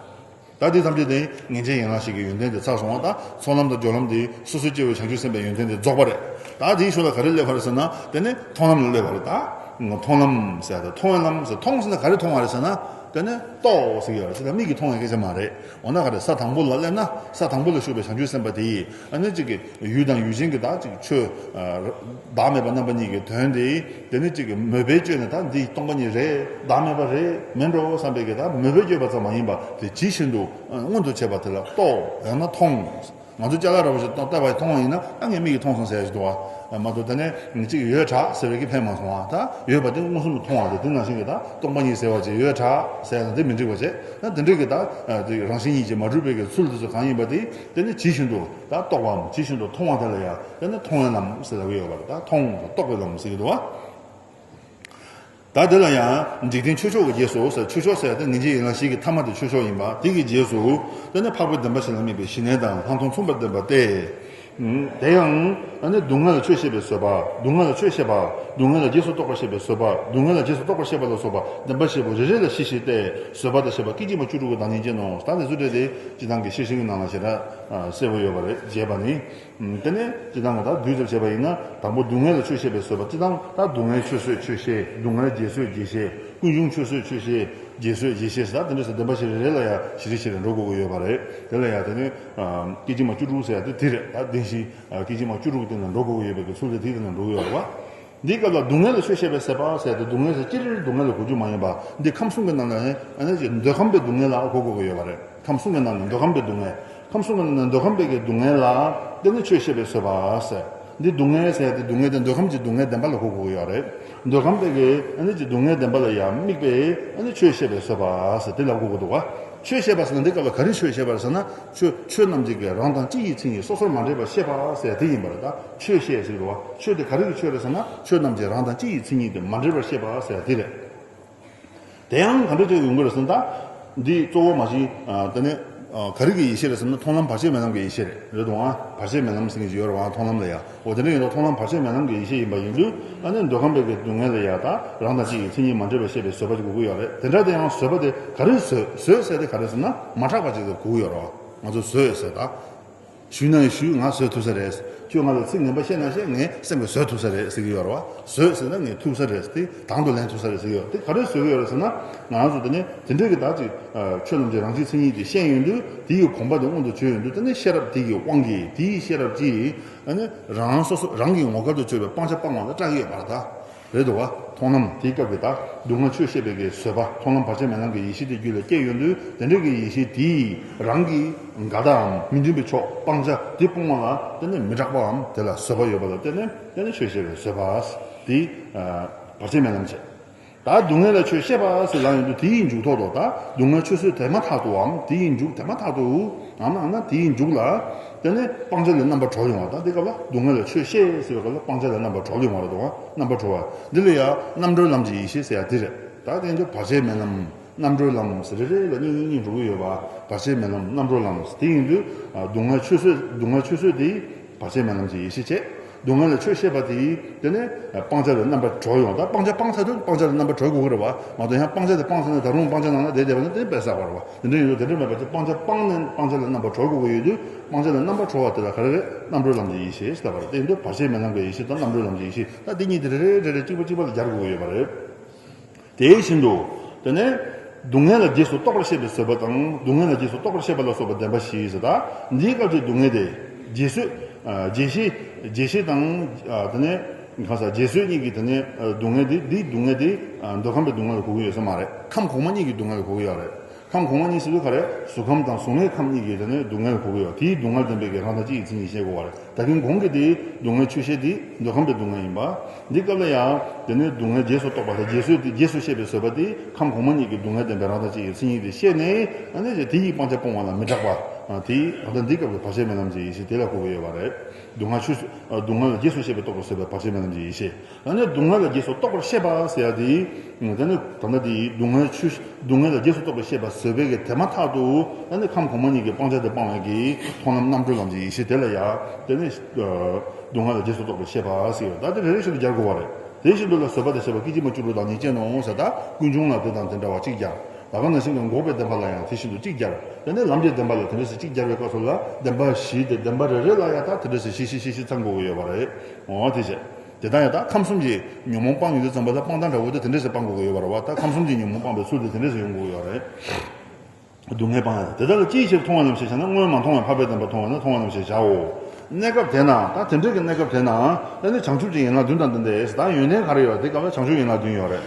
ད་འདི་ཐམས་ཅད་དེ་ངེས་འབྱེད་ཡན་ལག་བཞི་གི་ཡོན་ཏན་དེ་ཚར་སོང་བ། ད་ཚོགས་ལམ་དང་སྦྱོར་ལམ་དེ་སོ་སོ་སྐྱེ་བོའི་བྱང་ཆུབ་སེམས་དཔའི་ཡོན་ཏན་དེ་རྫོགས་པ་རེད། ད་དེའི་ཤུལ་ལ་ག་རེ་སླེབས་པ་རེད་ཟེར་ན། དེ་ནི་མཐོང་ལམ་ལ་སླེབས་པ་རེད། ད་མཐོང་ལམ་ཟེར་ཡ་དེ་མཐོང་བའི་ལམ་ཟེར། མཐོང་ཟེར་ན་ག་རེ་མཐོང་བ་རེད་ཟེར་ན། དེ་ནི་རྟོགས་ཟེར་གྱི་ཡོད་རེད། ཟེར་ན་མིག་གིས་མཐོང་བའི་སྐད་ཆ་མ་རེད། འོ་ན་ག་རེ། ས་དང་པོ་ལ་སླེབས་ན་ས་དང་པོ་ལ་བཞུགས་པའི་བྱང་ཆུབ་སེམས་དཔའ་དེ་ཡིས་ཨ་ནི་གཅིག་གི་ཡུལ་དང་ཡུལ་ཅན་གྱི་ད་གཅིག་ཆོས། བདག་མེད་པ་རྣམ་པ་གཉིས་ཀྱི་དོན་དེ། དེ་ནི་གཅིག་གི་མོས་པས་སྤྱོད་ནས་ད་འདི་སྟོང་པ་ཉིད་རེད། བདག་མེད་པ་རེད། མིན་འགྲོ་བསམ་པའི་གི་ད་མོས་པས་སྤྱོད་པ་ཙམ་མ་ཡིན་པ་དེ་ཇི་བཞིན་དུ་མངོན་དུ་བྱས་པ་དེ་ལ་རྟོགས། ཡང་ན་མཐོང་། ང་ཚོ་ཅ་ལག་འདྲ་པོ་ཞིག་བལྟས་པ་མཐོང་བ་ཡིན་ན་ད་ངས་མིག་གིས་མཐོང་སོང་ཟེར་ཡ་ཞིག་འདུག་བ། མ་གཏོགས་དེ་ནས་གཅིག་ཡོད་གྲགས་ཟེར་བའི་གི་ཕན་མ་སོང་བ། ད་ཡོད་པ་དེ་མངོན་སུམ་དུ་མཐོང་བ་དེ། དེ་ནང་བཞིན་གི་ད་སྟོང་པ་ཉིད་ཟེར་བ་ཅིག་ཡོད་གྲགས་ཟེར་ཡ་དེ་མི་འགྲིག་པ་བྱས། ད་དེ་འདྲའི་གི་ད་རང་བཞིན་ཉིད་ཀྱིས་མ་གྲུབ་པའི་གི་ཚུལ་དེ་ཚོ་གང་ཡིན་པ་དེ་དེ་ནི་ཇི་བཞིན་དུ་ད་རྟོགས་པའམ་ཇི་བཞིན་དུ་མཐོང་བ་དེ་ལ་ཡང་དེ་ནི་མཐོང་བའི་ལམ་ཟེར་ལབ་ཀྱི་ཡོད་པ་རེད། ད་མཐོང་དང་རྟོགས་པའི་ལམ་ཟེར་གྱི་འདུག་བ། ད་དེ་ལ་ཡང་འཇིག་རྟེན་ཆོས་མཆོག་གི་རྗེས་སུ་ཟེར། ཆོས་མཆོག་ཟེར་ཡ་དེ་ངེས་འབྱེད་ཡན་ལག་བཞི་གི་ཐ་མ་དེ་ཆོས་མཆོག་ཡིན་པ། དེ་གི་རྗེས་སུ་དེ་ནི་འཕགས་པའི་བདེན་པ་བཞི་ལ་དམིགས་པའི་གཞི་གནས་དང་ལྷག་མཐོང་མཚུངས་པར་ལྡན་པ་སྟེ། དེ་ཡང་ཨ་ནི་སྡུག་བསྔལ་ལ་ཆོས་ཤེས་པའི་བཟོད་པ། སྡུག་བསྔལ་ལ་ཆོས་ཤེས་པ། སྡུག་བསྔལ་ལ་རྗེས་སུ་རྟོགས་པར་བཤད་པའི་བཟོད་པ། སྡུག་བསྔལ་ལ་རྗེས་སུ་རྟོགས་པར་བཤད་པ་ལ་སོགས་པ་བདེན་པ་བཞི་པོ་རེ་རེ་ལ་བཞི་བཞི་སྟེ། བཟོད་པ་དང་བཤད་པ་སྐད་ཅིག་མ་བཅུ་དྲུག་གི་བདག་ཉིད་ཅན་ནོ། ད་འདི་ཚོ་འདྲ་དེ་སྤྱིར་བཏང་གི་ཤེར་ཕྱིན་གྱི་ནང་ལ་ཞེ་དྲག་གསལ་པོ་ཡོད་པ་རེད། རྒྱས་པ་ནི། དེ་ནས་སྤྱིར་བཏང་གི་ད་བསྡུས་ཙམ་བྱས་པ་ཡིན་ན། དང་པོ་སྡུག་བསྔལ་ལ་ཆོས་བཤད་པའི་བཟོད་པ། སྤྱིར་བཏང་ད་སྡུག་བསྔལ་ཆོས་བཟོད་ཆོས་ཤེས། སྡུག་བསྔལ་རྗེས་བཟོད་རྗེས་ཤེས། ཀུན་འབྱུང་ཆོས་བཟོད་ཆོས་ཤེས། རྗེས་བཟོད་རྗེས་ཤེས་ཟེར་དེ་འདྲ་ཟེར་བདེན་པ་བཞི་རེ་རེ་ལ་ཡང་བཞི་རེ་བཞི་རེ་འགྲོ་དགོས་ཀྱི་ཡོད་པ་རེད། དེ་ལ་ཡང་དེ་ནི་སྐད་ཅིག་མ་བཅུ་དྲུག་ཟེར་ཡ་དེ་དེ་རེད། ད་བདེན་བཞི་སྐད་ཅིག་མ་བཅུ་དྲུག་དེ་ནང་འགྲོ་དགོས་ཀྱི་ཡོད་པའི་གི་ཚུལ་དེ་དེ་ནང་འགྲོ་གི་ཡོད་རེད་བ། འདིའི་སྐབས་ལ་སྡུག་བསྔལ་ལ་ཆོས་བཤད་པའི་ཟད་པ་ཟེར་ཏེ་སྡུག་བསྔལ་ཟེར་སྤྱིར་སྡུག་བསྔལ་ལ་གོ་རྒྱུ་མ་ཡིན་པ་འདི་ཁམས་གསུམ་གྱི་ནང་ནས་ཨ་ནི་ཅིག་འདོད་ཁམས་པའི་སྡུག་བསྔལ་ལ་གོ་དགོས་ཀྱི་ཡོད་པ་རེད། ཁམས་གསུམ་གྱི་ནང་ནས་འདོད་ཁམས་པའི་སྡུག་བསྔལ། ཁམས་གསུམ་གྱི་ནང་ནས་འདོད་ཁམས་པའི་གི་སྡུག་བསྔལ་ལ་དེ་ནི་ཆོས་བཤད་པའི་བཟོད་པ་ཟེར། འདི་སྡུག་བསྔལ་ཟེར་ཏེ་སྡུག་བསྔལ་དེ་འདོད་ཁམས་ཀྱི་སྡུག་བསྔལ་བདེན་པ་ལ་གོ་དགོས་ཀྱི་ཡོད་རེད། འདོད་ཁམས་པའི་གི་ཨ་ནི་ཅིག་སྡུག་བསྔལ་བདེན་པ་ལ་ཡང་དམིགས་པའི་ཨ་ནི་ཆོས་བཤད་པའི་བཟོད་པ་ཟེར་དེ་ལ་གོ་དགོས་འདུག་བ། ཆོས་བཤད་པ་ཟེར་ན་འདི་སྐབས་ལ་ག་རེ་ཆོས་བཤད་པ་རེད་ཟེར་ན། ཆོས་ཆོས་རྣམས་ཀྱི་གི་རང་དང་སྤྱི་ཡི་མཚན་ཉིད་སོ་སོར་མ་འདྲེས་པར་བཤད་པ་ཟེར་དེ་ཡིན་པ་རེད། ད་ཆོས་བཤད་ཟེར་གི་འདུག་བ། ཆོས་དེ་ག་རེ་གི་ཆོས་རེད་ཟེར་ན། ཆོས་རྣམས་ཀྱི་རང་དང་སྤྱི་ཡི་མཚན་ཉིད་དེ་མ་འདྲེས་པར་བཤད་པ་ཟེར་དེ་རེད། དེ་ཡང་ག་འདྲ་ཅིག་ཡོང་གི་རེད་ཟེར་ན། ད་འདི་གཙོ་བོ་མ་གཞི་དེ་ནས་ག་རེ་གི་ཡེ་ཤེས་རེད་ཟེར་ན། མཐོང་ལམ་བར་ཆད་མེད་ལམ་གྱི་ཡེ་ཤེས་རེད། རེད་འདུག་ཨ། བར་ཆད་མེད་ལམ་ཟེར་མཁན་ཅིག་ཡོད་རེད་བ། མཐོང་ལམ་ལ་ཡ། འོ་དེ་འདྲ་ཡིན་དུས་མཐོང་ལམ་བར་ཆད་མེད་ལམ་གྱི་ཡེ་ཤེས་ཡིན་པ་ཡིན་དུས་ཨ་ནི་འདོད་ཁམས་པའི་གི་སྡུག་བསྔལ་ལ་ཡ་ད་རང་དང་སྤྱི་ཡི་མཚན་ཉིད་མ་འདྲེས་པར་བཤད་པའི་བཟོད་པ་ཅིག་དགོས་ཀྱི་ཡོད་རེད། དེ་འདྲ་དེ་ཡང་བཟོད་པ་དེ་ག་རེ་བཟོད་བཟོད་ཟེར་དེ་ག་རེ་ཟེར་ན། མ་དྲག་པ་ཅིག་དགོས་ཀྱི་ཡོད་རེད་བ། ང་ཚོ་བཟོད་ཟེར་ད། ཞུས་ན་ཞུས་ང་བཟོད་ཐུབ་ས་རེད། ཁྱོད་ང་ལ་ཚིག་ངན་པ་བཤད་ན་བཤད་ངའི་སེམས་ཀྱིས་བཟོད་ཐུབ་ས་རེད་ཟེར་གྱི་ཡོད་རེད་བ། བཟོད་ཟེར་ན་ངས་ཐུབ་ས་རེད་དེ་དང་དུ་ལེན་ཐུབ་ས་རེད་ཟེར་གྱི་ཡོད། དེ་ག་རེ་བཟོད་ཀྱི་ཡོད་རེད་ཟེར་ན། ང་རང་ཚོ་དེ་ནས་དེ་འདྲའི་གི་ད་ཅིག་ཆོས་རྣམས་ཀྱི་རང་སྤྱིའི་མཚན་ཉིད་དེ་ཤེས་ཡོང་དུས། དེ་ཡི་གོམས་པ་དེ་མངོན་དུ་གྱུར་ཡོང་དུས། དེ་ནས་ཤེས་རབ་དེ་ཡི་དབང་གིས། དེ་ཡི་ཤེས་རབ་ཀྱིས་ཨ་ནི་རང་སོ་སོ་རང་གི་ངོ་སྐལ་དུ་གྱུར་པའི་སྤང་བྱ་སྤང་བ་ལ་སྐྲག་གི་ཡོད་པ་རེད་ད། རེད་འདུག་བ། མཐོང་ལམ་དེའི་སྐབས་ཀྱི་ད་སྡུག་བསྔལ་ཆོས་བཤད་པའི་གི་བཟོད་པ། མཐོང་ལམ་བར་ཆད་མེད་ལམ་གྱི་ཡེ་ཤེས་དེ་རྒྱུད་ལ་སྐྱེས་ཡོང་དུས། དེ་འདྲའི་གི་ཡེ་ཤེས་དེས་རང་གི་འགལ་ཟླའམ་མི་མཐུན་པའི་ཕྱོགས་སྤང་བྱ་དེ་སྤོང་བ་ལ་དེ་ནས་མི་སྐྲག་པའམ་དེ་ལ་བཟོད་པ་ཡོད་པ་ལ་བརྟེན་ནས་དེ་ནི་ཆོས་བཤད་པའི་བཟོད་པ་དེ་བར་ཆད་མེད་ལམ་བྱེད། ད་སྡུག་བསྔལ་ལ་ཆོས་བཤད་པ་ཟེར་ལབ་ཡོང་དུས། དེ་ཡི་མཇུག་ཐོག་ཏུ་ད་སྡུག་བསྔལ་ཆོས་བཟོད་དེ་མ་ཐག་ཏུའམ། དེ་ཡི་མཇུག་དེ་མ་ཐག་ཏུའམ། ཨ་ན་དེ་ཡི་མཇུག་ལ་དེ་ནས་སྤང་བྱ་ལས་རྣམ་པར་གྲོལ་ཡོང་བ། ད་འདི་སྐབས་ལ་སྡུག་བསྔལ་ལ་ཆོས་བཤད་ཟེར་བའི་སྐབས་ལ་སྤང་བྱ་ལས་རྣམ་པར་གྲོལ་ཡོང་བ་རེད་དོ། རྣམ་པར་གྲོལ་བ་འདི་ལ་ཡང་རྣམ་གྲོལ་ལམ་གྱི་ཡེ་ཤེས་ཟེར་ཡ་འདི་རེད། ད་དེ་ཡིན་དུས་བར་ཆད་མེད་ལམ་རྣམ་གྲོལ་ལམ་ཟེར་རེ་རེ་ལ་གཉིས་གཉིས་གཉིས་འགྲོ་གི་ཡོད་པ། བར་ཆད་མེད་ལམ་རྣམ་གྲོལ་ལམ་དེ་ཡིན་དུས་སྡུག་བསྔལ་ཆོས་བཟོད། སྡུག་བསྔལ་ཆོས་བཟོད་དེ་བར་ཆད་མེད་ལམ་གྱི་ཡེ་ཤེས་བྱས། སྡུག་བསྔལ་ལ་ཆོས་བཤད་པ་དེས་དེ་ནས་སྤང་བྱ་ལ་རྣམ་པར་གྲོལ་ཡོང་། ད་སྤང་བྱ་སྤངས་ཚར་དུས་སྤང་བྱ་ལ་རྣམ་པར་གྲོལ་དགོས་ཀྱི་རེད་བ། མ་གཏོགས་ཡང་སྤང་བྱ་དེ་སྤངས་ཚར་ན་ད་རུང་སྤང་བྱ་ནང་ལ་བསྡད་བསྡད་པ་ནི་དེ་དཔེ་བསགས་པ་རེད་བ། དེ་འདྲ་ཡིན་དུས་དེ་འདྲ་མེད་པ་ཅིག་སྤང་བྱ་སྤངས་ནས་སྤང་བྱ་ལ་རྣམ་པར་གྲོལ་དགོས་ཀྱི་ཡོད་དུས། སྤང་བྱ་ལ་རྣམ་པར་གྲོལ་བ་དེ་ལ་ག་རེ་རེད། རྣམ་གྲོལ་ལམ་གྱི་ཡེ་ཤེས་ཟེར་བ་རེད། དེ་ཡིན་དུས་བར་ཆད་མེད་ལམ་གྱི་ཡེ་ཤེས་དང་རྣམ་གྲོལ་ལམ་གྱི་ཡེ་ཤེས། ད་དེ་གཉིས་དེ་རེ་རེ་རེ་རེ་གཅིག་པ་གཅིག་པ་ལ་སྦྱར་དགོས་ཀྱི་ཡོད་པ་རེད། དེ་བཞིན་དུ། དེ་ནས་སྡུག་བསྔལ་ལ་རྗེས་སུ་རྟོག་པར་བཤད་པའི་བཟོད་པ་དང་། སྡུག་བསྔལ་ལ་རྗེས་སུ་རྟོག་པར་བཤད་པ་ལ་སོགས་པ་བདེན་པ་བཞི་ཟེར། ད་འདིའི་སྐབས་ཀྱི་སྡུག་བསྔལ་དེ་རྗེས་བཟོད། ཨ་རྗེས་ཤེས། རྗེས་ཤེས་དང་། ཨ་དེ་ནས་གང་ཟག་རྗེས་བཟོད་གཉིས་ཀྱི་དེ་ནས་ཨ་སྡུག་བསྔལ་དེ། འདིའི་སྡུག་བསྔལ་དེ་ཨ་འདོད་ཁམས་པའི་སྡུག་བསྔལ་ལ་གོ་གི་ཡོད་ས་མ་རེད། ཁམས་གོང་མ་གཉིས་ཀྱི་སྡུག་བསྔལ་ལ་གོ་གི་ཡོད་རེད། ཁམས་གོང་མ་གཉིས་ཟེར་དུས་ག་རེ། གཟུགས་ཁམས་དང་གཟུགས་མེད་ཁམས་གཉིས་ཀྱི་དེ་ནས་སྡུག་བསྔལ་གོ་གི་ཡོད། དེའི་སྡུག་བསྔལ་བདེན་པའི་གི་རང་དང་སྤྱི་ཡི་མཚན་ཉིད་བཤད་དགོས་པ་རེད། ད་གིན་གོང་གི་དེའི་སྡུག་བསྔལ་ཆོས་བཤད་དེ་འདོད་ཁམས་པའི་སྡུག་བསྔལ་ཡིན་པ། འདི་སྐབས་ལ་ཡང་དེ་ནས་སྡུག་བསྔལ་རྗེས་སུ་རྟོག་པ་དང་རྗེས་བཟོད་དེ། རྗེས་སུ་བཤད་པའི་བཟོད་པ་དེ་ཁམས་གོང་མ་གཉིས་ཀྱི་སྡུག་བསྔལ་བདེན་པའི་རང་དང་སྤྱི་ཡི་མཚན་ཉིད་དེ་བཤད་ནས། ཨ་ནི་དེ་ཡི་སྤང་བྱ་སྤོང་བ་ལ་མི་སྐྲག་པ། དེ་ད་ལྟ་འདི་སྐབས་ཀྱི་བར་ཆད་མེད་ལམ་གྱི་ཡེ་ཤེས་དེ་ལ་གོ་གི་ཡོད་པ་རེད། སྡུག་བསྔལ་ཆོས། སྡུག་བསྔལ་ལ་རྗེས་སུ་བཤད་པའི་རྟོག་པའི་བཟོད་པའི་བར་ཆད་མེད་ལམ་གྱི་ཡེ་ཤེས། ཨ་ནི་སྡུག་བསྔལ་ལ་རྗེས་སུ་རྟོག་པར་བཤད་པ་ཟེར་ཡ་དེ། དེ་ནི་ད་ལྟ་དེ་སྡུག་བསྔལ་ཆོས། སྡུག་བསྔལ་ལ་རྗེས་སུ་རྟོག་པར་བཤད་པ་བཟོད་པའི་གི་དེ་མ་ཐག་ཏུ། ཨ་ནི་ཁམས་གོང་མ་གཉིས་ཀྱི་སྤང་བྱ་དེ་སྤང་བའི་གི་མཐོང་ལམ་རྣམ་གྲོལ་ལམ་གྱི་ཡེ་ཤེས་དེ་ལ་ཡང་དེ་ནི་སྡུག་བསྔལ་ལ་རྗེས་སུ་རྟོག་པར་བཤད་པ་ཟེར་ཡོད། ད་དེ་རེ་རེ་བཞིན་དུ་སྦྱར་དགོས་པ་རེད། དེ་བཞིན་དུ་ལ་བཟོད་པ་དང་བཅས་པ་སྐད་ཅིག་མ་བཅུ་དྲུག་དང་ནི་བཅས་ནོ་ཟེར། ད་ཀུན་འབྱུང་ལ་དེ་དང་དེ་འདྲ་བ་གཅིག་ཀྱང་། ད་ག་ནང་བཞིན་གྱི་འགོག་པའི་བདེན་པ་ལ་ཡང་དེ་བཞིན་དུ་གཅིག་སྦྱར། དེ་ནས་ལམ་གྱི་བདེན་པ་ལ་དེ་འདྲ་ཟེར་གཅིག་སྦྱར་བའི་སྐབས་སུ་ལ་བདེན་པ་བཞི་དེ་བདེན་པ་རེ་རེ་ལ་ཡང་ད་དེ་འདྲ་ཟེར་བཞི་བཞི་བཞི་བཞི་ཚང་དགོས་ཀྱི་ཡོད་པ་རེད། འོ་དེ་བྱས། དེ་དག་ཡང་ད་ཁམས་གསུམ་གྱི་ཉོན་མོངས་སྤངས་ཡོང་དུས་ཙམ་པ་ལ་སྤང་ཐངས་འདྲ་བོ་དེ་དེ་འདྲ་ཟེར་སྤང་དགོས་ཀྱི་ཡོད་པ་རེད་བ། ད་ཁམས་གསུམ་གྱི་ཉོན་མོངས་སྤངས་པའི་ཚུལ་དེ་དེ་འདྲ་ཟེར་ཡོང་དགོས་ཀྱི་ཡོད་རེད། སྡུག་བསྔལ་སྤང་ཡ། དེ་དག་ལ་ཅིའི་ཕྱིར་མཐོང་བ་ལམ་ཞེས་བྱ་ན། སྔོན་མ་མཐོང་བས་འཕགས་པའི་བདེན་པ་མཐོང་བ་ན་མཐོང་བ་ལམ་ཞེས་བྱའོ། གནས་སྐབས་དེ་ན། ད་དེ་འདྲ་གི་གནས་སྐབས་དེ་ན། ད་ནི་བྱང་ཆུབ་ཀྱི་ཡན་ལག་བདུན་དང་ལྡན་ཏེ། ད་ཡོན་ཏན་ག་རེ་ཡོད། དེ་སྐབས་ལ་བྱང་ཆུབ་ཡན་ལག་བདུན་ཡོད་རེད།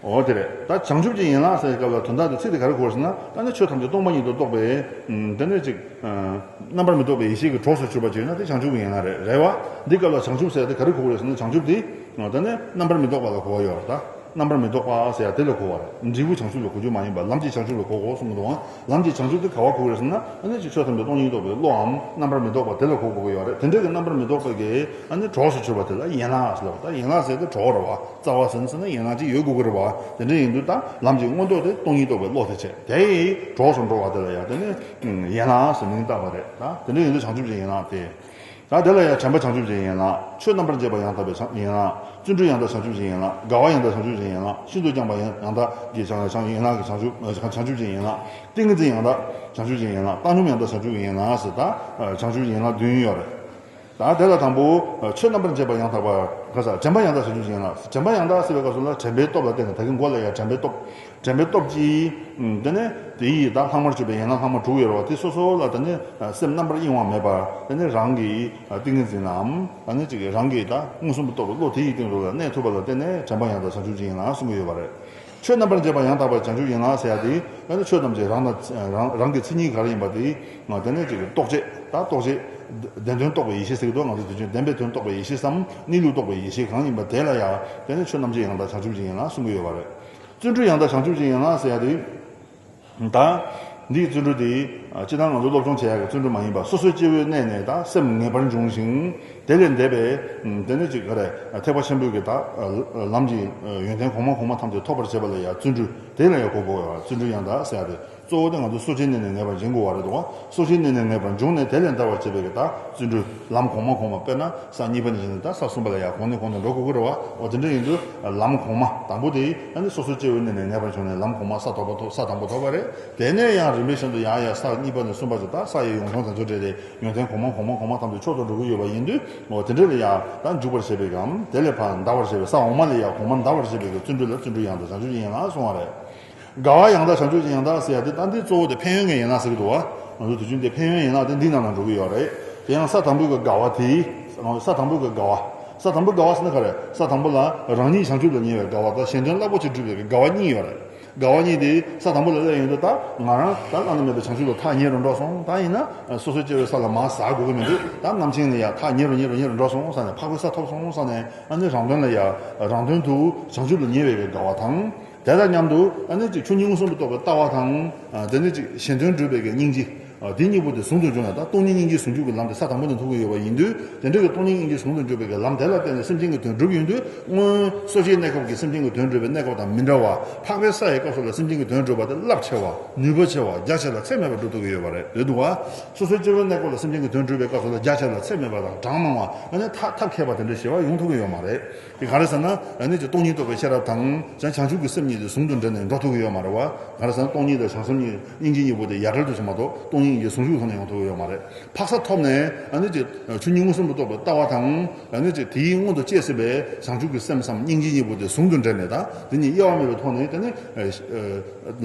འོ་དེ་རེད། ད་བྱང་ཆུབ་ཀྱི་ཡན་ལག་ཟེར་བའི་སྐབས་ལ་དོན་དག་དེ་ཚིག་དེ་ག་རེ་གོ་དགོས་ཟེར་ན། ད་ནི་ཆོས་ཐམས་ཅད་སྟོང་པ་ཉིད་དུ་རྟོགས་པའི། ཨམ། དེ་ནི་ཅིག་ཨ། རྣམ་པར་མི་རྟོག་པའི་ཡེ་ཤེས་ཀྱི་གྲོགས་སུ་གྱུར་པར་གྱུར་ན་དེ་བྱང་ཆུབ་ཀྱི་ཡན་ལག་རེད། རེད་བ། འདི་སྐབས་ལ་བྱང་ཆུབ་ཟེར་དེ་ག་རེ་གོ་དགོས་རེད་ཟེར་ན། བྱང་ཆུབ་དེ་ད་ནི་རྣམ་པར་མི་རྟོག་པ་ལ་གོ་བ་ཡོད་རེད། ད་རྣམ་པར་མི་རྟོག་པ་ཟེར་ཡ་དེ་ལ་གོ་བ་རེད། འབྲས་བུ་བྱང་ཆུབ་ལ་གོ་རྒྱུ་མ་ཡིན་པ་ལམ་གྱི་བྱང་ཆུབ་ལ་གོ་དགོས་གསུངས་འདུག་ཨང་། ལམ་གྱི་བྱང་ཆུབ་དེ་ག་བ་གོ་དགོས་རེད་ཟེར་ན། ཨ་ནི་ཅིག་ཆོས་ཐམས་ཅད་སྟོང་ཉིད་རྟོགས་པའི་བློའམ་རྣམ་པར་མི་རྟོག་པ་དེ་ལ་གོ་དགོས་ཀྱི་ཡོད་རེད། དེ་འདྲ་གི་རྣམ་པར་མི་རྟོག་པའི་གི་ཨ་ནི་གྲོགས་སུ་གྱུར་པ་དེ་ལ་ཡན་ལག་ཟེར་བ། ད་ཡན་ལག་ཟེར་དེ་གྲོགས་རེད་བ། རྩ་བ་ཟེར་ན་ཟེར་ན་ཡན་ལག་ཅིག་ཡོད་དགོས་ཀྱི་རེད་བ། དེ་འདྲ་ཡིན་དུས་ད་ལམ་གྱི་མངོན་རྟོགས་དེ་སྟོང་ཉིད་རྟོགས་པའི་བློ་དེ་བྱས། དེ་ཡི་གྲོགས་སུ་འགྲོ་བ་དེ་ལ་ཡང་དེ་ནི་ཡན་ལག་ཟེར་མིང་བཏགས་པ་རེད། ད་དེ་འདྲ་ཡིན་དུས་བྱང་ཆུབ་ཀྱི་ཡན་ལག་དེ། ད་དེ་ལ་ཡང་དྲན་པ་བྱང་ཆུབ་ཀྱི་ཡན་ལག་ཆོས་རྣམ་པར་འབྱེད་པ་ཡང་དག་པའི་ཡན་ལག་བརྩོན་འགྲུས་ཡང་དག་བྱང་ཆུབ་ཀྱི་ཡན་ལག་དགའ་བ་ཡང་དག་བྱང་ཆུབ་ཀྱི་ཡན་ལག་ཤིན་ཏུ་སྦྱངས་པ་ཡང་དག་གི་བྱང་ཡན་ལག་གི་བྱང་ཆུབ་བྱང་ཆུབ་ཀྱི་ཡན་ལག་ཏིང་ངེ་འཛིན་ཡང་དག་བྱང་ཆུབ་ཀྱི་ཡན་ལག་བཏང་སྙོམས་ཡང་དག་བྱང་ཆུབ་ཀྱི་ཡན་ལག་ཟེར། ད་བྱང་ཆུབ་ཀྱི་ཡན་ལག་བདུན་ཡོད་རེད། ད་དེ་ལ་དང་པོ་ཆོས་རྣམ་པར་འབྱེད་པ་ཡང་དག་པ་ག་ས་དྲན་པ་ཡང་དག་བྱང་ཆུབ་ཀྱི་ཡན་ལག་དྲན་པ་ཡང་དག་ཟེར་བའི་སྐབས་སུ་ལ་དྲན་པའི་སྟོབས་ལ་བརྟེན་ནས་ད་གིན་མགོ་ལ་ཡང་དྲན་པའི་སྟོབས། དྲན་པའི་སྟོབས་ཀྱིས། ཨུམ། དེ་ནས་དེ་ཡིས་ད་ལྷག་མར་གྱུར་པའི་ཡན་ལག་ལྷག་མ་དྲུག་ཡོད་རེད་བ། དེ་སོ་སོ་ལ་དེ་ནས་སེམས་རྣམ་པར་གཡེང་བ་མེད་པར་དེ་ནས་རང་གི་ཏིང་ངེ་འཛིན་ལམ་ད་ནི་ཅིག་རང་གི་ད་མངོན་སུམ་དུ་རྟོགས་པའི་བློ་དེ་ཡི་སྟེང་དུ་ལ་གནས་ཐུབ་པ་ལ་བརྟེན་ནས་དྲན་པ་ཡང་དག་བྱང་ཆུབ་ཀྱི་ཡན་ལག་གསུང་གི་ཡོད་པ་རེད། ཆོས་རྣམ་པར་འབྱེད་པ་ཡང་དག་པ་བྱང་ཆུབ་ཡན་ལག་ཟེར་ཡ་དེ་ད་ནི་ཆོས་ཐམས་ཅད་རང་དང་རང་རང་གི་མཚན་ཉིད་ག་རེ་ཡིན་པ་དེ་དེ་ནས་ཅིག་རྟོགས་བྱེད་ད་རྟོགས་བྱེད་བདེན་དོན་རྟོགས་པའི་ཡེ་ཤེས་ཟེར་གི་འདུག་ང་ཚོ་དུས་རྒྱུན་བདེན་པའི་དོན་རྟོགས་པའི་ཡེ་ཤེས་སམ་གནས་ལུགས་རྟོགས་པའི་ཡེ་ཤེས་གང་ཡིན་པ་དེ་ལ་ཡང་དེ་ནི་ཆོས་རྣམ་འབྱེད་ཡང་དག་བྱང་ཆུབ་ཀྱི་ཡན་ལག་གསུང་གི་ཡོད་པ་རེད། བརྩོན་འགྲུས་ཡང་དག་བྱང་ཆུབ་ཀྱི་ཡན་ལག་ཟེར་ཡ་དེ། ད། འདིའི་བརྩོན་འགྲུས་དེ། སྤྱིར་བཏང་ང་ཚོ་སློབ་སྦྱོང་བྱེད་ཡག་གི་བརྩོན་འགྲུས་མ་ཡིན་པ་སོ་སོའི་སྐྱེ་བོའི་གནས་ནས་ད་སེམས་ངེས་པར་འབྱུང་ཞིང་། དེ་ལས་འདས་པའི། དེ་ནི་ཅིག་ག་རེ། ཐེག་པ་ཆེན་པོའི་གི་ད། ལམ་གྱི་ཡོན་ཏན་གོང་མ་གོང་མ་ཐམས་ཅད་ཐོབ་པར་བྱེད་པ་ལ་ཡང་བརྩོན་འགྲུས་དེ་ལ་ཡང་གོ་དགོས་པ་བརྩོན་འགྲུས་ཡང་དག་ཟེར་ཡ་དེ། གཙོ་བོ་དེ་ང་ཚོ་གསོ་སྦྱོང་གནས་ནས་ངེས་པར་འབྱུང་དགོས་པ་རེད་འདུག་བ། གསོ་སྦྱོང་གནས་ནས་ངེས་པར་འབྱུང་ནས་དེ་ལས་འདའ་བར་བྱེད་པའི་གི་ད་བརྩོན་འགྲུས་ལམ་གོང་མ་གོང་མ་དཔེར་ན་ས་གཉིས་པ་ནས་བྱས་ནས་ད་ས་གསུམ་པ་ལ་ཡང་གོང་ནས་གོང་དུ་འགྲོ་དགོས་ཀྱི་རེད་བ། འོ་དེ་འདྲ་ཡིན་དུས་ལམ་གོང་མ་དང་པོ་དེ་ཨ་ནི་སོ་སོ་སྐྱེ་བོའི་གནས་ནས་ངེས་པར་བྱུང་ནས་ལམ་གོང་མ་ས་ཐོབ་པ་ཐོབ་ས་དང་པོ་ཐོབ་པ་རེད། དེ་ནས་ཡང་རིམ་པས་བཞིན་དུ་ཡང་ཡང་ས་གཉིས་པ་ནས་གསུམ་པ་ཚོ་ད་ས་ཡི་ཡོངས་གྲོང་དེ་ཚོ་འདྲ་རེད། ཡོན་ཏན་གོང་མ་གོང་མ་གོང་མ་ཐམས་ཅད་མཆོག་ཏུ་འགྲོ་གི་ཡོད་པ་ཡིན་དུས་འོ་དེ་འདྲ་ལ་ཡང་ད་འཇུག་པར་བྱེད་པའི་གམ་དེ་ལས་ཕར་འདའ་བར་བྱེད་པའི་ས་འོག་མ་ལ་ཡང་གོང་མ་འདའ་བར་བྱེད་པའི་གི་བརྩོན་འགྲུས་ལ་བརྩོན་འགྲུས་ཡང་དག་བྱང་ཆུབ་ཀྱི་ཡན་ལག་གསུང་བ་རེད། དགའ་བ་ཡང་དག་བྱང་ཆུབ་ཀྱི་ཡང་དག་ཟེར་ཡ་དེ་ད་འདི་གཙོ་བོ་དེ་ཕན་ཡོན་གྱི་ཡན་ལག་ཟེར་གི་འདུག་བ། ང་ཚོ་དུས་རྒྱུན་དེ་ཕན་ཡོན་ཡན་ལག་དེ་འདི་ནང་ན་འགྲོ་གི་ཡོད་རེད། དེ་ཡང་ས་དང་པོའི་གི་དགའ་བ་དེ། ས་དང་པོའི་གི་དགའ་བ། ས་དང་པོའི་དགའ་བ་ཟེར་ན་ག་རེ། ས་དང་པོ་ལ་རང་ཉིད་བྱང་ཆུབ་ལ་ཉེ་བའི་དགའ་བ་དང་གཞན་དོན་རླབས་པོ་ཆེ་སྒྲུབ་པའི་གི་དགའ་བ་གཉིས་ཡོད་རེད། དགའ་བ་གཉིས་དེ་ས་དང་པོ་ལ་སླེབས་ཡོང་དུས་ད་ང་རང་ད་བླ་ན་མེད་པའི་བྱང་ཆུབ་ལ་ཐག་ཉེ་རུ་འགྲོ་སོང་། ད་ཡིན་ན་སོ་སོའི་སྐྱེ་བོའི་ས་ལ་མར་ཟག་དགོས་ཀྱི་མི་འདུག་ད་རྣམ་མཁྱེན་ལ་ཡ་ཐག་ཉེ་རུ་ཉེ་རུ་ཉེ་རུ་འགྲོ་སོང་ས་ནས་ཕག་པའི་ས་ཐོབ་སོང་ས་ནས་ཨ་ནི་རང་དོན་ལ་ཡ་རང་དོན་དུ་བྱང་ཆུབ་ལ་ཉེ་བའི་གི་དགའ་བ་དང་། དེ་དང་མཉམ་དུ་ཨ་ནི་ཅིག་ཆོས་ཉིད་མངོན་སུམ་དུ་རྟོགས་པའི་ལྟ་བ་དང་། དེ་ནི་ཅིག་གཞན་དོན་སྒྲུབ་པའི་གི་སྙིང་རྗེ། དེ་གཉིས་པོ་དེ་ཟུང་དུ་འཇུག་ན་ད་སྟོང་ཉིད་སྙིང་རྗེ་ཟུང་འཇུག་གི་ལམ་དེ་ས་དང་པོ་ནས་ཐོབ་ཀྱི་ཡོད་པ་ཡིན་དུས། དེ་འདྲ་གི་སྟོང་ཉིད་སྙིང་རྗེ་ཟུང་དུ་འཇུག་པའི་གི་ལམ་དེ་ལ་བརྟེན་ནས་སེམས་ཅན་གྱི་དོན་སྒྲུབ་ཡོང་དུས་སྔོན་གསོ་དཔྱད་གནས་སྐབས་ཀྱི་སེམས་ཅན་གྱི་དོན་སྒྲུབ་པའི་གནས་སྐབས་དང་མི་འདྲ་བ། འཕགས་པའི་ས་ཡི་སྐབས་སུ་ལ་སེམས་ཅན་གྱི་དོན་སྒྲུབ་པ་དེ་རླབས་ཆེ་བ་ནུས་པ་ཆེ་བ་རྒྱ་ཆེ་ལ་ཚད་མེད་པ་སྒྲུབ་ཐུབ་ཀྱི་ཡོད་པ་རེད། རེད་འདུག་བ། སོ་སོའི་སྐྱེ་བོའི་གནས་སྐབས་ལ་སེམས་ཅན་གྱི་དོན་སྒྲུབ་པའི་སྐབས་སུ་ལ་རྒྱ་ཆེ་ལ་ཚད་མེད་པ་དང་གྲངས་མང་བ་ཨ་ནི་ཐབས་ཐབས་མཁས་པ་དེ་འདྲ་ཞེ་བ་ཡོང་ཐུབ་ཀྱི་ཡོད་མ་རེད། དེ་ག་རེ་ཟེར་ན་ཨ་ནི་ཅིག་སྟོང་ཉིད་རྟོགས་པའི་ཤེས་རབ་དང་བྱང་བྱང་ཆུབ་ཀྱི་སེམས་གཉིས་དེ་ཟུང་དུ་འབྲེལ་ནས་འགྲོ་ཐུབ་ཀྱི་ཡོད་མ་རེད་བ། ག་རེ་ཟེར་ན་སྟོང་ཉིད་དང་བྱང་སེམས་གཉིས་སྙིང་རྗེ་གཉིས་པོ་དེ་ཡ་བྲལ་དུ་སོང་མ་གཏོགས་སྟོང་ཉིད་སྙིང་རྗེ་ཟུང་འཇུག་ཐོག་ནས་ཡོང་ཐུབ་ཀྱི་ཡོད་མ་རེད། འཕགས་ས་ཐོབ་ནས་ཨ་ནི་ཅིག་ཆོས་ཉིད་མངོན་སུམ་དུ་རྟོགས་པའི་ལྟ་བ་དང་ཨ་ནི་ཅིག་དེའི་སྔོན་དུ་སྐྱེས་ཟིན་པའི་བྱང་ཆུབ་ཀྱི་སེམས་སམ་སྙིང་རྗེ་གཉིས་པོ་དེ་ཟུང་དུ་འབྲེལ་ནས་ད་དེ་གཉིས་དབྱེ་བ་མེད་པའི་ཐོག་ནས་དེ་ནི་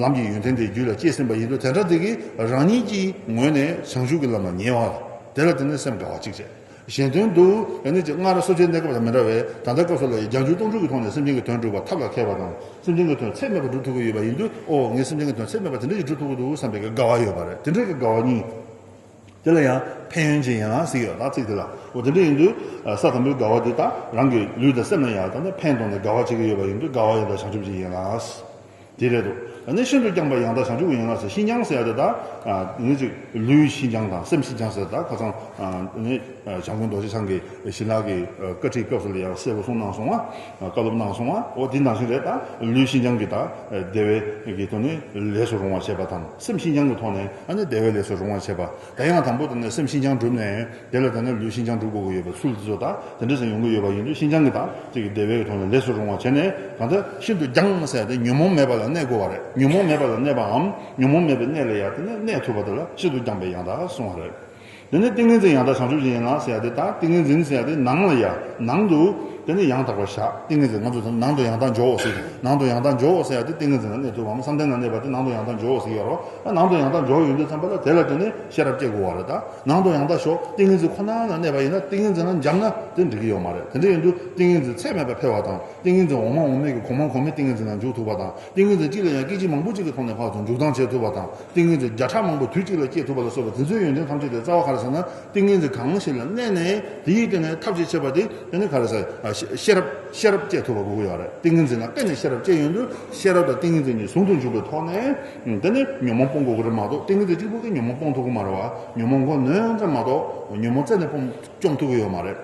ལམ་གྱི་ཡོན་ཏན་དེ་རྒྱུད་ལ་སྐྱེས་ཟིན་པ་ཡིན་དུས་དེ་འདྲ་དེ་གིས་རང་ཉིད་ཀྱི་ངོས་ནས་བྱང་ཆུབ་ཀྱི་ལམ་ལ་ཉེ་བ། དེ་ལ་བརྟེན་ནས་སེམས་དགའ་བ་གཅིག་བྱས། གཞན་དོན་དུ་ཨ་ནི་ཅིག་སྔར་གསོ་དཔྱད་གནས་སྐབས་དང་མི་འདྲ་བའི་ད་ལྟའི་སྐབས་སུ་ལ་ཡང་བརྒྱ་འགྱུར་སྟོང་འགྱུར་གྱི་ཐོག་ནས་སེམས་ཅན་གྱི་དོན་སྒྲུབ་པ་ཐབས་ལ་མཁས་པ་དང་སེམས་ཅན་གྱི་དོན་ཚད་མེད་པ་སྒྲུབ་ཐུབ་ཀྱི་ཡོད་པ་ཡིན་དུས་ཨོ་ངས་སེམས་ཅན་གྱི་དོན་ཚད་མེད་པ་དེ་འདྲ་ཞིག་སྒྲུབ་ཐུབ་ཀྱི་འདུག་བསམ་པའི་དགའ་བ་ཡོད་པ་རེད། དེ་འདྲ་གི་དགའ་བ་གཉིས། དེ་ལ་ཡང་ཕན་ཡོན་ཅན་ཡན་ལག་ཟེར་ཡོད་ལ་ཚིག་དེ་ལ་ཨོ་དེ་འདྲ་ཡིན་དུས་ས་དང་པོའི་དགའ་བ་དེ་དག་རང་གི་ལུས་དང་སེམས་ལ་ཡང་ད་ནི་ཕན་བཏགས་ནས་དགའ་བ་བྱེད་ཀྱི་ཡོད་པ་ཡིན་དུས་དགའ་བ་ཡང་དག་བྱང་ཆུབ་ཀྱི་ཡན་ལག་དེ་རེད་འདུག་ཨ་ནི་ཤིན་ཏུ་བརྐྱངས་པ་ཡང་དག་བྱང་ཆུབ་ཀྱི་ཡན་ལག་ཟེར། ཤིན་སྦྱངས་ཟེར་ཡ་དེ་དག་ཨ་ནི་ཅིག་ལུས་ཤིན་སྦྱངས་དང་སེམས་ཤིན་སྦྱངས་ཟེར་ད་ཁ་སང་ཨ་ནི་བྱམས་མགོན་རྡོ་རྗེ་འཆང་གིས་ཞི་ལྷག་གི་བཀའ་ཁྲིད་སྐབས་སུ་ལ་ཡང་གསལ་པོ་གསུངས་གནང་སོང་བ། བཀའ་སློབ་གནང་སོང་བ། འོ་དེ་ནང་བཞིན་རེད། ད་ལུས་ཤིན་སྦྱངས་ཀྱི་ད་བདེ་བའི་གི་ཐོག་ནས་ལས་སུ་རུང་བ་བྱེད་པ་དང་སེམས་ཤིན་སྦྱངས་ཀྱི་ཐོག་ནས་ཨ་ནི་བདེ་བའི་ལས་སུ་རུང་བ་བྱེད་པ། ད་ཡང་དང་པོ་དེ་ནས་སེམས་ཤིན་སྦྱངས་བསྒྲུབས་ནས། དེ་ལ་ད་ནི་ལུས་ཤིན་སྦྱངས་སྒྲུབ་དགོས་ཀྱི་ཡོད་པའི་ཚུལ་དེ་ཚོ་དང་དེ་འདྲ་ཞིག་ཡོང་གི་ཡོད་པ་ཡིན་དུས་ཤིན་སྦྱངས་ཀྱི་དང་གཅིག་གི་བདེ་བའི་ཐོག་ནས་ལས་སུ་རུང་བ་བྱས་ནས་གང་ལྟར་ཤིན་ཏུ་སྦྱངས་ཟེར་ཏེ་ཉོན་མོངས་མེད་པ་ལ་གནས་དགོས་པ་རེད། ཉོན་མོངས་མེད་པ་ལ་གནས་པའམ་ཉོན་མོངས་མེད་པའི་གནས་ལ་ཡང་དེ་ནས་གནས་ཐུབ་པ་དེ་ལ་ཤིན་ཏུ་སྦྱངས་པའི་ཡང་དག་གསུངས་པ་རེད། དེ་ནས་ཏིང་ངེ་འཛིན་ཡང་དག་བྱང་ཆུབ་ཀྱི་ཡན་ལག་ཟེར་ཡ་དེ་དང་ཏིང་ངེ་འཛིན་ཟེར་ཡ་དེ་ནང་ལ་ཡ་ནང་དུ་དེ་ནས་ཡང་དག་པར་བཞག་ཏིང་ངེ་འཛིན་ང་ཚོ་ནང་དུ་ཡང་དག་འཇོག་ཟེར། ནང་དུ་ཡང་དག་འཇོག་ཟེར་ཡ་དེ་ཏིང་ངེ་འཛིན་ལ་གནས་ཐུབ་བམ་བསམ་གཏན་ལ་གནས་པ་དེ་ནང་དུ་ཡང་དག་འཇོག་ཟེར་ཡ་རོ། ནང་དུ་ཡང་དག་འཇོག་ཡོང་དུས་ཙམ་པ་ལ་དེ་ལ་དེ་ནས་ཤེས་རབ་སྐྱེ་དགོས་པ་རེད་ད། ནང་དུ་ཡང་དག་ཞོག་ཏིང་ངེ་འཛིན་ཁོ་ན་ལ་གནས་པ་ཡིན་ན་ཏིང་ངེ་འཛིན་ལ་འཇགས་ན་དེ་འགྲིག་གི་ཡོད་མ་རེད། དེ་འདྲ་ཡིན་དུས་ཏིང་ངེ་འཛིན་ཚད་མེད་པ་འཕེལ་བ་དང་ཏིང་ངེ་འཛིན་འོག་མ་འོག་མའི་གི་གོང་མ་གོང་མའི་ཏིང་ངེ་འཛིན་ལ་འཇུག་ཐུབ་པ་དང་ཏིང་ངེ་འཛིན་གཅིག་ལ་ཡང་སྐད་ཅིག་མང་པོ་གཅིག་གི་ཐོག་ནས་ཕར་ཚུར་འཇུག་ལྡང་བྱེད་ཐུབ་པ་དང་ཏིང་ངེ་འཛིན་བརྒྱ་ཕྲག་མང་པོ་དུས་གཅིག་ལ་སྐྱེ་ཐུབ་པ་ལ་སོགས་པ་དེ་ཚོའི་ཡོན་ཏན་ཐམས་ཅད་དེ་རྩ་བ་ག་རེ་ཟེར་ན་ཏིང་ངེ་འཛིན་གང་ཞིག་ལ་གནས་ནས་དེ་ཡི་སྟེང་ནས་ཐབས་ཅིག་བྱེད་པ་དེ་དེ་ནི་ག་རེ་ཟེར་ཤེས་རབ་ཤེས་རབ་སྐྱེ་ཐུབ་པ་དགོས་ཀྱི་ཡོད་རེད། ཏིང་ངེ་འཛིན་ལ་གཏན་ནས་ཤེས་རབ་སྐྱེ་ཡོང་དུས་ཤེས་རབ་དང་ཏིང་ངེ་འཛིན་གཉིས་ཟུང་དུ་འཇུག་པའི་ཐོག་ནས་དེ་ནི་ཉོན་མོངས་སྤོང་དགོས་ཀྱི་རེད་མ་གཏོགས་ཏིང་ངེ་འཛིན་གཅིག་པུ་གིས་ཉོན་མོངས་སྤོང་ཐུབ་ཀྱི་མ་རེད་བ། ཉོན་མོངས་མགོ་གནོན་ཙམ་མ་གཏོགས་ཉོན་མོངས་རྩད་ནས་སྤོང་སྐྱོང་ཐུབ་ཀྱི་ཡོད་མ་རེད།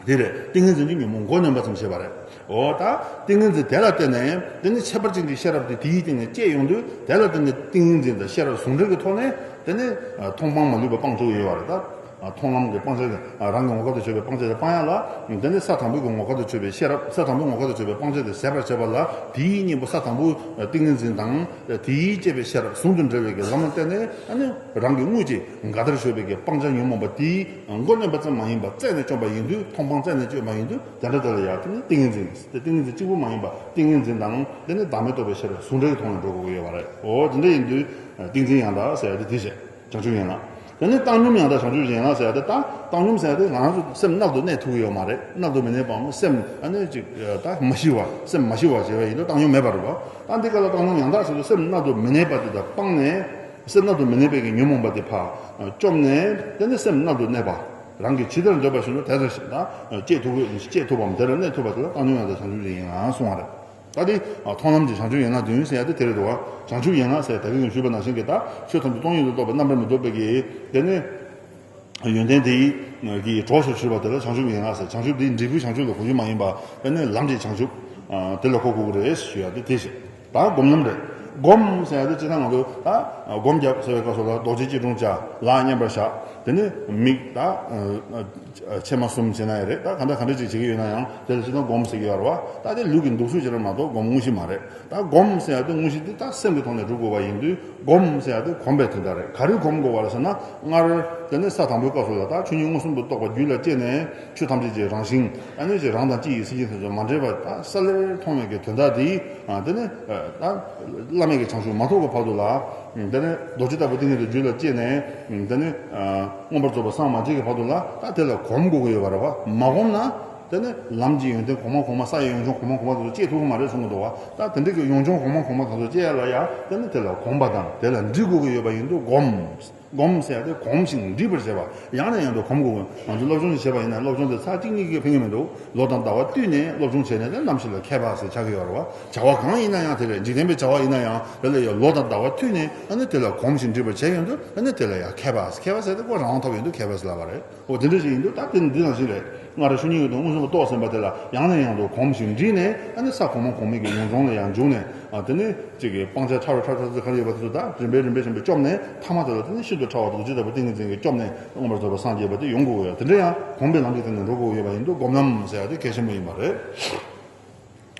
དེ་རེད། ཏིང་ངེ་འཛིན་གྱིས་ཉོན་མོངས་མགོ་གནོན་པ་ཙམ་བྱས་པ་རེད། འོ་ད་ཏིང་ངེ་འཛིན་དེ་ལ་བརྟེན་ནས་དེ་ནི་ཁྱད་པར་ཅན་གྱི་ཤེས་རབ་དེ་དེའི་སྟེང་ནས་སྐྱེས་ཡོང་དུས་དེ་ལ་བརྟེན་ནས་ཏིང་ངེ་འཛིན་དང་ཤེས་རབ་ཟུང་འབྲེལ་གྱི་ཐོག་ནས་དེ་ནི་མཐོང་སྤང་མ་ལུས་པ་སྤང་ཐུབ་ཀྱི་ཡོད་པ་རེད་ད། མཐོང་ལམ་གྱི་སྤང་བྱ་དེ་རང་གི་ངོ་སྐལ་དུ་བྱས་པའི་སྤང་བྱ་དེ་སྤང་ཡག་ལ། དེ་ནས་ས་དང་པོའི་གི་ངོ་སྐལ་དུ་བྱས་པའི་ཤེས་རབ། ས་དང་པོའི་ངོ་སྐལ་དུ་བྱས་པའི་སྤང་བྱ་དེ་ཟད་པར་བྱེད་པ་ལ། དེའི་གཉེན་པོ་ས་དང་པོའི་ཏིང་ངེ་འཛིན་དང་། དེས་བསྐྱེད་པའི་ཤེས་རབ་ཟུང་དུ་འབྲེལ་བའི་གི་ལམ་ལ་བརྟེན་ནས། ཨ་ནི་རང་གི་དངོས་ཀྱི་འགལ་ཟླར་ཞུགས་པའི་གི་སྤང་བྱ་ཉོན་མོངས་པ་དེའི་མགོ་གནོན་པ་ཙམ་མ་ཡིན་པར་རྩད་ནས་བཅོམ་པ་ཡིན་དུས། མཐོང་སྤང་རྩད་ནས་བཅོམ་པ་ཡིན་དུས། དེ་འདྲ་དེ་ལ་ཡང་དེ་ནི་ཏིང་ངེ་འཛིན། དེ་ཏིང་ངེ་འཛིན་གཅིག་པུ་མ་ཡིན་པར་ཏིང་ངེ་འཛིན་དང་། དེ་ནི་བདག་མེད་རྟོགས་པའི་ཤེས་རབ་ཟུང་འབྲེལ་གྱི་ཐོག་ནས་འགྲོ་དགོས་ཀྱི་ཡོད་པ་རེད། འོ་དེ་འདྲ་ཡིན་དུས་ཏིང་འཛིན་ཡང་དག་ཟེར་ཡ་དེ་དེ་བྱས། བྱང་ཆུབ་ཡན་ལག་དེ་ནས་བཏང་སྙོམས་ཡང་དག་བྱང་ཆུབ་ཡན་ལག་ཟེར་ཡ་དེ། ད་བཏང་སྙོམས་ཟེར་ཡ་དེ་ང་རང་ཚོ་སེམས་གནག་ཏུ་གནས་ཐུབ་ཀྱི་ཡོད་མ་རེད། གནག་ཏུ་མི་གནས་པའམ་སེམས་ཨ་ནི་ཅིག་ད་མ་ཞི་བ། སེམས་མ་ཞི་བ་བྱས་པ་ཡིན་དུས་བཏང་སྙོམས་མེད་པ་རེད་པ། ད་འདི་ག་ལ་བཏང་སྙོམས་ཡང་དག་ཟེར་དུས་སེམས་གནག་ཏུ་མི་གནས་པ་དེ་དག་སྤངས་ནས། སེམས་གནག་ཏུ་མི་གནས་པའི་གི་ཉོན་མོངས་པ་དེ་ཕར་བཅོམ་ནས། དེ་ནས་སེམས་གནག་ཏུ་གནས་པ། རང་གིས་ཇི་ལྟར་འདོད་པ་བཞིན་དུ་དེ་ལྟར་ད་སྐྱེ་ཐུབ། སྐྱེ་ཐུབ་པའམ་དེ་ལ་གནས་ཐུབ་པ་དེ་ལ་བཏང་སྙོམས་ཡང་དག་བྱང་ཆུབ་ཡན་ལག་གསུངས་པ་རེད། ད་དེ་མཐོང་ལམ་གྱི་བྱང་ཆུབ་ཡན་ལག་བདུན་ཟེར་ཡ་དེ་དེ་རེད་འདུག་བ། བྱང་ཆུབ་ཡན་ལག་ཟེར་ད་གིན་ཞུས་པ་ནང་བཞིན་གྱི་ད་ཆོས་ཐམས་ཅད་སྟོང་ཉིད་དུ་རྟོགས་པའི་རྣམ་པར་མི་རྟོག་པའི་གི། དེ་ནས་ཡོན་ཏན་དེ་གི་གྲོགས་སུ་གྱུར་པ་དེ་ལ་བྱང་ཆུབ་ཡན་ལག་ཟེར། བྱང་ཆུབ་དེ་འབྲས་བུའི་བྱང་ཆུབ་ལ་གོ་རྒྱུ་མ་ཡིན་པ། དེ་ནས་ལམ་གྱི་བྱང་ཆུབ་དེ་ལ་གོ་དགོས་ཀྱི་རེད་ཞུ་ཡ་དེ་དེ་བཞིན། ད་སྒོམ་ལམ་རེད། སྒོམ་ཟེར་ཡ་དེ་སྤྱིར་བཏང་ང་ཚོ་ད་སྒོམ་རྒྱབ་ཟེར་བའི་སྐབས་སུ་ལ་རྡོ་རྗེ་སྐྱིལ་ཀྲུང་བཅའ། ལག་མཉམ་པར་བཞག་དེ་ནས་མིག་ད་ཕྱེད་མ་གསུམ་བྱས་ན་ཡང་རེད། ད་ག་འདྲ་ག་འདྲ་ཅིག་བྱེད་ཀྱི་ཡོད་ན་ཡང་དེ་ལ་སྤྱིར་བཏང་སྒོམ་ཟེར་གྱི་ཡོད་རེད་བ། ད་དེ་ལུས་ཀྱི་འདུག་ཚུལ་བྱས་ན་མ་གཏོགས་སྒོམ་དངོས་གཞི་མ་རེད། ད་སྒོམ་ཟེར་ཡ་དེ་དངོས་གཞི་དེ་ད་སེམས་ཀྱི་ཐོག་ནས་སྒྲུབ་དགོས་པ་ཡིན་དུས། སྒོམ་ཟེར་ཡ་དེ་གོམས་པའི་དོན་དག་རེད། ག་རེ་གོམས་དགོས་པ་རེད་ཟེར་ན། སྔར་དེ་ནས་ས་དང་པོའི་སྐབས་སུ་ལ་ད་ཆོས་ཉིད་མངོན་སུམ་དུ་རྟོགས་པ་རྒྱུད་ལ་སྐྱེས་ནས། ཆོས་ཐམས་ཅད་ཀྱི་རང་བཞིན། ཨ་ནི་ཅིག་རང་དང་སྤྱི་ཡི་སེམས་ཅན་དེ་ཚོ་མ་འདྲེས་པ་ད་གསལ་ལེར་མཐོང་བའི་གི་དོན་དག་དེ། ཨ་དེ་ནས་ད་བླ་མེད་ཀྱི་བྱང་ཆུབ་མ་ཐོབ་ཀྱི་བར་དུ་ལ། དེ་ནས་རྡོ་རྗེ་ལྟ་བུ་ཏིང་ངེ་འཛིན་རྒྱུད་ལ་སྐྱེས་ནས། དེ་ནས་མངོན་པར་རྫོགས་པར་སངས་མ་རྒྱས་ཀྱི་བར་དུ་ལ་ད་དེ་ལ་གོམས་དགོས་ཀྱི་ཡོད་པ་རེད་བ། མ་གོམས་ན། དེ་ནས་ལམ་གྱི་ཡོན་ཏན་གོང་མ་གོང་མ། ས་ཡི་ཡོན་ཆུང་གོང་མ་གོང་མ་དེ་ཚོ་སྐྱེ་ཐུབ་ཀྱི་མ་རེད་གསུང་གི་འདུག་བ། ད་དེ་འདྲ་གི་ཡོན་ཆུང་གོང་མ་གོང་མ་དེ་ཚོ་སྐྱེ་ཡ་ལ་ཡ། དེ་ནས་དེ་ལ་གོམས་པ་དང་དེ་ལ་འདྲིས་དགོས་ཀྱི་ཡོད་པ་ཡིན་དུས་སྒོམ། སྒོམ་ཟེར་ཡ་དེ་གོམས་ཤིང་འདྲིས་པར་བྱེད་པ། ཡང་ནས་ཡང་དུ་གོམས་དགོས། ང་ཚོ་སློབ་སྦྱོང་ཞིག་བྱས་པ་ཡིན་ན་སློབ་སྦྱོང་དེ་ཚར་གཅིག་གཉིས་ཀྱིས་ཕན་གྱི་མི་འདུག་ལོ་དང་ཟླ་བ་བསྟུད་ནས་སློབ་སྦྱོང་བྱས་ནས་དེ་ནམ་ཞིག་ལ་མཁས་པ་ཟེར་ཆགས་ཀྱི་ཡོད་རེད་བ། བྱ་བ་གང་ཡིན་ན་ཡང་དེ་རེད། འཇིག་རྟེན་པའི་བྱ་བ་ཡིན་ན་ཡང་དེ་ལ་ཡང་ལོ་དང་ཟླ་བ་བསྟུད་ནས། ཨ་ནི་དེ་ལ་གོམས་ཤིང་འདྲིས་པར་བྱས་ཡོང་དུས། ཨ་ནི་དེ་ལ་ཡང་མཁས་པ། མཁས་པ་ཟེར་དེ་ཁོ་རང་དབང་ཐོབ་ཡོང་དུས་མཁས་པ་ཟེར་ལབ་པ་རེད། འོ་དེ་འདྲ་ཞིག་ཡིན་དུས་ད་དེ་འདི་ནང་བཞིན་རེད། སྔར་ཆོས་ཉིད་ཀྱི་དོན་མངོན་སུམ་དུ་རྟོགས་ཟིན་པ་དེ་ལ་ཡང་ནས་ཡང་དུ་གོམས་ཤིང་འདྲིས་ནས། ཨ་ནི་ས་གོང་མ་གོང་མའི་གི་ཡོངས་རྫོགས་ལ་ཡང་འཇུག་ནས། ཨ་དེ་ནས་ཅིག་གི་སྤང་བྱ་ཕྲ་བ་ཕྲ་ཕྲ་ཚོ་ག་རེ་ཡོད་པ་དེ་ཚོ་ད་རིམ་པས་རིམ་པས་རིམ་པས་བཅོམ་ནས། ཐ་མ་དེ་ལ་དེ་ནས་ཤིན་ཏུ་ཕྲ་བ་རྡོ་རྗེ་ལྟ་བུ་ཏིང་ངེ་འཛིན་གྱིས་བཅོམ་ནས་མངོན་པར་རྫོགས་པར་སངས་རྒྱས་པ་དེ་ཡོང་དགོས་ཡོད། དེ་འདྲ་ཡང་གོམས་པའི་ལམ་གྱི་སྟེང་ནས་འགྲོ་དགོས་ཡོད་པ་ཡིན་དུས་སྒོམ་ལམ་ཟེར་ཡ་དེ་གལ་ཆེན་པོ་ཡིན་པ་རེད།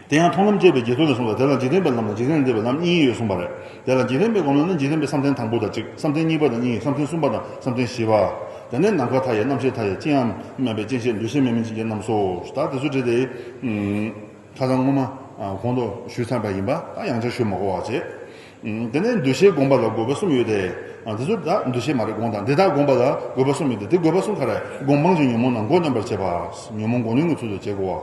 དེ་ཡང་མཐོང་ལམ་བཅས་པའི་རྗེས་ཐོབ་ལ་གསུངས་པ། དེ་ལ་འཇིག་རྟེན་པའི་ལམ་དང་འཇིག་རྟེན་ལས་འདས་པའི་ལམ་གཉིས་ཡོད་གསུངས་པ་རེད། དེ་ལ་འཇིག་རྟེན་པའི་སྒོམ་ལམ་ནི་འཇིག་རྟེན་པའི་བསམ་གཏན་དང་པོ་དང་གཅིག་བསམ་གཏན་གཉིས་པ་དང་གཉིས། བསམ་གཏན་གསུམ་པ་དང་བསམ་གཏན་བཞི་པ། དེ་ནས་ནམ་མཁའ་མཐའ་ཡས་རྣམ་ཤེས་མཐའ་ཡས། ཅི་ཡང་མེད་པའི་སྐྱེ་མཆེད་འདུ་ཤེས་མེད་མིན་ཅན་གྱི་རྣམས་སོ། ད་དེ་ཚོ་བྲིས་ཏེ། ཁ་སང་སྔོན་མ་གོང་དུ་ཞུས་ཚར་བ་ཡིན་པ། ད་ཡང་བསྐྱར་ཞུ་མ་དགོས་པ་བྱས། དེ་ནས་འདུ་ཤེས་སྒོམ་པ་ལ་དགོས་པ་གསུམ་ཡོད་དེ། དེ་ཚོ་ད་འདུ་ཤེས་མ་རེད། སྒོམ་དང་འདི་དག་སྒོམ་པ་ལ་དགོས་པ་གསུམ་ཡོད་དེ། དེ་དགོས་པ་གསུམ་ག་རེ། སྒོམ་སྤང་གི་ཉོན་མོངས་རྣམས་མགོ་གནོན་པར་བྱེད་པ། ཉོན་མོངས་མགོ་གནོན་གྱི་ཚུལ་དུ་བྱེད་དགོས་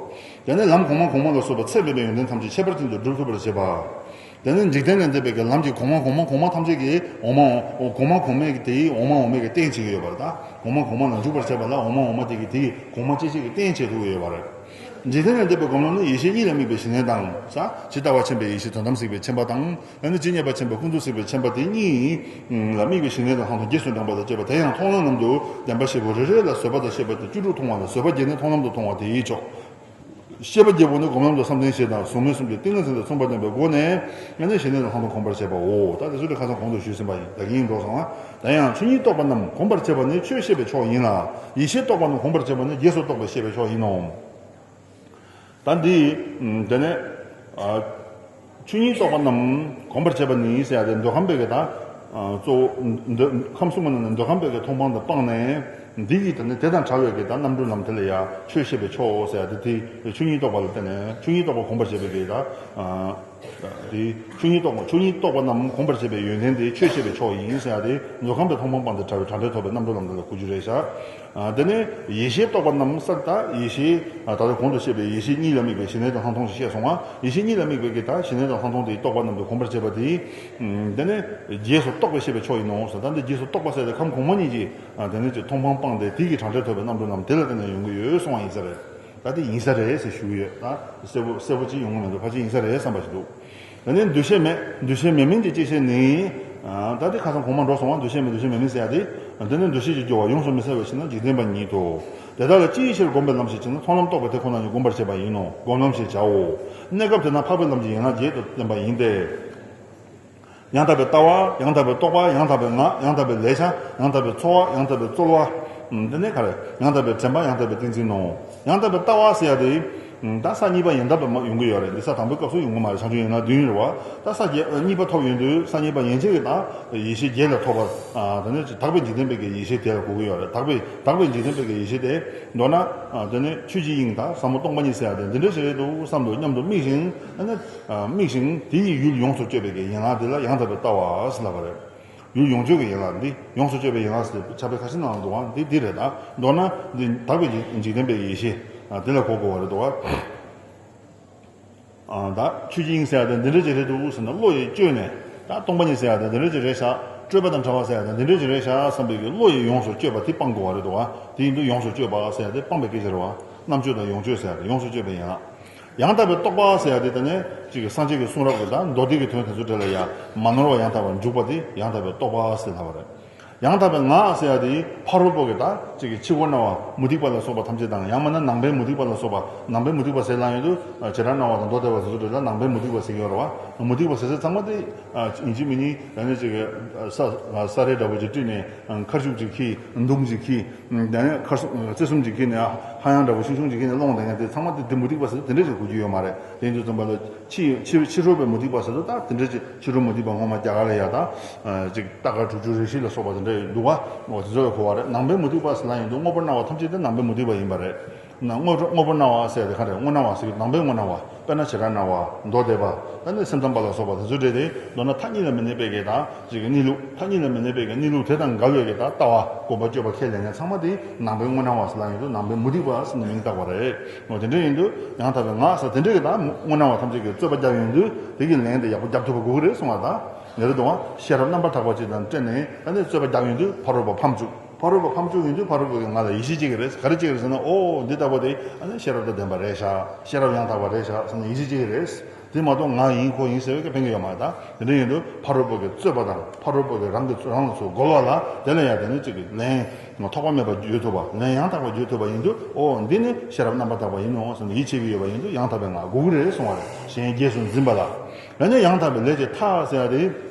པ། དེ་ནས་ལམ་གོང་མ་གོང་མ་ལ་སོགས་པ་ཚད་མེད་པའི་ཡོན་ཏན་ཐམས་ཅད་ཁྱད་པར་ཅན་དུ་སྒྲུབ་ཐུབ་པར་བྱེད་པ། དེ་ནས་འཇིག་རྟེན་ལས་འདས་པའི་གི་ལམ་གྱི་གོང་མ་གོང་མ་གོང་མ་ཐམས་ཅད་ཀྱི་འོག་མ་འོག་གོང་མ་གོང་མའི་གི་དེའི་འོག་མ་འོག་མའི་གི་རྟེན་བྱེད་ཀྱི་ཡོད་པ་རེད། ད་གོང་མ་གོང་མ་ལ་འཇུག་པར་བྱེད་པ་ལ་འོག་མ་འོག་མ་དེ་གི་དེའི་གོང་མ་སྐྱེ་མཆེད་ཀྱི་རྟེན་བྱེད་ཐུབ་ཀྱི་ཡོད་པ་རེད། འཇིག་རྟེན་ལས་འདས་པའི་སྒོམ་ལམ་ནི་ཡེ་ཤེས་གཉིས་ལ་དམིགས་པའི་ཞི་གནས་དང་། ས་ཇི་ལྟ་བ་མཁྱེན་པའི་ཡེ་ཤེས་དོན་དམ་གཟིགས་པའི་མཁྱེན་པ་དང་། ཨ་ནི་ཇི་སྙེད་པ་མཁྱེན་པའི་ཀུན་རྫོབ་གཟིགས་པའི་མཁྱེན་པ་དེ་གཉིས་ལ་དམིགས་པའི་ཞི་གནས་དང་ལྷག་མཐོང་རྗེས་སུ་འབྲངས་པ་དང་བཅས་པ། དེ་ཡང་མཐོང་ལམ་ལམ་དུ་བདེན་པ་བཞི་པོ་རེ་རེ་ལ་བཟོད་པ་དང་ཤེས་པ་དེ་བཅུ་དྲུག་མཐོང་བ་ལ། བཟོད་པ་བརྒྱད་ནི་མཐོང་ལམ་དུ་མཐོང་བ་དེའི་མཆོག་ཤེས་པ་བརྒྱད་པོ་ནི་སྒོམ་ལམ་དུ་བསམ་གཏན་བཞི་དང་གཟུགས་མེད་གསུམ་གྱི་ཏིང་ངེ་འཛིན་དང་མཚུངས་པར་ལྡན་པའི་སྒོ་ནས། ཨ་ནི་ཞི་གནས་དང་ལྷག་མཐོང་གོམས་པར་བྱེད་པའོ། ད་དེ་ཚོ་དེ་ཁ་སང་གོང་དུ་ཞུས་ཟིན་པ་ཡིན། ད་གིན་འགྲོ་སོང་ང་། དེ་ཡང་ཆོས་ཉིད་རྟོགས་པ་རྣམས་གོམས་པར་བྱེད་པ་ནི་ཆོས་ཤེས་པའི་ཕྱོགས་ཡིན་ལ། ཡེ་ཤེས་རྟོགས་པ་རྣམས་གོམས་པར་བྱེད་པ་ནི་རྗེས་སུ་རྟོགས་པའི་ཤེས་པའི་ཕྱོགས་ཡིན་ནོ། ད་འདི། དེ་ནས། ཨ། ཆོས་ཉིད་རྟོགས་པ་རྣམས་གོམས་པར་བྱེད་པ་ནི་ཟེར་ཡ་དེ་འདོད་ཁམས་པའི་གི་ད། ཨ། གཙོ་བོ་འདོད་ཁམས་གསུམ་པོ་ནང་ནས་འདོད་ཁམས་པའི་གི་མཐོང་སྤང་དེ་སྤངས་ནས། འདི་ཡི་དེ་ནི་དེ་དང་བྲལ་བའི་གི་ད་རྣམ་གྲོལ་ལམ་དེ་ལ་ཡ་ཆོས་ཤེས་པའི་ཕྱོགས་ཟེར་ཡ་དེ། དེ་ཆོས་ཉིད་རྟོགས་པ་ལ་བརྟེན་ནས་ཆོས་ཉིད་རྟོགས་པ་གོམས་པར་བྱེད་པའི་གི་ད། ཨ། དེ་ཆོས་ཉིད་རྟོགས་པ། ཆོས་ཉིད་རྟོགས་པ་རྣམས་གོམས་པར་བྱེད་པའི་ཡོན་ཏན་དེ་ཆོས་ཤེས་པའི་ཕྱོགས་ཡིན་ཟེར་ཡ་དེ། འདོད་ཁམས་པའི་མཐོང་སྤང་སྤངས་ཏེ་བྲལ་བའི་བྲལ་འབྲས་ཐོབ་པའི་རྣམ་གྲོལ་ལམ་དེ་ལ་གོ་རྒྱུ་རེད་ཤག་ཨ། དེ་ནས་ཡེ་ཤེས་རྟོགས་པ་རྣམས་ཟེར། ད་ཡེ་ཤེས། ཨ། ད་ལྟ་གོང་དུ་བཤད་པའི་ཡེ་ཤེས་གཉིས་ལ་དམིགས་པའི་ཞི་གནས་དང་ལྷག་མཐོང་ཞེས་བཤད་སོང་ང་། ཡེ་ཤེས་གཉིས་ལ་དམིགས་པའི་གི་ད་ཞི་གནས་དང་ལྷག་མཐོང་དེའི་རྟོགས་པ་རྣམས་དེ་གོམས་པར་བྱེད་པ་དེ། ཨ། དེ་ནས་རྗེས་སུ་རྟོགས་པའི་ཤེས་པའི་ཕྱོགས་ཡིན་ནོ་ཟེར། ད་འདི་རྗེས་སུ་རྟོགས་པ་ཟེར་ཏེ་ཁམས་གོང་མ་གཉིས་ཀྱི། ཨ། དེ་ནས་ཀྱི་མཐོང་སྤང་སྤངས་ཏེ་དེ་གི་བྲལ་འབྲས་ཐོབ་པའི་རྣམ་གྲོལ་ལམ་དེ་ལ་བརྟེན་ནས་ཡོང་གི་ཡོད་གསུང་བ་ཡིན་ས་རེད། ད་དེ་ཡིན་ས་རེད་ཟེར་ཞུ་གི་ཡོད། ད་གསལ་པོ་གསལ་པོ་ཅིག་ཡོང་གི་མི་འདུག་ཕལ་ཆེར་ཡིན་ས་རེད་བསམ་པ་ཞིག་འདུག་དེ་ནས་འདུ་ཤེས་མེད། འདུ་ཤེས་མེད་མིན་གྱི་སྐྱེ་ཤེས་ནི། ཨ། ད་དེ་ཁ་སང་གོང་མ་འགྲོ་སོང་བ། འདུ་ཤེས་མེད། འདུ་ཤེས་མེད་མིན་ཟེར་ཡ་དེ། དེ་ནི་འདུ་ཤེས་ཀྱི་སྦྱོར་བ་ཡོངས་སུ་མི་གསལ་བའི་ཕྱིར་ན་འཇིག་རྟེན་པ་ཉིད་དོ། དེ་དག་ལ་ཅི་ཡི་ཕྱིར་བསྒོམས་པའི་ལམ་ཞེས་བྱ་ན། མཐོང་ལམ་རྟོགས་པ་དེ་ཁོ་ན་ཉིད་བསྒོམ་ལམ་ཞེས་བྱའོ། གནས་སྐབས་དེ་ན་འཕགས་པའི་ལམ་གྱི་ཡན་ལག་བརྒྱད་དུ་བསྟན་པ་ཡིན་ཏེ། ཡང་དག་པའི་ལྟ་བ། ཡང་དག་པའི་རྟོག་པ། ཡང་དག་པའི་ངག། ཡང་དག་པའི་ལས་བྱ། ཡང་དག་པའི་ཚོར་བ། ཡང་དག་པའི་རྩོལ་བ། དེ་ནས་ག་རེ། ཡང་དག་པའི་དྲན་པ་ཡང་དག་པའི་ཏིང་འཛིན་ནོ། ཡང་དག་པའི་ལྟ་བ་ཟེར་ཡ་དེ། ད་ས་གཉིས་པ་ཡང་དག་པའི་མ་ཡོང་གི་ཡོད་རེད། འདི་ས་དང་པོའི་སྐབས་སུ་ཡོང་གི་མ་རེད། བྱང་ཆུབ་ཡན་ལག་བདུན་རེད་བ། ད་ས་བརྒྱད་གཉིས་པ་ཐོབ་ཡོང་དུས་ས་གཉིས་པ་ཡན་ཆད་ཀྱི་ད་ཡེ་ཤེས་བརྒྱད་ལ་ཐོབ་པ། དེ་ནས་དག་པའི་འཇིག་རྟེན་པའི་གི་ཡེ་ཤེས་དེ་ལ་གོ་གི་ཡོད་རེད། དག་པའི་དག་པའི་འཇིག་རྟེན་པའི་གི་ཡེ་ཤེས་དེ། མདོར་ན། དེ་ནས་ཆོས་ཀྱི་དབྱིངས་དང་ཟབ་མོ་སྟོང་པ་ཉིད་ཟེར་ཡ་དེ་འདི་འདྲ་ཞིག་རེད་འདུག་བསམ་དུ་སྙམ་དུ་དམིགས་ཤིང་། དམིགས་ཤིང་དེ་ཡི་ཡུལ་ཡོངས་སུ་གཅོད་པའི་གི་ཡན་ལག་དེ་ལ་ཡང་དག་པའི་ལྟ་བ་ཟེར་ལབ་པ་རེད། ཡུལ་ཡོངས་གཅོད་ཀྱི་ཡན་ལག་འདི་ཡོངས་སུ་གཅོད་པའི་ཡན་ལག་ཟེར་ཕྱག་དཔེ་ཁ་ཤས་ནང་ལ་འདུག་བ། འདི་འདི་རེད་ད། མདོར་ན་འདི་དག་པའི་འཇིག་འཇིག་རྟེན་པའི་ཡེ་ཤེས་དེ་ལ་གོ་དགོས་པ་རེད་འདུག་བ། ད་ཆོས་ཀྱི་དབྱིངས་ཟེར་ཡ་དེ་འདི་འདྲ་ཅིག་རེད་འདུག་ཟེར་ན་བློ་ཡིས་བཅོས་ནས། ད་སྟོང་པ་ཉིད་ཟེར་ཡ་དེ་འདི་འདྲ་ཅིག་རེད་ཤག་སྤྲོས་པ་དང་བྲལ་བ་ཟེར་ཡ་དེ་འདི་འདྲ་ཅིག་རེད་ཤག་བསམ་པའི་གི་བློ་ཡིས་ཡོངས་སུ་བཅོས་པ་དེ་སྤང་དགོས་པ་རེད་འདུག་བ། དེ་ཡིན་དུས་ཡོངས་སུ་བཅོས་པ་ཟེར་ཡ་དེ་སྤང་པའི་སྐད་ཆ་རེད་བ། རྣམ་དཔྱོད་དང་ཡོངས་དཔྱོད་ཟེར་ཡ་དེ་ཡོངས་སུ་བཅོས་པའི་ཡན་ལག་ཡང་དག་པའི་རྟོག་པ་ཟེར་ཡ་དེ་དེ་ནས་ཅིག་སངས་རྒྱས་ཀྱི་གསུང་རབ་ཀྱི་དང་མདོ་སྡེ་གི་དོན་དེ་ཚོ་འབྲེལ་ལ་ཡ་མ་ནོར་བ་ཡང་དག་པར་འཇུག་པ་དེ་ཡང་དག་པའི་རྟོག་པ་ཟེར་ལབ་པ་རེད། ཡང་དག་པའི་ངག་ཟེར་ཡ་དེ་ཕ་རོལ་པོ་གི་ད་ཅིག་གི་ཕྱི་སྒོ་སྣང་བ་མུ་སྟེགས་པ་ལ་སོགས་པ་ཐམས་ཅད་དང་། ཡང་མིན་ན་ནང་པའི་མུ་སྟེགས་པ་ལ་སོགས་པ། ནང་པའི་མུ་སྟེགས་པ་ཟེར་ལབ་ཡོང་དུས་བྱེ་བྲག་སྣང་བ་དང་མདོ་སྡེ་པ་དེ་ཚོ་འབྲེལ་ལ་ནང་པའི་མུ་སྟེགས་པ་ཟེར་གྱི་ཡོད་རེད་བ། མུ་སྟེགས་པ་ཟེར་ཚད་ཚང་མ་དེ་ཡིན་གཅིག་མིན་གཉིས་ད་ནི་ཅིག་གི་ས་ས་རས་འདྲ་པོ་ཅིག་དཀྲིས་ནས་ཁར་ཤུག་ཅིག་ཁྱེར་མདུང་ཅིག་ཁྱེར། དེ་ནས་ཁར་སོ་རྩེ་གསུམ་གྱི་ཁྱེར་ནས་ཧ་ཡང་འདྲ་པོ་ཤུང་ཤུང་གྱི་ཁྱེར་ནས་སློང་བསྡད་མཁན་དེ་ཚང་མ་དེ་དེ་མུ་སྟེགས་པ་ཟེར་དེ་འདྲ་ཞིག་གོ་རྒྱུ་ཡོད་མ་རེད། དེ་ཡིན་དུས་ཙམ་པ་ལ་ཕྱི་ཕྱི་ཕྱི་རོལ་པའི་མུ་སྟེགས་པ་ཟེར་དུས་ད་དེ་འདྲ་ཅིག་ཕྱི་རོལ་མུ་སྟེགས་པ་སྔོན་མ་རྒྱ་གར་ལ་ཡ་ད་ཅིག་ཏ་ག་དྲུག་ཅུ་རེ་བཞི་ལ་སོགས་པ་དེ་འདྲ་འདུག་བ། འོ་དེ་ཚོ་ལ་གོ་བ་རེད། ནང་པའི་མུ་སྟེགས་པ་ཟེར་ལབ་ཡོང་དུས་དངོས་པོར་སྣང་བ་ཐམས་ཅད་དེ་ནང་པའི་མུ་སྟེགས་པ་ཡིན་པ་རེད། ན་དངོས་དངོས་པོར་སྣང་བ་ཟེར་དེ་ག་རེ་དངོས་སྣང་བ་ཟེར་གྱི་ནང་པའི་དངོས་སྣང་བ། དཔེར་ན་བྱེ་བྲག་སྣང་བ་མདོ་སྡེ་པ། ད་ནི་སེམས་ཙམ་པ་ལ་སོགས་པ་དེ་ཚོའི་གྲས་དེ་མདོར་ན་མཐའ་གཉིས་ལ་མི་གནས་པའི་གི་དང་ཅིག་གི་གནས་ལུགས། མཐའ་གཉིས་ལ་མི་གནས་པའི་གི་གནས་ལུགས་དེ་དང་འགལ་བའི་གི་ད་ལྟ་བ་སྒོམ་པ་སྤྱོད་པ་ཁས་ལེན་མཁན་ཚང་མ་དེ་ནང་པའི་དངོས་སྣང་བ་ཟེར་ལབ་ཡོང་དུས་ནང་པའི་མུ་སྟེགས་པ་ཟེར་ནས་མིང་བཏགས་པ་རེད། འོ་དེ་འདྲ་ཡིན་དུས་ཡང་དག་པའི་ངག་ཟེར་དེ་འདྲའི་གི་ད་དངོས་སྣང་བ་ཐམས་ཅད་ཀྱི་རྩོད་པ་རྒྱག་ཡོང་དུས་དེ་གི་ལན་དེ་ཡག་པོ་རྒྱབ་ཐུབ་པ་དགོས་ཀྱི་རེད་གསུངས་པ་དང་། ངེས་རེད་དང་ཤེས་རབ་རྣམ་པར་དག་པ་ཅིག་དང་སྤྲད་ནས་ཨ་ནི་རྩོད་པ་རྒྱག་ཡོང་དུས་ཕ་རོལ་པོ་ཕམ་བཅུག་ཕ་རོལ་པོ་ཕམ་བཅུག་ཡོང་དུས་ཕ་རོལ་པོ་གི་ང་ལ་ཡིད་ཆེས་བྱེད་ཀྱི་རེད། ག་རེ་བྱེད་ཀྱི་རེད་ཟེར་ན། ཨོ་འདི་ལྟ་བུ་དེ་ཨ་ནི་ཤེས་རབ་དང་ལྡན་པ་རེད་ཤག་ཤེས་རབ་ཡང་དག་པ་རེད་ཤག་ཟེར་ནས་ཡིད་ཆེས་བྱེད་ཀྱི་རེད། དེ་མ་གཏོགས་ང་ཡིན་ཁོ་ཡིན་ཟེར་བའི་གི་ཕན་གྱི་ཡོད་མ་རེད། ད་དེ་འདྲ་ཡིན་དུས་ཕ་རོལ་པོ་གི་རྩོད་པ་དང་ཕ་རོལ་པོ་གི་རང་གི་རང་ལ་ཚུར་རྒོལ་བ་ལ་དེ་ལ་ཡང་དེ་ནི་གཅིག་གི་ལན་ཐོགས་པ་མེད་པར་བརྗོད་ཐུབ་པ། ལན་ཡང་དག་པར་བརྗོད་ཐུབ་པ་ཡིན་དུས་ཨོ་འདི་ནི་ཤེས་རབ་རྣམ་པར་དག་པ་ཡིན་ནོ་ཟེར་ནས་ཡིད་ཆེས་ཀྱི་ཡོད་པ་ཡིན་དུས་ཡང་དག་པའི་ངག་དགོས་ཀྱི་རེད་གསུང་བ་རེད། གཞན་རྗེས་སུ་འཛིན་པ་ལ། ཡང་ན་ཡང་དག་པའི་ལས་ཀྱི་མཐའ་ཟེར་ཡ་དེ།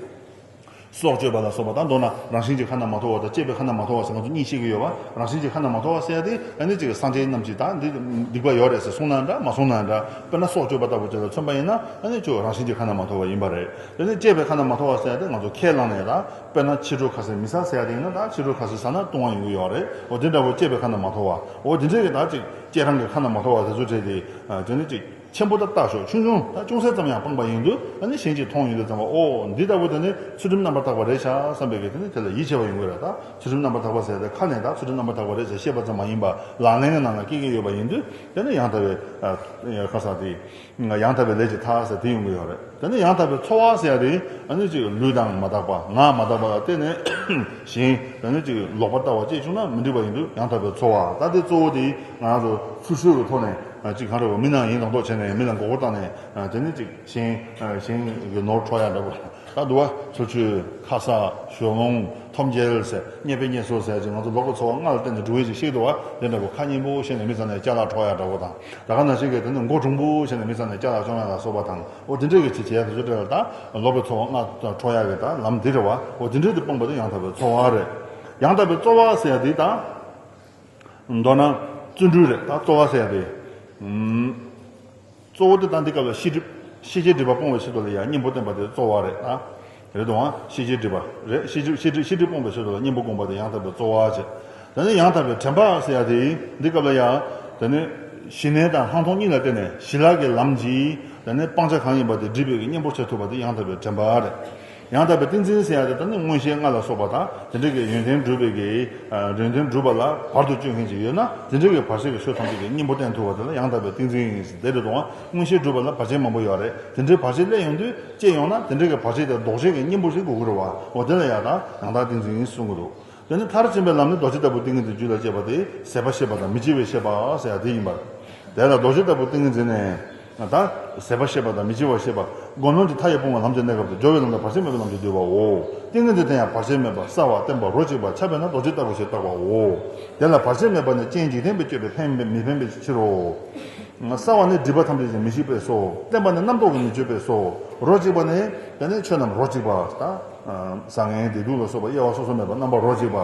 སྲོག་གཅོད་པ་ལ་སོགས་པ་དང་། མདོར་ན་རང་བཞིན་གྱིས་ཁ་ན་མ་ཐོ་བ་དང་བཅས་པས་ཁ་ན་མ་ཐོ་བ་ཟེར་ང་ཚོ་གཉིས་བཤད་ཀྱི་ཡོད་པ། རང་བཞིན་གྱིས་ཁ་ན་མ་ཐོ་བ་ཟེར་ཡ་དེ་ཨ་ནི་ཅིག་སངས་རྒྱས་རྣམས་ཀྱིས་ད་འདི་སྡིག་པ་ཡོད་རེད་ཟེར་གསུངས་ན་འདྲ་མ་གསུངས་ན་འདྲ། དཔེར་ན་སྲོག་གཅོད་པ་ལྟ་བུ་ཅིག་ལ་མཚོན་པ་ཡིན་ན་ཨ་ནི་ཅོ་རང་བཞིན་གྱིས་ཁ་ན་མ་ཐོ་བ་ཡིན་པ་རེད། དེ་ནི་བཅས་པས་ཁ་ན་མ་ཐོ་བ་ཟེར་ཡ་དེ་ང་ཚོ་ཁས་བླངས་ནས་ད་དཔེར་ན་ཕྱི་དྲོ་ཁ་ཟས་མི་ཟ་ཟེར་ཡ་དེ་ཡིན་ན་ད་ཕྱི་དྲོ་ཁ་ཟས་ཟ་ན་ལྟུང་བ་ཡོང་གི་ཡོད་རེད། འོ་དེ་འདྲ་བོ་བཅས་པས་ཁ་ན་མ་ཐོ་བ། འོ་དེ་འདྲ་གི་ད་ཅིག་བཅས་རང་གི་ཁ་ན་མ་ཐོ་བ་དེ་ཚོ་བྲལ་ཏེ་དེ་ནི་ཅིག་ཆེན་པོ་ད་བཏགས་ཤོག་ཆུང་ཆུང་ད་ཅུང་ཟད་ཙམ་ཡང་སྤངས་པ་ཡིན་དུས་ཨ་ནི་གཞན་གྱིས་མཐོང་ཡོང་དུས་ཙམ་པ་ཨོ་འདི་ལྟ་བུ་དེ་ནི་ཚུལ་ཁྲིམས་རྣམ་པར་དག་པ་རེད་ཤག་བསམ་པའི་གི་དེ་ནི་དེ་ལ་ཡིད་ཆེས་པ་ཡོང་གི་རེད། ད་ཚུལ་ཁྲིམས་རྣམ་པར་དག་པ་ཟེར་ཏེ་ཁ་ནས་ད་ཚུལ་ཁྲིམས་རྣམ་པར་དག་པ་རེད་ཟེར་བཤད་པ་ཙམ་མ་ཡིན་པ་ལག་ལེན་གྱི་ནང་ལ་སྐྱེ་གི་ཡོད་པ་ཡིན་དུས་དེ་ནི་ཡང་དག་པའི་ཁ་ས་དེ་ཡང་དག་པའི་ལས་ཀྱི་མཐའ་ཟེར་དེ་ཡོང་གི་ཡོད་རེད། དེ་ནི་ཡང་དག་པའི་འཚོ་བ་ཟེར་ཡ་དེ་ཨ་ནི་ཅིག་ལུས་དང་མ་དག་པ་ངག་མ་དག་པ་ལ་བརྟེན་ནས་གཞན་དེ་ནི་ཅིག་ལོག་པར་ལྟ་བ་བཅས་བྱུང་ན་མི་འགྲིག་པ་ཡིན་དུས་ཡང་དག་པའི་འཚོ་བ་ད་དེ་གཙོ་བོ་དེ་ང་རང་ཚོ་ཚུལ་འཆོས་ཀྱི་ཐོག་ནས། ཅིག་གང་རེད་བ། མི་ནང་ཡིན་མདོག་མདོག་བྱས་ནས་མི་ལ་མགོ་སྐོར་བཏང་ནས་དེ་ནི་ཅིག་གཞན་གཞན་གྱི་ནོར་འཕྲོག་ཡ་འདྲ་པོ་ད་འདུག་བ། ཚུལ་འཆོས་ཁ་ཟས་ཞོ་རླུང་ཐོམ་རྐྱལ་ཟེར་རྙེད་པའི་རྙེད་སོ་ཟེར་ཅིག་ང་ཚོ་ལོག་པའི་འཚོ་བ་ལྔ་ལ་བརྟེན་ནས་འགྲོ་གི་ཅིག་ཤེས་འདུག་བ། དེ་འདྲ་པོ་ཁ་སྙན་པོ་བཤད་ནས་མི་ཚང་ནས་ཅ་ལག་འཕྲོག་ཡ་འདྲ་པོ་དང་། ད་ག་ནང་བཞིན་གྱི་དེ་ནི་མགོ་གྲུང་པོ་བཤད་ནས་མི་ཚང་ནས་ཅ་ལག་བཅོམ་ཡ་ལ་སོགས་པ་དང་། འོ་དེ་འདྲ་གི་ཅིག་བྱས་དེ་ཚོ་འདྲ་ལ་ད་ལོག་པའི་འཚོ་བ་ལྔ་འཕྲོག་ཡ་གི་ད་ལམ་འདི་རེད་བ། འོ་དེ་འདྲ་དེ་སྤངས་པ་དེ་ཡང་དག་པའི་འཚོ་བ་རེད། ཡང་དག་པའི་རྩོལ་བ་ཟེར་ཡ་དེ་ད། མདོར་ན་བརྩོན་འགྲུས་རེད། ད་རྩོལ་བ་ཟེར་ཡ་དེ། ཨུམ། གཙོ་བོ་དེ་ད་འདི་སྐབས་ལ་ཤེས་སྒྲིབ་ཤེས་བྱའི་སྒྲིབ་པ་སྤོང་བའི་ཆེད་དུ་ལ་ཡང་གཉེན་པོ་བསྟེན་པ་དེ་རྩོལ་བ་རེད། ད་རེད་དང་། ཤེས་བྱའི་སྒྲིབ་པ་རེད། ཤེས་སྒྲིབ་ཤེས་སྒྲིབ་ཤེས་སྒྲིབ་སྤོང་བའི་ཆེད་དུ་ལ་གཉེན་པོ་བསྒོམ་པ་དེ་ཡང་དག་པའི་རྩོལ་བ་བྱེད། ད་ནི་ཡང་དག་པའི་དྲན་པ་ཟེར་ཡ་དེ་འདི་སྐབས་ལ་ཡང་ད་ནི་ཞི་གནས་དང་ལྷག་མཐོང་གཉིས་ལ་བརྟེན་ནས་ཞི་ལྷག་གི་ལམ་གྱིས་ད་ནི་སྤང་བྱ་གང་ཡིན་པ་དེ་སྒྲིབ་པའི་གཉེན་པོར་བྱེད་ཐུབ་པ་དེ་ཡང་དག་པའི་དྲན་པ་རེད། ཡང་དག་པའི་ཏིང་འཛིན་ཟེར་ཡ་དེ་ད་ནི་མངོན་ཤེས་ལྔ་ལ་སོགས་པ་དང་དེ་འདྲ་གི་ཡོན་ཏན་སྒྲུབ་པའི་གི་ཡོན་ཏན་སྒྲུབ་པ་ལ་བར་དུ་གཅོད་མཁན་ཅིག་ཡོད་ན་དེ་འདྲ་གི་བར་ཆད་ཀྱི་ཆོས་ཐམས་ཅད་ཀྱི་གཉེན་པོ་བསྟེན་ཐུབ་པ་དེ་ལ་ཡང་དག་པའི་ཏིང་འཛིན་ཡིན་ཟེར། དེ་རེད་དང་། མངོན་ཤེས་སྒྲུབ་པ་ལ་བར་ཆད་མང་པོ་ཡོད་རེད། དེ་འདྲའི་བར་ཆད་སླེབས་ཡོང་དུས་སྐྱེས་ཡོང་ན་དེ་འདྲ་གི་བར་ཆད་དེ་ཟློག་བྱེད་ཀྱི་གཉེན་པོ་ཞིག་དགོས་ཀྱི་རེད་བ། འོ་དེ་ལ་ཡང་དག་ཡང་དག་ཏིང་འཛིན་ཡིན་གསུང་གི་འདུག་དེ་ནི་མཐར་ཕྱིན་པའི་ལམ་ནི་རྡོ་རྗེ་ལྟ་བུ་ཏིང་ངེ་འཛིན་རྒྱུད་ལ་སྐྱེས་པ་དེ་ཟད་པ་ཤེས་པ་དང་མི་སྐྱེ་བ་ཤེས་པ་ཟེར་ཡ་དེ་ཡིན་པར། དེ་ལ་རྡོ་རྗེ་ལྟ་བུ་ཏིང་ངེ་འཛིན་ནས། ད་ཟད་པ་ཤེས་པ་དང་མི་སྐྱེ་བ་ཤེས་པ། སྒོམ་ལམ་གྱི་མཐའ་ཡས་སྤོང་བའི་ལམ་དུ་གནས་སྐབས་སུ་སྦྱོར་བའི་ལམ་དང་བར་ཆད་མེད་པའི་ལམ་དུ་བསྡུས་པའོ། ཏིང་ངེ་འཛིན་དེ་ཡང་བར་ཆད་མེད་པ་གསལ་བ་བརྟན་པ་རོ་གཅིག་པ་ཁྱབ་པས་ན་རྡོ་རྗེ་ལྟ་བུ་ཞེས་བཏགས་པའོ། དེ་ལ་བར་ཆད་མེད་པ་ནི་རྐྱེན་འཇིག་རྟེན་པའི་སྤྱོད་པས་ཕན་མི་ཕན་པའི་ཕྱིར་རོ། གསལ་བ་ནི་སྒྲིབ་པ་ཐམས་ཅད་ཀྱིས་མི་ཤིགས་པས་སོ། བརྟན་པ་ནི་རྣམ་རྟོག་གིས་མི་གཅོད་པས་སོ། རོ་གཅིག་པ་ནི་དེ་ནི་ཆོས་རྣམས་རོ་གཅིག་པ་ལྟ། བཟང་ངན་བདེ་སྡུག་ལ་སོགས་པ་དབྱེ་བ་སོ་སོ་མེད་པར་རྣམ་པར་རོ་གཅིག་པ།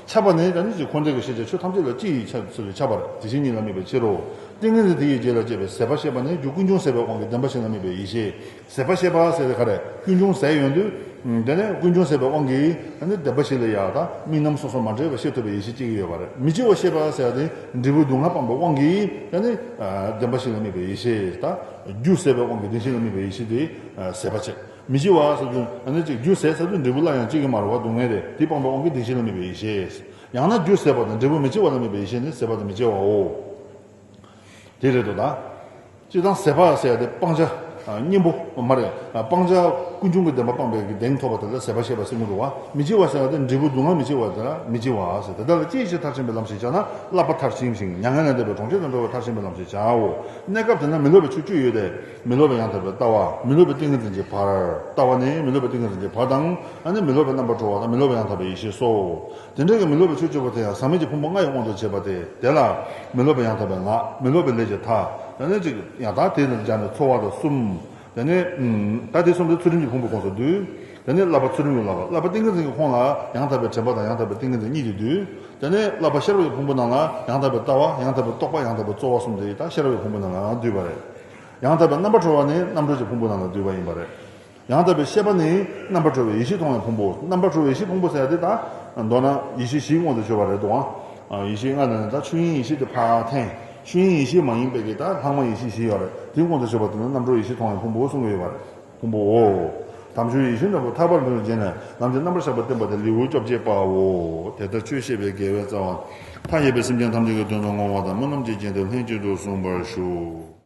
ཁྱབ་པ་ནི་ད་ནི་ཅིག་འཁོར་འདས་ཀྱི་ཤེས་བྱ་ཆོས་ཐམས་ཅད་ལ་གཅིག་ཡིས་ཁྱབ་ཚུལ་ཁྱབ་པར་དེ་བཞིན་ཉིད་ལ་དམིགས་པའི་ཕྱིར་རོ། ཏིང་ངེ་འཛིན་དེ་ཡི་རྗེས་ལ་སྐྱེས་པའི་ཟད་པ་ཤེས་པ་ནི་རྒྱུ་ཀུན་འབྱུང་ཟད་པའི་དབང་གིས་བདེན་པ་བཞི་ལ་དམིགས་པའི་ཡེ་ཤེས། ཟད་པ་ཤེས་པ་ཟེར་ཏེ་ག་རེ། ཀུན་འབྱུང་ཟད་ཡོང་དུས། དེ་ནས་ཀུན་འབྱུང་ཟད་པའི་དབང་གིས་ཨ་ནི་བདེན་པ་བཞི་ལ་ཡང་དག་དམིགས་རྣམ་སོ་སོ་མ་འདྲེས་པ་ཤེས་ཐུབ་པའི་ཡེ་ཤེས་སྐྱེ་གི་ཡོད་པ་རེད། མི་སྐྱེ་བ་ཤེས་པ་ཟེར་ཡ་དེ་འབྲས་བུའི་སྡུག་བསྔལ་སྤངས་པའི་དབང་གིས་ཨ་ནི་བདེན་པ་བཞི་ལ་དམིགས་པའི་ཡེ་ཤེས་དང་། རྒྱུ་ཟད་པའི་དབང་གིས་བདེན་བཞི་ལ་དམིགས་པའི་ཡེ་ཤེས་དེ་ཟད་པ་བྱེད། མི་སྐྱེ་བ་ཟེར་དུས་ཨ་ནི་ཅིག་རྒྱུ་ཟད་ཟེར་དུས་འབྲས་བུ་སླར་ཡང་སྐྱེ་གི་མ་རེད་བ། སྡུག་བསྔལ་དེ་དེ་སྤངས་པའི་དབང་གིས་བདེན་བཞི་ལ་དམིགས་པའི་ཡེ་ཤེས། ཡང་ན་རྒྱུ་ཟད་པ་དང་འབྲས་བུ་མི་སྐྱེ་བ་ལ་དམིགས་པའི་ཡེ་ཤེས་ནི་ཟད་པ་དང་མི་སྐྱེ་བའོ། དེ་རེད་དོ་ད། སྤྱིར་བཏང་ཟད་པ་ཟེར་ཡ་དེ་སྤང་བྱ། གཉེན་པོ་མ་རེད། སྤང་བྱ་ཀུན་འབྱུང་གི་བདེན་པ་སྤངས་པའི་གི་གདེང་ཐོབ་པ་དེ་ལ་ཟད་པ་ཤེས་པ་ཟེར་གྱི་འདུག་བ། མི་སྐྱེ་བ་ཟེར་ཡ་དེ་འབྲས་བུ་སྡུག་བསྔལ་མི་སྐྱེ་བ་དེ་ལ་མི་སྐྱེ་བ་ཟེར། དེ་དག་ལ་སྐྱེ་ཡི་ཕྱིར་མཐར་ཕྱིན་པའི་ལམ་ཞེས་བྱ་ན་བསླབ་པ་མཐར་ཕྱིན་ཞིང་མྱ་ངན་ལས་འདས་པའི་གྲོང་ཁྱེར་དུ་འགྲོ་བའི་མཐར་ཕྱིན་པའི་ལམ་ཞེས་བྱའོ། གནས་སྐབས་དེ་ན་མི་སློབ་པའི་ཆོས་བཅུ་ཡོད་དེ། མི་སློབ་པའི་ཡང་དག་པའི་ལྟ་བ། མི་སློབ་པའི་ཏིང་ངེ་འཛིན་གྱི་བར། ལྟ་བ་ནི་མི་སློབ་པའི་ཏིང་ངེ་འཛིན་གྱི་བར་དང་། ཨ་ནི་མི་སློབ་པའི་རྣམ་པར་གྲོལ་བ་དང་མི་སློབ་པའི་ཡང་དག་པའི་ཡེ་ཤེས་སོ། དེ་འདྲ་གི་མི་སློབ་པའི་ཆོས་བཅུ་པོ་དེ་ཡང་ཟག་མེད་ཀྱི་ཕུང་པོ་ལྔ་ཡི་དབང་དུ་བྱས་པ་སྟེ། དེ་ལ་མི་སློབ་པའི་ཡང་དག་པའི་ངག་མི་སློབ་པའི་ལས་ཀྱི་མཐའ། ཡང་ན་ཅིག་ཡང་དག་དེ་ལ་སྦྱར་ནས་ཚོར་བ་དང་གསུམ། དེ་ནས་ད་དེ་གསུམ་དེ་ཚུལ་ཁྲིམས་ཀྱི་ཕུང་པོའི་ཁོངས་སུ་འདུས། དེ་ནས་བསླབ་པ་ཚུལ་ཁྲིམས་ཀྱི་བསླབ་པ། བསླབ་པ་ཏིང་ངེ་འཛིན་གྱི་ཁོངས་ལ་ཡང་དག་པའི་དྲན་པ་དང་ཡང་དག་པའི་ཏིང་ངེ་འཛིན་གཉིས་དེ་འདུས། དེ་ནས་བསླབ་པ་ཤེས་རབ་ཀྱི་ཕུང་པོ་ནང་ལ་ཡང་དག་པའི་ལྟ་བ། ཡང་དག་པའི་རྟོག་པ། ཡང་དག་པའི་རྩོལ་བ་གསུམ་དེ་ད་ཤེས་རབ་ཀྱི་ཕུང་པོ་ནང་ལའང་འདུས་པ་རེད། ཡང་དག་པའི་རྣམ་པར་གྲོལ་བ་ནི་རྣམ་གྲོལ་གྱི་ཕུང་པོ་ནང་ལ་འདུས་པ་ཡིན་པ་རེད། ཡང་དག་པའི་ཤེས་པ་ནི་རྣམ་པར་གྲོལ་བའི་ཡེ་ཤེས་མཐོང་བའི་ཕུང་པོ། རྣམ་པར་གྲོལ་བའི་ཡེ་ཤེས་ཕུང་པོ་ཟེར་ཡ་དེ་ད། མདོར་ན་ཡེ་ཤེས་བཞིའི་དབང་དུ་གྱུར་པ་རེད་དོ། ཡེ་ཤེས་ལྔ་ནང་ནས་ད་ཆོས་དབྱིངས་ཡེ་ཤེས་དེ་ཕར་འཐེན། ཆོས་དབྱིངས་ཡེ་ཤེས་མ་ཡིན་པའི་གི་ད་ལྷག་མ་ཡེ་ཤེས་བཞི་ཡོད་རེད། དེའི་དབང་དུ་གྱུར་པ་དེ་ནི་རྣམ་གྲོལ་ཡེ་ཤེས་མཐོང་བའི་ཕུང་པོ་གསུང་གི་ཡོད་པ་རེད། ཕུང་པོའོ། དམ་ཆོས་ཡེ་ཤེས་འདྲ་པོ་ཐར་པར་འདོད་བྱས་ནས་ལམ་གྱི་རྣམ་པར་གཞག་པ་བསྟན་པ་དེ་ལེའུ་བཅོ་བརྒྱད་པའོ། དེ་ལྟར་ཆོས་བཤད་པའི་དགེ་བའི་རྩ་བ། མཐའ་ཡས་པའི་སེམས་ཅན་ཐམས་ཅད་ཀྱི་དོན་དུ་བསྔོ་བ་དང་སྨོན་ལམ་གྱི་རྒྱན་དེ་ལྷན་ཅིག་ཏུ་གསུངས་པར་ཞུ།